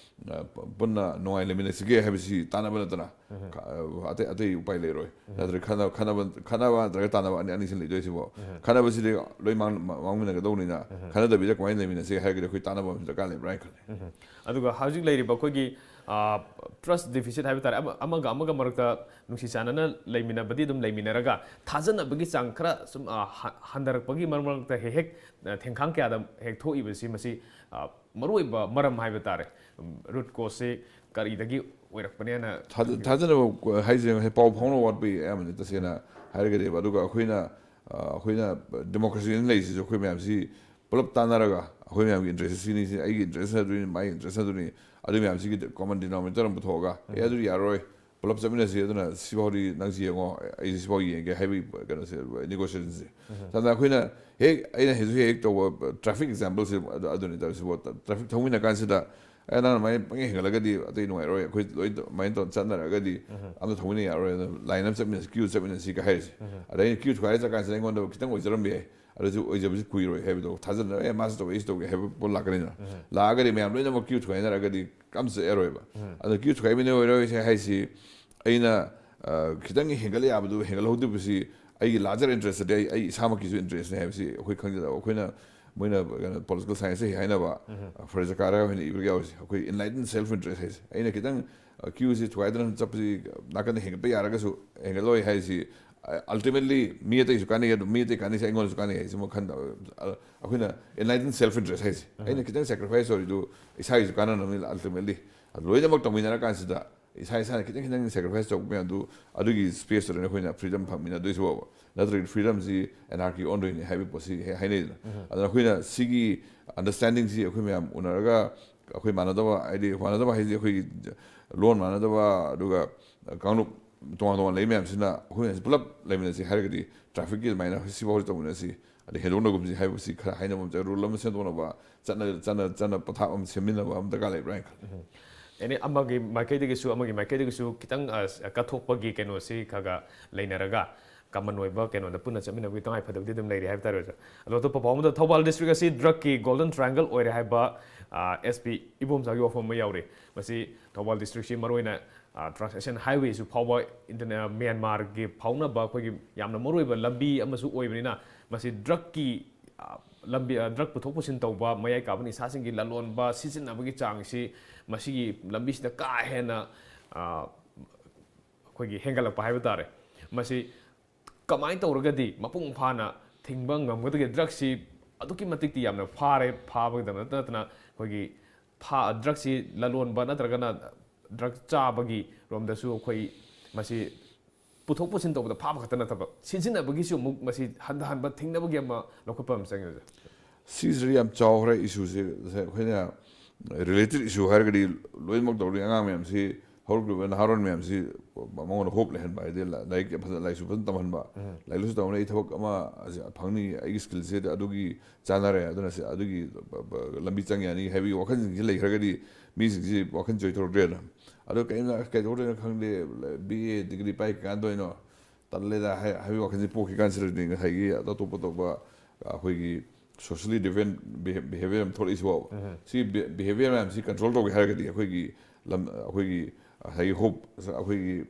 ꯑ, ꯄ-, ꯄꯨꯟꯅ ꯅꯨꯡꯉꯥꯏ ꯂꯩꯃꯤꯟꯅꯁꯤꯒꯦ ꯍꯥꯏꯕꯁꯤ ꯇꯥꯟꯅꯕ ꯅꯠꯇꯅ ꯈ-, ꯑ, ꯑꯇꯩ, ꯑꯇꯩ ꯎꯄꯥꯏ ꯂꯩꯔꯣꯏ꯫ ꯅꯠꯇ꯭ꯔꯒ ꯈꯟꯅ-, ꯈꯟꯅꯕ, ꯈꯟꯅꯕ ꯅꯠꯇ꯭ꯔꯒ ꯇꯥꯟꯅꯕ ꯑꯅꯤ, ꯑꯅꯤꯁꯤ ꯂꯩꯗꯣꯏꯁꯤꯕꯣ꯫ ꯈꯟꯅꯕꯁꯤꯗꯤ ꯂꯣꯏ ꯃꯥꯡ-, ꯃꯥꯡꯃꯤꯟꯅꯒꯗꯧꯅꯤꯅ, ꯈꯟꯅꯗꯕꯤꯗ ꯀꯃꯥꯏꯅ ꯂꯩꯃꯤꯟꯅꯁꯤꯒꯦ ꯍꯥꯏꯔꯒꯗꯤ ꯑꯩꯈꯣꯏ ꯇꯥꯟꯅꯕ ꯑꯃ ꯗꯔꯀꯥꯔ ꯂꯩꯕ꯭ꯔꯥ ꯍꯥꯏꯅ ꯈꯜꯂꯤ꯫ ꯑꯗꯨꯒ ꯍꯧꯖꯤꯛ ꯂꯩꯔꯤꯕ ꯑꯩꯈꯣꯏꯒꯤ ꯇ꯭ꯔꯁ ꯗꯤꯐꯤꯁꯤꯠ ꯍꯥꯏꯕ ꯇꯥꯔꯦ, ꯑꯃ- ꯑꯃꯒ ꯑꯃꯒ ꯃꯔꯛꯇ ꯅꯨꯡꯁꯤ ꯆꯥꯟꯅꯅ ꯂꯩꯃꯤꯟꯅꯕꯗꯤ ꯑꯗꯨꯝ ꯂꯩꯃꯤꯟꯅꯔꯒ, ꯊꯥꯖꯅꯕꯒꯤ ꯆꯥꯡ ꯈꯔ ꯁꯨꯝ, ꯑ, ꯍ- ꯍꯟꯊꯔꯛꯄꯒꯤ ꯃꯔꯛ ꯃꯔꯛꯇ ꯍꯦꯛ ꯍꯦꯛ, ꯑ, ꯊꯦꯡꯈꯥꯡ ꯀꯌꯥꯗ ꯍꯦꯛ ꯊꯣꯛꯏꯕꯁꯤ, ꯃꯁꯤ, ꯑ, ꯃꯔꯨꯑꯣꯏꯕ ꯃꯔꯝ ꯍꯥꯏꯕ ꯇꯥꯔꯦ꯫ ꯔꯨꯠ ꯀꯣꯁꯁꯤ ꯀꯔꯤꯗꯒꯤ ꯑꯣꯏꯔꯛꯄꯅꯦꯅ ꯊꯥꯖ- ꯈꯟꯕꯤꯒꯦ? ꯊꯥꯖꯅꯕ ꯍꯥꯏꯁꯦ ꯉꯁꯥꯏ ꯄꯥꯎ ꯐꯥꯎꯅꯕ ꯋꯥꯠꯄꯒꯤ ꯑꯌꯥꯝꯕꯅꯤ꯫ ꯇꯁꯦꯡꯅ ꯍꯥꯏꯔꯒꯗꯤꯕ, ꯑꯗꯨꯒ ꯑꯩꯈꯣꯏꯅ, ꯑ, ꯑꯩꯈꯣꯏꯅ ꯗꯦꯃꯣꯀ꯭ꯔꯦꯁꯤ ꯂꯩꯔꯤꯁꯤꯁꯨ ꯑꯩꯈꯣꯏ ꯃꯌꯥꯝꯁꯤ ꯄꯨꯂꯞ ꯇꯥꯟꯅꯔꯒ, ꯑꯩꯈꯣꯏ ꯃꯌꯥꯝꯒꯤ ꯏꯟꯇꯔꯦꯁ ꯁꯤꯅꯤ, ꯁꯤ ꯑꯩꯒꯤ ꯏꯟꯇꯔꯦꯁ ꯑꯗꯨꯅꯤ, ꯃꯥꯒꯤ ꯏꯟꯇꯔꯦꯁ ꯑꯗꯨꯅꯤ, ꯑꯗꯨ ꯃꯌꯥꯝꯁꯤꯒꯤ ꯀꯣꯃꯟ ꯗꯤꯅꯣꯃꯤꯅꯦꯇꯔ ꯑꯃ ꯄꯨꯊꯣꯛꯑꯒ, "ꯑꯦ, ꯑꯗꯨꯗꯤ ꯌꯥꯔꯣꯏ, ꯄꯨꯂꯞ ꯆꯠꯃꯤꯟꯅꯁꯤ, ꯑꯗꯨꯅ ꯁꯤꯐꯥꯎꯗꯤ ꯅꯪꯁꯤ ꯌꯦꯡꯉꯣ, ꯑꯩꯁꯤ ꯁꯤꯐꯥꯎ ꯌꯦꯡꯒꯦ" ꯍꯥꯏꯕꯒꯤ ꯀꯩꯅꯣꯁꯦ, ꯅꯦꯒꯣꯁꯤꯌꯦꯁꯟꯁꯦ꯫ ꯁꯝꯅ ꯑꯩꯈꯣꯏꯅ ꯍꯦꯛ, ꯑꯩꯅ ꯍꯧꯖꯤꯛ ꯍꯦꯛ ꯇꯧꯕ ꯇ꯭ꯔꯥꯐꯤꯛ ꯑꯦꯛꯖꯥꯝꯄꯜꯁꯦ ꯑꯗꯨ- ꯑꯗꯨꯅꯤ ꯇꯧꯔꯤꯁꯤꯕꯣ꯫ ꯇ꯭ꯔꯥꯐꯤꯛ ꯊꯧꯃꯤꯟꯅ ꯀꯥꯟꯁꯤꯗ, "ꯑꯦ, ꯅꯪꯅ ꯑꯗꯨꯃꯥꯏꯅ ꯄꯪꯍꯦꯟ ꯍꯦꯟꯒꯠꯂꯒꯗꯤ ꯑꯇꯩ ꯅꯨꯡꯉꯥꯏꯔꯣꯏ, ꯑꯩꯈꯣꯏ ꯂꯣꯏ ꯑꯗꯨꯃꯥꯏꯅ ꯇꯧꯔ ꯆꯠꯅꯔꯒꯗꯤ ꯑꯝꯇ ꯊꯧꯃꯤꯟꯅ ꯌꯥꯔꯣꯏ, ꯑꯗꯨꯅ ꯂꯥꯏꯟ ꯑꯃ ꯆꯠꯃꯤꯟꯅꯁꯤ, ꯀ꯭ꯌꯨ ꯆꯠꯃꯤꯟꯅꯁꯤꯒ" ꯍꯥꯏꯔꯤꯁꯦ꯫ ꯑꯗ ꯑꯩꯅ ꯀ꯭ꯌꯨ ꯊꯨꯒꯥꯏꯔ ꯆꯠꯀꯥꯟꯁꯤꯗ ꯑꯩꯉꯣꯟꯗ ꯈꯤꯇꯪ ꯑꯣꯏꯖꯔꯝꯕ ꯌꯥꯏ, ꯑꯗꯨꯁꯨ ꯑꯣꯏꯖꯕꯁꯤ ꯀꯨꯏꯔꯣꯏ ꯍꯥꯏꯕꯗꯣ ꯊꯥꯖꯅꯕ, "ꯑꯦ, ꯃꯥꯁꯨ ꯇꯧꯋꯦ, ꯑꯩꯁꯨ ꯇꯧꯒꯦ" ꯍꯥꯏꯕ ꯄꯣꯠ ꯂꯥꯛꯀꯅꯤꯅ꯫ ꯂꯥꯛꯑꯒꯗꯤ ꯃꯌꯥꯝ ꯂꯣꯏꯅꯃꯛ ꯀ꯭ꯌꯨ ꯊꯨꯒꯥꯏꯅꯔꯒꯗꯤ ꯀꯝ ꯆꯠꯂꯔꯣꯏꯕ꯫ ꯑꯗꯣ ꯀ꯭ꯌꯨ ꯊꯨꯒꯥꯏꯃꯤꯟꯅꯔꯣꯏꯁꯦ ꯍꯥꯏꯁꯤ, ꯑꯩꯅ, ꯑ, ꯈꯤꯇꯪ ꯍꯦꯟꯒꯠꯂ ꯌꯥꯕꯗꯨ ꯍꯦꯟꯒꯠꯍꯧꯗꯕꯁꯤ ꯑꯩꯒꯤ ꯂꯥꯔꯖꯔ ꯏꯟꯇꯔꯦꯁꯇꯗꯤ ꯑꯩ, ꯑꯩ ꯏꯁꯥꯃꯛꯀꯤꯁꯨ ꯏꯟꯇꯔꯦꯁꯅꯦ ꯍꯥꯏꯕꯁꯤ ꯑꯩꯈꯣꯏ ꯈꯪꯖꯗꯕ꯫ ꯑꯩꯈꯣꯏꯅ, ꯃꯣꯏꯅ ꯀꯩꯅꯣ, ꯄꯣꯂꯤꯇꯤꯀꯦꯜ ꯁꯥꯏꯟꯁꯇ ꯍꯦꯛ ꯍꯥꯏꯅꯕ, ꯐ꯭ꯔꯦꯖꯔ ꯀꯥꯔ ꯍꯣꯏꯅ ꯏꯕꯒ ꯌꯥꯎꯔꯤꯁꯦ, ꯑꯩꯈꯣꯏ ꯏꯟꯂꯥꯏꯇꯟ ꯁꯦꯜꯐ ꯏꯟꯇꯔꯦꯁ ꯍꯥꯏꯁꯦ꯫ ꯑꯩꯅ ꯈꯤꯇꯪ, ꯑ, ꯀ꯭ꯌꯨꯁꯤ ꯊꯨꯒꯥꯏꯗꯅ ꯆꯠꯄꯁꯤ ꯅꯥꯀꯟꯗ ꯍꯦꯟꯒꯠꯄ ꯌꯥꯔꯒꯁꯨ ꯍꯦꯟꯒꯠꯂꯣꯏ ꯍꯥꯏꯁꯤ, ꯑꯜꯇꯤꯃꯦꯠꯂꯤ ꯃꯤ ꯑꯇꯩꯁꯨ ꯀꯥꯟꯅꯩ, ꯑꯗꯨꯝ ꯃꯤ ꯑꯇꯩ ꯀꯥꯟꯅꯩꯁꯦ ꯑꯩꯉꯣꯟꯗꯁꯨ ꯀꯥꯟꯅꯩ ꯍꯥꯏꯁꯤ ꯑꯃꯨꯛ ꯈꯟꯗꯕ꯫ ꯑ, ꯑꯩꯈꯣꯏꯅ ꯏꯟꯂꯥꯏꯇꯟ ꯁꯦꯜꯐ ꯏꯟꯇꯔꯦꯁ ꯍꯥꯏꯁꯦ, ꯑꯩꯅ ꯈꯤꯇꯪ ꯁꯦꯀ꯭ꯔꯤꯐꯥꯏꯁ ꯇꯧꯔꯤꯗꯨ ꯏꯁꯥꯒꯤꯁꯨ ꯀꯥꯟꯅꯅꯕꯅꯤꯅ, ꯑꯜꯇꯤꯃꯦꯠꯂꯤ ꯂꯣꯏꯅꯃꯛ ꯇꯧꯃꯤꯟꯅꯔ ꯀꯥꯟꯁꯤꯗ ꯏꯁꯥ ꯏꯁꯥꯅ ꯈꯤꯇꯪ ꯈꯤꯇꯪ ꯁꯦꯀ꯭ꯔꯤꯐꯥꯏꯁ ꯇꯧꯕ ꯃꯌꯥꯝꯗꯨ, ꯑꯗꯨꯒꯤ ꯁ꯭ꯄꯦꯁꯇꯨꯗꯅꯤ ꯑꯩꯈꯣꯏꯅ ꯐ꯭ꯔꯤꯗꯝ ꯐꯪꯃꯤꯟꯅꯗꯣꯏꯁꯤ ꯐꯥꯎꯕ꯫ ꯅꯠꯇ꯭ꯔꯒꯗꯤ ꯐ꯭ꯔꯤꯗꯝꯁꯤ ꯑꯦꯅꯥꯔꯀꯤ ꯑꯣꯟꯗꯣꯏꯅꯤ ꯍꯥꯏꯕꯒꯤ ꯄꯣꯠꯁꯤ ꯍꯦꯛ ꯍꯥꯏꯅꯩꯗꯅ꯫ ꯑꯗꯨꯅ ꯑꯩꯈꯣꯏꯅ ꯁꯤꯒꯤ ꯑꯟꯗꯔꯁ꯭ꯇꯦꯟꯗꯤꯡꯁꯤ ꯑꯩꯈꯣꯏ ꯃꯌꯥꯝ ꯎꯅꯔꯒ, ꯑꯩꯈꯣꯏ ꯃꯥꯟꯅꯗꯕ, ꯍꯥꯏꯗꯤ ꯃꯥꯟꯅꯗꯕ ꯍꯥꯏꯁꯦ ꯑꯩꯈꯣꯏꯒꯤ ꯂꯣꯟ ꯃꯥꯟꯅꯗꯕ, ꯑꯗꯨꯒ ꯀꯥꯡꯂꯨꯞ ꯇꯣꯉꯥꯟ ꯇꯣꯉꯥꯟ ꯂꯩ ꯃꯌꯥꯝꯁꯤꯅ ꯑꯩꯈꯣꯏ ꯃꯌꯥꯝꯁꯤ ꯄꯨꯂꯞ ꯂꯩꯃꯤꯟꯅꯁꯤ ꯍꯥꯏꯔꯒꯗꯤ, ꯇ꯭ꯔꯥꯐꯤꯛꯀꯤ ꯑꯗꯨꯃꯥꯏꯅ ꯁꯤꯐꯥꯎꯁꯤ ꯇꯧꯃꯤꯟꯅꯁꯤ, ꯑꯗꯩ ꯍꯦꯟꯗꯣꯛꯅꯒꯨꯝꯁꯤ ꯍꯥꯏꯕꯁꯤ ꯈꯔ ꯍꯥꯏꯅꯕ ꯑꯃ ꯆꯪꯉꯦ, ꯔꯨꯜ ꯑꯃ ꯁꯦꯝꯗꯣꯛꯅꯕ, ꯆꯠꯅ ꯆꯠꯅ ꯆꯠꯅ ꯄꯊꯥꯞ ꯑꯃ ꯁꯦꯝꯃꯤꯟꯅꯕ ꯑꯃ ꯗꯔꯀꯥꯔ ꯂꯩꯕ꯭ꯔꯥ ꯍꯥꯏꯅ ꯈꯜꯂꯤ꯫ ꯑꯦꯅꯤ ꯑꯃꯒꯤ ꯃꯥꯏꯀꯩꯗꯒꯤꯁꯨ ꯑꯃꯒꯤ ꯃꯥꯏꯀꯩꯗꯒꯤꯁꯨ ꯈꯤꯇꯪ, ꯑ, ꯀꯠꯊꯣꯛꯄꯒꯤ ꯀꯩꯅꯣꯁꯤ ꯈꯔ ꯈꯔ ꯂꯩꯅꯔꯒ, ꯀꯃꯟ ꯑꯣꯏꯕ ꯀꯩꯅꯣꯗ ꯄꯨꯟꯅ ꯆꯠꯃꯤꯟꯅꯕꯒꯤ ꯇꯉꯥꯏ ꯐꯗꯕꯗꯤ ꯑꯗꯨꯝ ꯂꯩꯔꯤ ꯍꯥꯏꯕ ꯇꯥꯔꯦ, ꯑꯣꯖꯥ꯫ ꯑꯗꯣ ꯑꯇꯣꯞꯄ ꯄꯥꯎ ꯑꯃꯗ, ꯊꯧꯕꯥꯜ ꯗꯤꯁꯇ꯭ꯔꯤꯛ ꯑꯁꯤ ꯗ꯭ꯔꯒꯀꯤ ꯒꯣꯜꯗꯟ ꯇ꯭ꯔꯥꯏꯡꯒꯜ ꯑꯣꯏꯔꯦ ꯍꯥꯏꯕ, ꯑ, ꯑꯦꯁ ꯄꯤ ꯏꯕꯣꯝꯆꯥꯒꯤ ꯋꯥꯐꯝ ꯑꯃ ꯌꯥꯎꯔꯤ꯫ ꯃꯁꯤ ꯊꯧꯕꯥꯜ ꯗꯤꯁꯇ꯭ꯔꯤꯛꯁꯤ ꯃꯔꯨꯑꯣꯏꯅ, ꯑ, ꯇ꯭ꯔꯥꯟꯁ ꯑꯦꯁꯤꯌꯥꯟ ꯍꯥꯏꯋꯦꯁꯨ ꯐꯥꯎꯕ ꯏꯟꯇꯔꯅꯦ-, ꯃ꯭ꯌꯥꯟꯃꯥꯔꯒꯤ ꯐꯥꯎꯅꯕ ꯑꯩꯈꯣꯏꯒꯤ ꯌꯥꯝꯅ ꯃꯔꯨꯑꯣꯏꯕ ꯂꯝꯕꯤ ꯑꯃꯁꯨ ꯑꯣꯏꯕꯅꯤꯅ, ꯃꯁꯤ ꯗ꯭ꯔꯒꯀꯤ, ꯑ, ꯂꯝꯕꯤ, ꯗ꯭ꯔꯒ ꯄꯨꯊꯣꯛ ꯄꯨꯁꯤꯟ ꯇꯧꯕ, ꯃꯌꯥꯏ ꯀꯥꯕ ꯅꯤꯁꯥꯁꯤꯡꯒꯤ ꯂꯂꯣꯟꯕ, ꯁꯤꯖꯤꯟꯅꯕꯒꯤ ꯆꯥꯡꯁꯤ ꯃꯁꯤꯒꯤ ꯂꯝꯕꯤꯁꯤꯗ ꯀꯥ ꯍꯦꯟꯅ, ꯑ, ꯑꯩꯈꯣꯏꯒꯤ ꯍꯦꯟꯒꯠꯂꯛꯄ ꯍꯥꯏꯕ ꯇꯥꯔꯦ꯫ ꯃꯁꯤ ꯀꯃꯥꯏꯅ ꯇꯧꯔꯒꯗꯤ ꯃꯄꯨꯡ ꯐꯥꯅ ꯊꯤꯡꯕ ꯉꯝꯒꯗꯒꯦ? ꯗ꯭ꯔꯒꯁꯤ ꯑꯗꯨꯛꯀꯤ ꯃꯇꯤꯛꯇꯤ ꯌꯥꯝꯅ ꯐꯥꯔꯦ, ꯐꯥꯕꯗ ꯅꯠꯇꯅ ꯑꯩꯈꯣꯏꯒꯤ ꯐꯥ-, ꯗ꯭ꯔꯒꯁꯤ ꯂꯂꯣꯟꯕ ꯅꯠꯇ꯭ꯔꯒꯅ ꯗ꯭ꯔꯒ ꯆꯥꯕꯒꯤ ꯔꯣꯝꯗꯁꯨ ꯑꯩꯈꯣꯏ ꯃꯁꯤ ꯄꯨꯊꯣꯛ ꯄꯨꯁꯤꯟ ꯇꯧꯕꯗ ꯐꯥꯕ ꯈꯛꯇ ꯅꯠꯇꯕ, ꯁꯤꯖꯤꯟꯅꯕꯒꯤꯁꯨ ꯑꯃꯨꯛ ꯃꯁꯤ ꯍꯟꯊꯍꯟꯕ, ꯊꯤꯡꯅꯕꯒꯤ ꯑꯃ ꯂꯧꯈꯠꯄ ꯑꯃ ꯆꯪꯉꯦ, ꯑꯣꯖꯥ꯫ ꯁꯤꯁꯤꯗꯤ ꯌꯥꯝ ꯆꯥꯎꯈ꯭ꯔꯦ ꯏꯁꯨꯁꯦ꯫ ꯑꯩꯈꯣꯏꯅ ꯔꯤꯂꯦꯇꯦꯠ ꯏꯁꯨ ꯍꯥꯏꯔꯒꯗꯤ ꯂꯣꯏꯅꯃꯛ ꯇꯧꯔꯤ꯫ ꯑꯉꯥꯡ ꯃꯌꯥꯝꯁꯤ, ꯍꯧꯔꯛꯂꯤꯕ ꯅꯍꯥꯔꯣꯟ ꯃꯌꯥꯝꯁꯤ ꯃꯉꯣꯟꯗ ꯍꯣꯞ ꯂꯩꯍꯟꯕ, ꯍꯥꯏꯗꯤ ꯂꯥꯏꯔꯤꯛ ꯐꯖꯅ, ꯂꯥꯏꯔꯤꯛꯁꯨ ꯐꯖꯅ ꯇꯝꯍꯟꯕ, ꯎꯝ꯫ ꯂꯥꯏꯔꯤꯛꯁꯨ ꯇꯝꯍꯟꯕ, ꯑꯩ ꯊꯕꯛ ꯑꯃ ꯐꯪꯅꯤ, ꯑꯩꯒꯤ ꯁ꯭ꯀꯤꯜꯁꯦ ꯑꯗꯨꯒꯤ ꯆꯥꯟꯅꯔꯦ, ꯑꯗꯨꯅ ꯁꯤ, ꯑꯗꯨꯒꯤ ꯂꯝꯕꯤ ꯆꯪ ꯌꯥꯅꯤ ꯍꯥꯏꯕꯒꯤ ꯋꯥꯈꯜꯁꯤꯡꯁꯤ ꯂꯩꯈ꯭ꯔꯒꯗꯤ ꯃꯤꯁꯤꯡꯁꯤ ꯋꯥꯈꯜ ꯆꯣꯏꯊꯣꯔꯛꯇ꯭ꯔꯦꯅ꯫ ꯑꯗꯣ ꯀꯩꯝꯇ ꯀꯩꯗꯧꯗꯣꯏꯅꯣ ꯈꯪꯗꯦ, ꯕꯤ ꯑꯦ ꯗꯤꯒ꯭ꯔꯤ ꯄꯥꯏ ꯀꯩꯀꯥꯟꯗꯣꯏꯅꯣ, ꯇꯜꯂꯦꯗ ꯍꯥꯏ-, ꯍꯥꯏꯕꯒꯤ ꯋꯥꯈꯜꯁꯤ ꯄꯣꯛꯈꯤ ꯀꯥꯟꯁꯤꯗꯗꯤ ꯉꯁꯥꯏꯒꯤ ꯑꯇꯣꯞ ꯑꯇꯣꯞꯄ ꯑꯩꯈꯣꯏꯒꯤ socially deviant behavior ꯑꯃ ꯊꯣꯛꯂꯛꯏꯁꯤꯕꯣ꯫ ꯎꯝ꯫ ꯁꯤ behavior ꯃꯌꯥꯝꯁꯤ ꯀꯟꯇ꯭ꯔꯣꯜ ꯇꯧꯒꯦ ꯍꯥꯏꯔꯒꯗꯤ ꯑꯩꯈꯣꯏꯒꯤ ꯂꯝ, ꯑꯩꯈꯣꯏꯒꯤ ꯉꯁꯥꯏꯒꯤ ꯍꯣꯞ, ꯑꯩꯈꯣꯏꯒꯤ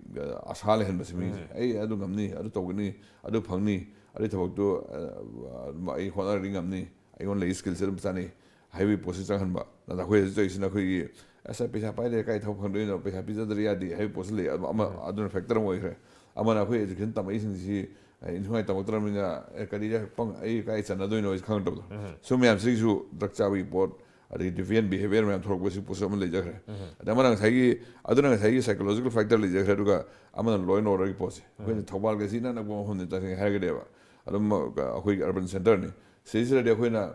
ꯑꯁꯥ ꯂꯩꯍꯟꯕꯁꯤ ꯃꯤꯁꯦ, ꯎꯝ꯫ "ꯑꯩ ꯑꯗꯨ ꯉꯝꯅꯤ, ꯑꯗꯨ ꯇꯧꯒꯅꯤ, ꯑꯗꯨ ꯐꯪꯅꯤ, ꯑꯗꯨꯒꯤ ꯊꯕꯛꯇꯨ, ꯑ, ꯑꯩ ꯍꯣꯠꯅꯔꯗꯤ ꯉꯝꯅꯤ, ꯑꯩꯉꯣꯟꯗ ꯂꯩ ꯁ꯭ꯀꯤꯜꯁꯦ ꯑꯗꯨꯝ ꯆꯥꯅꯩ" ꯍꯥꯏꯕꯒꯤ ꯄꯣꯠꯁꯤ ꯆꯪꯍꯟꯕ꯫ ꯅꯠꯇ꯭ꯔ ꯑꯩꯈꯣꯏ ꯍꯧꯖꯤꯛ ꯇꯧꯔꯤꯁꯤꯅ ꯑꯩꯈꯣꯏꯒꯤ, "ꯑꯁ, ꯑꯩ ꯄꯩꯁꯥ ꯄꯥꯏꯗꯦ, ꯀꯥꯏ ꯊꯕꯛ ꯐꯪꯗꯣꯏꯅꯣ? ꯄꯩꯁꯥ ꯄꯤꯖꯗ꯭ꯔ ꯌꯥꯗꯦ" ꯍꯥꯏꯕ ꯄꯣꯠꯁꯤ ꯂꯩ꯫ ꯑꯃ, ꯑꯃ, ꯎꯝ꯫ ꯑꯗꯨꯅ ꯐꯦꯛꯇꯔ ꯑꯃ ꯑꯣꯏꯈ꯭ꯔꯦ꯫ ꯑꯃꯅ ꯑꯩꯈꯣꯏ ꯑꯦꯖꯨꯀꯦꯁꯟ ꯇꯝꯃꯛꯏꯁꯤꯡꯁꯤ, ꯑꯦ, ꯏꯟꯊꯤ ꯅꯨꯡꯉꯥꯏ ꯇꯝꯃꯛꯇ꯭ꯔꯕꯅꯤꯅ, "ꯑꯦ, ꯀꯔꯤꯗ ꯄꯪ-, ꯑꯩ ꯀꯥꯏ ꯆꯠꯅꯗꯣꯏꯅꯣ?" ꯍꯥꯏꯁꯤ ꯈꯪꯉꯛꯇꯕꯗꯣ꯫ ꯎꯝ꯫ ꯁꯨꯝ ꯃꯌꯥꯝꯁꯤꯒꯤꯁꯨ ꯗ꯭ꯔꯒ ꯆꯥꯕꯒꯤ ꯄꯣꯠ, ꯑꯗꯒꯤ deviant behavior ꯃꯌꯥꯝ ꯊꯣꯛꯂꯛꯄꯁꯤ ꯄꯣꯠꯁꯨ ꯑꯃ ꯂꯩꯖꯈ꯭ꯔꯦ꯫ ꯎꯝ꯫ ꯑꯗꯩ ꯑꯃꯅ ꯉꯁꯥꯏꯒꯤ, ꯑꯗꯨꯅ ꯉꯁꯥꯏꯒꯤ psychological factor ꯂꯩꯖꯈ꯭ꯔꯦ, ꯑꯗꯨꯒ ꯑꯃꯅ law and orderꯒꯤ ꯄꯣꯠꯁꯦ꯫ ꯑꯩꯈꯣꯏꯅ ꯎꯝ꯫ ꯊꯧꯕꯥꯜꯒꯁꯤ ꯏꯅꯛ ꯅꯛꯄ ꯃꯐꯝꯅꯤ, ꯇꯁꯦꯡꯅ ꯍꯥꯏꯔꯒꯗꯤꯕ꯫ ꯑꯗꯨꯝ, ꯑ, ꯑꯩꯈꯣꯏꯒꯤ urban centreꯅꯤ꯫ ꯁꯤꯗꯩꯁꯤꯗꯗꯤ ꯑꯩꯈꯣꯏꯅ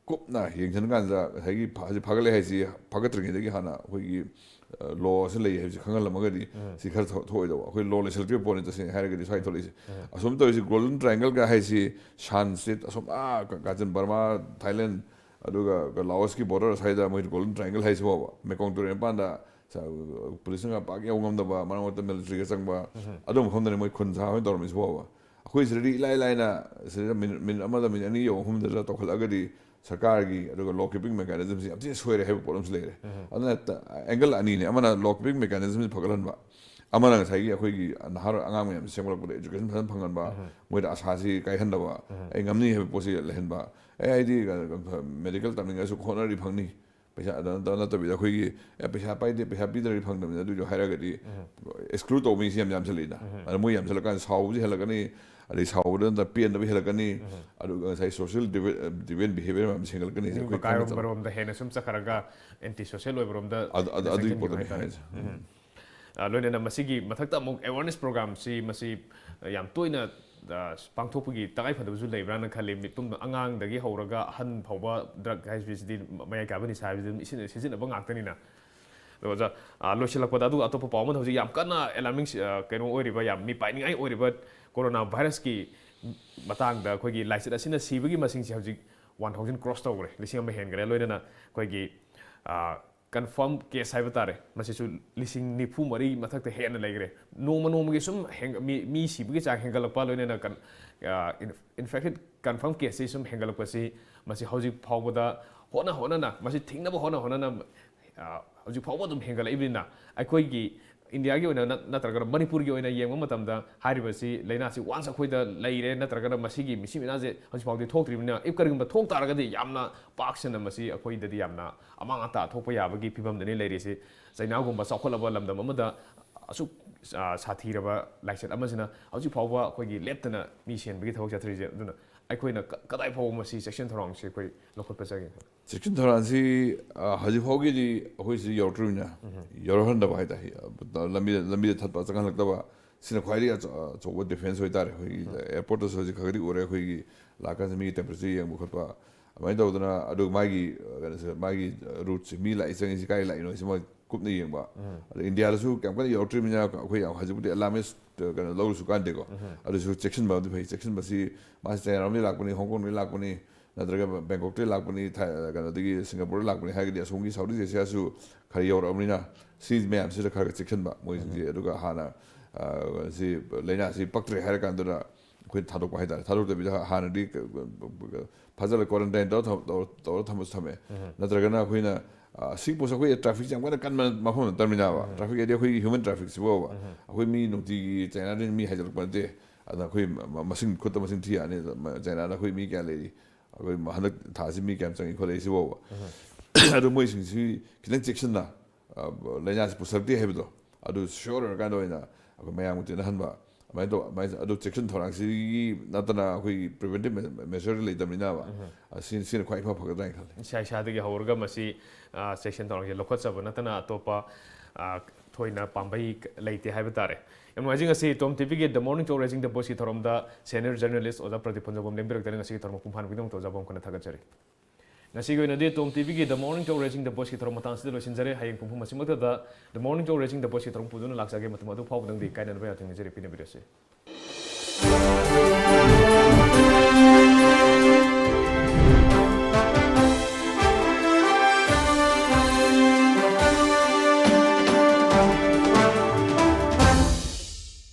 ꯀꯨꯞꯅ ꯌꯦꯡꯁꯤꯟ ꯀꯥꯟꯗ ꯉꯁꯥꯏꯒꯤ ꯐ-, ꯍꯧꯖꯤꯛ ꯐꯒꯠꯂꯦ ꯍꯥꯏꯁꯤ, ꯐꯒꯠꯇ꯭ꯔꯤꯉꯩꯗꯒꯤ ꯍꯥꯟꯅ ꯑꯩꯈꯣꯏꯒꯤ, ꯑ, law ꯑꯁꯤ ꯂꯩ ꯍꯥꯏꯕꯁꯤ ꯈꯪꯍꯜꯂꯝꯃꯒꯗꯤ ꯎꯝ꯫ ꯁꯤ ꯈꯔ ꯊꯣꯛ-, ꯊꯣꯛꯑꯣꯏꯗꯧꯕ꯫ ꯑꯩꯈꯣꯏ law ꯂꯩꯁꯤꯜꯂꯛꯇ꯭ꯔꯤꯕ ꯄꯣꯠꯅꯤ ꯇꯁꯦꯡꯅ ꯍꯥꯏꯔꯒꯗꯤ ꯁ꯭ꯋꯥꯏ ꯊꯣꯛꯂꯛꯏꯁꯦ꯫ ꯎꯝ꯫ ꯑꯁꯣꯝ ꯇꯧꯔꯤꯁꯤ Golden Triangleꯒ ꯍꯥꯏꯁꯤ ꯁꯥꯟ ꯁ꯭ꯇꯦꯠ ꯑꯁꯣꯝ, ꯑꯥ, ꯀ-, ꯀꯥꯆꯤꯟ ꯕꯔꯃꯥ, ꯊꯥꯏꯂꯦꯟ, ꯑꯗꯨꯒ ꯂꯥꯑꯣꯁꯀꯤ border ꯁ꯭ꯋꯥꯏꯗ ꯃꯣꯏ Golden Triangle ꯍꯥꯏꯁꯤꯐꯥꯎꯕ ꯃꯦꯀꯣꯡ ꯇꯨꯔꯦꯜ ꯃꯄꯥꯟꯗ ꯁ-, ꯄꯨꯂꯤꯁꯅꯒ ꯄꯥꯛ ꯌꯧ ꯉꯝꯗꯕ, ꯃꯔꯛ ꯃꯔꯛꯇ ꯃꯤꯂꯤꯇꯔꯤꯒ ꯆꯪꯕ, ꯎꯝ꯫ ꯑꯗꯨꯒꯨꯝꯕ ꯃꯐꯝꯗꯅꯤ ꯃꯣꯏ ꯈꯨꯟ ꯁꯥꯕ ꯑꯣꯏꯅ ꯇꯧꯔꯝꯃꯤꯁꯤꯐꯥꯎꯕ꯫ ꯑꯩꯈꯣꯏ ꯁꯤꯗꯗꯤ ꯏꯂꯥꯏ ꯂꯥꯏꯅ ꯁꯤꯗ ꯃꯤꯅꯤꯠ, ꯃꯤꯅꯤꯠ ꯑꯃꯗ ꯃꯤꯅꯤꯠ ꯑꯅꯤ ꯌꯧꯕ ꯃꯐꯝꯗ ꯇꯧꯈꯠꯂꯛꯑꯒꯗꯤ ꯁꯔꯀꯥꯔꯒꯤ ꯑꯗꯨꯒ law keeping mechanismꯁꯤ ꯌꯥꯝ ꯊꯤꯅ ꯁꯣꯏꯔꯦ ꯍꯥꯏꯕ ꯄꯣꯠ ꯑꯃꯁꯨ ꯂꯩꯔꯦ꯫ ꯎꯝ꯫ ꯑꯗꯨꯅ ꯇ-, angle ꯑꯅꯤꯅꯦ꯫ ꯑꯃꯅ law keeping mechanismꯁꯤ ꯐꯒꯠꯍꯟꯕ, ꯑꯃꯅ ꯉꯁꯥꯏꯒꯤ ꯑꯩꯈꯣꯏꯒꯤ ꯅꯍꯥꯔꯣꯜ ꯑꯉꯥꯡ ꯃꯌꯥꯝꯁꯤ ꯁꯦꯝꯒꯠꯂꯛꯄꯗ education ꯐꯖꯅ ꯐꯪꯍꯟꯕ, ꯎꯝ꯫ ꯃꯣꯏꯗ ꯑꯁꯥꯁꯤ ꯀꯥꯏꯍꯟꯗꯕ, ꯎꯝ꯫ ꯑꯩ ꯉꯝꯅꯤ ꯍꯥꯏꯕ ꯄꯣꯠꯁꯤ ꯂꯩꯍꯟꯕ, ꯑꯦ ꯑꯩꯗꯤ ꯃꯦꯗꯤꯀꯦꯜ ꯇꯝꯅꯤꯡꯉꯁꯨ ꯍꯣꯠꯅꯔꯗꯤ ꯐꯪꯅꯤ, ꯄꯩꯁꯥ ꯑꯗꯨ ꯅꯠꯇ- ꯅꯠꯇꯕꯤꯗ ꯑꯩꯈꯣꯏꯒꯤ ꯑꯦ ꯄꯩꯁꯥ ꯄꯥꯏꯗꯦ, ꯄꯩꯁꯥ ꯄꯤꯗ꯭ꯔꯗꯤ ꯐꯪꯗꯕꯅꯤꯅ ꯑꯗꯨꯏꯁꯨ ꯍꯥꯏꯔꯒꯗꯤ ꯑꯦꯛꯁꯀ꯭ꯂꯨꯗ ꯇꯧꯕ ꯃꯤꯁꯤ ꯌꯥꯝ ꯌꯥꯝꯁꯜꯂꯛꯏꯅ꯫ ꯑꯗ ꯃꯣꯏ ꯌꯥꯝꯁꯜꯂꯀꯥꯟꯗ ꯁꯥꯎꯕꯁꯨ ꯍꯦꯜꯂꯛꯀꯅꯤ, ꯑꯗꯩ ꯁꯥꯎꯕꯗ ꯅꯠꯇꯅ ꯄꯦꯟꯗꯕ ꯍꯦꯜꯂꯛꯀꯅꯤ, ꯑꯗꯨꯒ ꯉꯁꯥꯏ ꯁꯣꯁꯤꯌꯦꯜ ꯗꯤꯕꯦꯟ ꯕꯤꯍꯦꯕꯤꯌꯔ ꯃꯌꯥꯝ ꯁꯦꯝꯒꯠꯂꯛꯀꯅꯤ꯫ ꯑꯩꯈꯣꯏ ꯈꯪꯅ ꯆꯥꯟꯅ- ꯃꯀꯥꯏꯔꯣꯝꯕꯔꯣꯝꯗ ꯍꯦꯟꯅ ꯁꯨꯝ ꯆꯠꯈ꯭ꯔꯒ ꯑꯦꯟꯇꯤ ꯁꯣꯁꯤꯌꯦꯜ ꯑꯣꯏꯕꯔꯣꯝꯗ ꯑꯗꯨ- ꯑꯗꯨ- ꯍꯦꯟꯅ ꯑꯗꯨꯒꯤ ꯆꯪꯈꯤꯕ ꯄꯣꯠꯇꯨꯅꯤ ꯍꯥꯏꯇꯥꯔꯦ꯫ ꯍꯥꯏꯁꯦ꯫ ꯑ, ꯂꯣꯏꯅꯅ ꯃꯁꯤꯒꯤ ꯃꯊꯛꯇ ꯑꯃꯨꯛ ꯑꯦꯋꯥꯔꯅꯦꯁ ꯄ꯭ꯔꯣꯒ꯭ꯔꯥꯝꯁꯤ ꯃꯁꯤ, ꯑ, ꯌꯥꯝ ꯇꯣꯏꯅ, ꯑ, ꯄꯥꯡꯊꯣꯛꯄꯒꯤ ꯇꯉꯥꯏ ꯐꯗꯕꯁꯨ ꯂꯩꯕ꯭ꯔꯥꯅ ꯈꯜꯂꯤ꯫ ꯃꯤꯄꯨꯝ ꯑꯉꯥꯡꯗꯒꯤ ꯍꯧꯔꯒ ꯑꯍꯟ ꯐꯥꯎꯕ ꯗ꯭ꯔꯒ ꯍꯥꯏꯕꯁꯤꯗꯤ, ꯃꯌꯥꯏ ꯀꯥꯏꯕ ꯅꯤꯁꯥ ꯍꯥꯏꯕꯁꯤꯗꯤ ꯑꯗꯨꯝ ꯏꯁꯤꯟ- ꯁꯤꯖꯤꯟꯅꯕ ꯉꯥꯛꯇꯅꯤꯅ꯫ ꯑꯗꯣ ꯑꯣꯖꯥ, ꯑ, ꯂꯣꯏꯁꯤꯜꯂꯛꯄꯗ ꯑꯗꯨꯒ ꯑꯇꯣꯞꯄ ꯄꯥꯎ ꯑꯃꯗ ꯍꯧꯖꯤꯛ ꯌꯥꯝ ꯀꯟꯅ ꯑꯦꯂꯥꯔꯃꯤꯡ, ꯑ, ꯀꯩꯅꯣ ꯑꯣꯏꯔꯤꯕ, ꯌꯥꯝ ꯃꯤ ꯄꯥꯏꯅꯤꯡꯉꯥꯏ ꯑꯣꯏꯔꯤꯕ ꯀꯣꯔꯣꯅꯥ ꯚꯥꯏꯔꯁꯀꯤ ꯃꯇꯥꯡꯗ ꯑꯩꯈꯣꯏꯒꯤ ꯂꯥꯏꯆꯠ ꯑꯁꯤꯅ ꯁꯤꯕꯒꯤ ꯃꯁꯤꯡꯁꯦ ꯍꯧꯖꯤꯛ ꯋꯥꯟ ꯊꯥꯎꯖꯟ ꯀ꯭ꯔꯣꯁ ꯇꯧꯈ꯭ꯔꯦ, ꯂꯤꯁꯤꯡ ꯑꯃ ꯍꯦꯟꯈ꯭ꯔꯦ꯫ ꯂꯣꯏꯅꯅ ꯑꯩꯈꯣꯏꯒꯤ, ꯑ, ꯀꯟꯐꯥꯔꯝ ꯀꯦꯁ ꯍꯥꯏꯕ ꯇꯥꯔꯦ, ꯃꯁꯤꯁꯨ ꯂꯤꯁꯤꯡ ꯅꯤꯐꯨ ꯃꯔꯤ ꯃꯊꯛꯇ ꯍꯦꯟꯅ ꯂꯩꯈ꯭ꯔꯦ꯫ ꯅꯣꯡꯃ ꯅꯣꯡꯃꯒꯤ ꯁꯨꯝ ꯍꯦꯟꯒ-, ꯃꯤ, ꯃꯤ ꯁꯤꯕꯒꯤ ꯆꯥꯡ ꯍꯦꯟꯒꯠꯂꯛꯄ, ꯂꯣꯏꯅꯅ ꯀꯟ-, ꯑ, ꯏꯟ-, ꯏꯟꯐꯦꯛꯇꯦꯠ ꯀꯟꯐꯥꯔꯝ ꯀꯦꯁꯁꯤ ꯁꯨꯝ ꯍꯦꯟꯒꯠꯂꯛꯄꯁꯤ, ꯃꯁꯤ ꯍꯧꯖꯤꯛ ꯐꯥꯎꯕꯗ ꯍꯣꯠꯅ ꯍꯣꯠꯅꯅ, ꯃꯁꯤ ꯊꯤꯡꯅꯕ ꯍꯣꯠꯅ ꯍꯣꯠꯅꯅ, ꯑ, ꯍꯧꯖꯤꯛ ꯐꯥꯎꯕ ꯑꯗꯨꯝ ꯍꯦꯟꯒꯠꯂꯛꯏꯕꯅꯤꯅ, ꯑꯩꯈꯣꯏꯒꯤ ꯏꯟꯗꯤꯌꯥꯒꯤ ꯑꯣꯏꯅ ꯅꯠ-, ꯅꯠꯇ꯭ꯔꯒꯅ ꯃꯅꯤꯄꯨꯔꯒꯤ ꯑꯣꯏꯅ ꯌꯦꯡꯕ ꯃꯇꯝꯗ, ꯍꯥꯏꯔꯤꯕꯁꯤ ꯂꯥꯏꯅꯥꯁꯤ ꯋꯥꯟꯁ ꯑꯩꯈꯣꯏꯗ ꯂꯩꯔꯦ, ꯅꯠꯇ꯭ꯔꯒꯅ ꯃꯁꯤꯒꯤ ꯃꯤꯁꯤ ꯃꯤꯅꯥꯁꯦ ꯍꯧꯖꯤꯛ ꯐꯥꯎꯗꯤ ꯊꯣꯛꯇ꯭ꯔꯤꯕꯅꯤꯅ, if ꯀꯔꯤꯒꯨꯝꯕ ꯊꯣꯛ ꯇꯥꯔꯒꯗꯤ ꯌꯥꯝꯅ ꯄꯥꯛ ꯁꯟꯅ ꯃꯁꯤ ꯑꯩꯈꯣꯏꯗꯗꯤ ꯌꯥꯝꯅ ꯑꯃꯥꯡ ꯑꯇꯥ ꯊꯣꯛꯄ ꯌꯥꯕꯒꯤ ꯐꯤꯕꯝꯗꯅꯤ ꯂꯩꯔꯤꯁꯤ꯫ ꯆꯩꯅꯥꯒꯨꯝꯕ ꯆꯥꯎꯈꯠꯂꯕ ꯂꯝꯗꯝ ꯑꯃꯗ ꯑꯁꯨꯛ, ꯑ, ꯁꯥꯊꯤꯔꯕ ꯂꯥꯏꯆꯠ ꯑꯃꯁꯤꯅ ꯍꯧꯖꯤꯛ ꯐꯥꯎꯕ ꯑꯩꯈꯣꯏꯒꯤ ꯂꯦꯞꯇꯅ ꯃꯤ ꯁꯤꯍꯟꯕꯒꯤ ꯊꯕꯛ ꯆꯠꯊꯔꯤꯁꯦ꯫ ꯑꯗꯨꯅ ꯑꯩꯈꯣꯏꯅ ꯀ-, ꯀꯗꯥꯏ ꯐꯥꯎꯕ ꯃꯁꯤ ꯆꯦꯛꯁꯤꯟ ꯊꯧꯔꯥꯡꯁꯤ ꯑꯩꯈꯣꯏ ꯂꯧꯈꯠꯄ ꯆꯪꯉꯤ? ꯆꯦꯛꯁꯤꯟ ꯊꯧꯔꯥꯡꯁꯤ, ꯑ, ꯍꯧꯖꯤꯛ ꯐꯥꯎꯒꯤꯗꯤ ꯑꯩꯈꯣꯏ ꯁꯤꯗ ꯌꯧꯔꯛꯇ꯭ꯔꯤꯕꯅꯤꯅ, ꯌꯧꯔꯛꯍꯟꯗꯕ ꯍꯥꯏꯇꯥꯔꯦ꯫ ꯂꯝꯕꯤꯗ, ꯂꯝꯕꯤꯗ ꯊꯠꯄ ꯆꯪꯍꯜꯂꯛꯇꯕ, ꯁꯤꯅ ꯈ꯭ꯋꯥꯏꯗꯒꯤ ꯑꯆ-, ꯑꯆꯧꯕ ꯗꯤꯐꯦꯟꯁ ꯑꯣꯏꯇꯥꯔꯦ꯫ ꯑꯩꯈꯣꯏꯒꯤ ꯑꯦꯌꯔꯄꯣꯔꯠꯇꯁꯨ ꯍꯧꯖꯤꯛ ꯈꯔ ꯈꯔꯗꯤ ꯎꯔꯦ, ꯑꯩꯈꯣꯏꯒꯤ ꯂꯥꯛꯀꯥꯟꯁꯤꯗ ꯃꯤꯒꯤ ꯇꯦꯝꯄꯔꯦꯆꯔ ꯌꯦꯡꯕ ꯈꯣꯠꯄ ꯑꯗꯨꯃꯥꯏꯅ ꯇꯧꯗꯅ꯫ ꯑꯗꯨ ꯃꯥꯒꯤ, ꯑ, ꯀꯩꯅꯣꯁꯦ, ꯃꯥꯒꯤ ꯔꯨꯠꯁꯦ, ꯃꯤ ꯂꯥꯛꯏ ꯆꯪꯉꯤꯁꯤ ꯀꯥꯏ ꯂꯥꯛꯏꯅꯣ ꯁꯤ ꯃꯣꯏ ꯀꯨꯞꯅ ꯌꯦꯡꯕ꯫ ꯑꯗꯣ ꯏꯟꯗꯤꯌꯥꯗꯁꯨ ꯌꯥꯝ ꯀꯟꯅ ꯌꯧꯔꯛꯇ꯭ꯔꯤꯕꯅꯤꯅ ꯑꯩꯈꯣꯏ ꯌꯥꯝ ꯍꯧꯖꯤꯛꯄꯨꯗꯤ ꯑꯦꯂꯥꯔꯃꯤꯁ ꯀꯩꯅꯣ ꯂꯧꯔꯁꯨ ꯀꯥꯟꯗꯦꯀꯣ꯫ ꯑꯗꯨꯁꯨ ꯆꯦꯛꯁꯤꯟꯕ ꯑꯃꯗꯤ ꯐꯩ꯫ ꯆꯦꯛꯁꯤꯟꯕꯁꯤ ꯃꯥꯁꯤ ꯆꯥꯏꯅꯥꯔꯣꯝꯗꯒꯤ ꯂꯥꯛꯄꯅꯤ, ꯍꯣꯡꯀꯣꯡꯗꯒꯤ ꯂꯥꯛꯄꯅꯤ, ꯅꯠꯇ꯭ꯔꯒ ꯕꯦꯡꯀꯣꯛꯇꯒꯤ ꯂꯥꯛꯄꯅꯤ, ꯊꯥꯏ-, ꯀꯩꯅꯣꯗꯒꯤ ꯁꯤꯡꯒꯥꯄꯨꯔꯗꯒꯤ ꯂꯥꯛꯄꯅꯤ ꯍꯥꯏꯔꯒꯗꯤ ꯑꯁꯣꯝꯒꯤ ꯁꯥꯎꯠ ꯏꯁ ꯑꯦꯁꯤꯌꯥꯁꯨ ꯈꯔ ꯌꯧꯔꯛꯑꯕꯅꯤꯅ ꯁꯤ ꯃꯌꯥꯝꯁꯤꯗ ꯈꯔ ꯈꯔ ꯆꯦꯛꯁꯤꯟꯕ ꯃꯣꯏꯁꯤꯡꯁꯦ꯫ ꯑꯗꯨꯒ ꯍꯥꯟꯅ, ꯑ, ꯁꯤ ꯂꯥꯏꯅꯥꯁꯤ ꯄꯛꯇ꯭ꯔꯦ ꯍꯥꯏꯔ ꯀꯥꯟꯗꯨꯗ ꯑꯩꯈꯣꯏ ꯊꯥꯗꯣꯛꯄ ꯍꯥꯏꯇꯥꯔꯦ꯫ ꯊꯥꯗꯣꯛꯇꯕꯤꯗ ꯍꯥꯟꯅꯗꯤ ꯐꯖꯅ ꯀ꯭ꯋꯥꯔꯟꯇꯥꯏꯟ ꯇꯧꯔ ꯊꯝ-, ꯇꯧꯔ, ꯇꯧꯔ ꯊꯝꯕꯁꯨ ꯊꯝꯃꯦ꯫ ꯅꯠꯇ꯭ꯔꯒꯅ ꯑꯩꯈꯣꯏꯅ, ꯑ, ꯁꯤ ꯄꯣꯠꯁꯦ ꯑꯩꯈꯣꯏ ꯇ꯭ꯔꯥꯐꯤꯛꯁꯦ ꯌꯥꯝ ꯀꯟꯅ ꯀꯟꯕ ꯃꯐꯝ ꯅꯠꯇꯕꯅꯤꯅꯕ꯫ ꯇ꯭ꯔꯥꯐꯤꯛ ꯍꯥꯏꯗꯤ ꯑꯩꯈꯣꯏꯒꯤ ꯍ꯭ꯌꯨꯃꯦꯟ ꯇ꯭ꯔꯥꯐꯤꯛꯁꯤꯕꯨꯕ꯫ ꯑꯩꯈꯣꯏ ꯃꯤ ꯅꯨꯡꯇꯤꯒꯤ ꯆꯥꯏꯅꯥꯗꯒꯤ ꯃꯤ ꯍꯥꯏꯖꯤꯜꯂꯛꯄ ꯅꯠꯇꯦ꯫ ꯑꯗꯨꯅ ꯑꯩꯈꯣꯏ ꯃ-, ꯃ-, ꯃꯁꯤꯡ ꯈꯨꯠꯇ ꯃꯁꯤꯡ ꯊꯤ ꯌꯥꯅꯤ꯫ ꯆꯥꯏꯅꯥꯗ ꯑꯩꯈꯣꯏ ꯃꯤ ꯀꯌꯥ ꯂꯩꯔꯤ? ꯑꯩꯈꯣꯏ ꯍꯟꯗꯛ ꯊꯥꯁꯤ ꯃꯤ ꯀꯌꯥꯝ ꯆꯪꯉꯤ ꯈꯣꯠꯂꯛꯏ ꯁꯤꯐꯥꯎꯕ꯫ ꯑꯗꯨ ꯃꯣꯏꯁꯤꯡꯁꯤ ꯈꯤꯇꯪ ꯆꯦꯛꯁꯤꯟꯅ, ꯑ, ꯂꯥꯏꯅꯥꯁꯤ ꯄꯨꯁꯜꯂꯛꯇꯦ ꯍꯥꯏꯕꯗꯣ ꯑꯗꯨ ꯁꯤꯌꯣꯔ ꯑꯣꯏꯔꯀꯥꯟꯗ ꯑꯣꯏꯅ ꯑꯩꯈꯣꯏ ꯃꯌꯥꯝꯒ ꯇꯤꯟꯅꯍꯟꯕ, ꯑꯗꯨꯃꯥꯏꯅ ꯇꯧ, ꯑꯗꯨꯃꯥꯏꯅ, ꯑꯗꯨ ꯆꯦꯛꯁꯤꯟ ꯊꯧꯔꯥꯡꯁꯤꯒꯤ ꯅꯠꯇꯅ ꯑꯩꯈꯣꯏꯒꯤ ꯄ꯭ꯔꯤꯚꯦꯟꯇꯤꯞ ꯃꯦꯖꯔ ꯂꯩꯇꯕꯅꯤꯅꯕ꯫ ꯑ, ꯁꯤ, ꯁꯤꯅ ꯈ꯭ꯋꯥꯏ ꯏꯐ ꯐꯒꯗ꯭ꯔꯥ ꯍꯥꯏꯅ ꯈꯜꯂꯤ꯫ ꯏꯁꯥ ꯏꯁꯥꯗꯒꯤ ꯍꯧꯔꯒ ꯃꯁꯤ, ꯑ, ꯆꯦꯛꯁꯤꯟ ꯊꯧꯔꯥꯡꯁꯦ ꯂꯧꯈꯠꯆꯕ ꯅꯠꯇꯅ ꯑꯇꯣꯞꯄ, ꯑ, ꯊꯣꯏꯅ ꯄꯥꯝꯕꯩ ꯂꯩꯇꯦ ꯍꯥꯏꯕ ꯇꯥꯔꯦ꯫ ꯌꯥꯝ ꯅꯨꯡꯉꯥꯏꯖꯩ, ꯉꯁꯤ ꯇꯣꯝ ꯇꯤꯚꯤꯒꯤ The Morning Talk Raising the Voiceꯀꯤ ꯊꯧꯔꯝꯗ ꯁꯦꯅꯤꯌꯔ ꯖꯔꯅꯦꯂꯤꯁ ꯑꯣꯖꯥ ꯄ꯭ꯔꯗꯤꯞ ꯐꯨꯟꯖꯧꯕꯝ ꯂꯦꯡꯕꯤꯔꯛꯇꯅ ꯉꯁꯤꯒꯤ ꯊꯧꯔꯝ ꯃꯄꯨꯡ ꯐꯥꯍꯟꯕꯒꯤꯗꯃꯛꯇ ꯑꯣꯖꯥꯕꯨ ꯑꯃꯨꯛ ꯍꯟꯅ ꯊꯥꯒꯠꯆꯔꯤ꯫ ꯉꯁꯤꯒꯤ ꯑꯣꯏꯅꯗꯤ ꯇꯣꯝ ꯇꯤꯚꯤꯒꯤ The Morning Talk Raising the Voiceꯀꯤ ꯊꯧꯔꯝ ꯃꯇꯥꯡꯁꯤꯗ ꯂꯣꯏꯁꯤꯟꯖꯔꯦ꯫ ꯍꯌꯦꯡ ꯄꯨꯡ ꯑꯍꯨꯝ ꯑꯁꯤꯃꯛꯇꯗ The Morning Talk Raising the Voiceꯀꯤ ꯊꯧꯔꯝ ꯄꯨꯗꯨꯅ ꯂꯥꯛꯆꯒꯦ꯫ ꯃꯇꯝ ꯑꯗꯨ ꯐꯥꯎꯕꯗꯪꯗꯤ ꯀꯥꯏꯅꯅꯕ ꯌꯥꯊꯪ ꯅꯤꯖꯔꯤ, ꯄꯤꯅꯕꯤꯔꯁꯤ꯫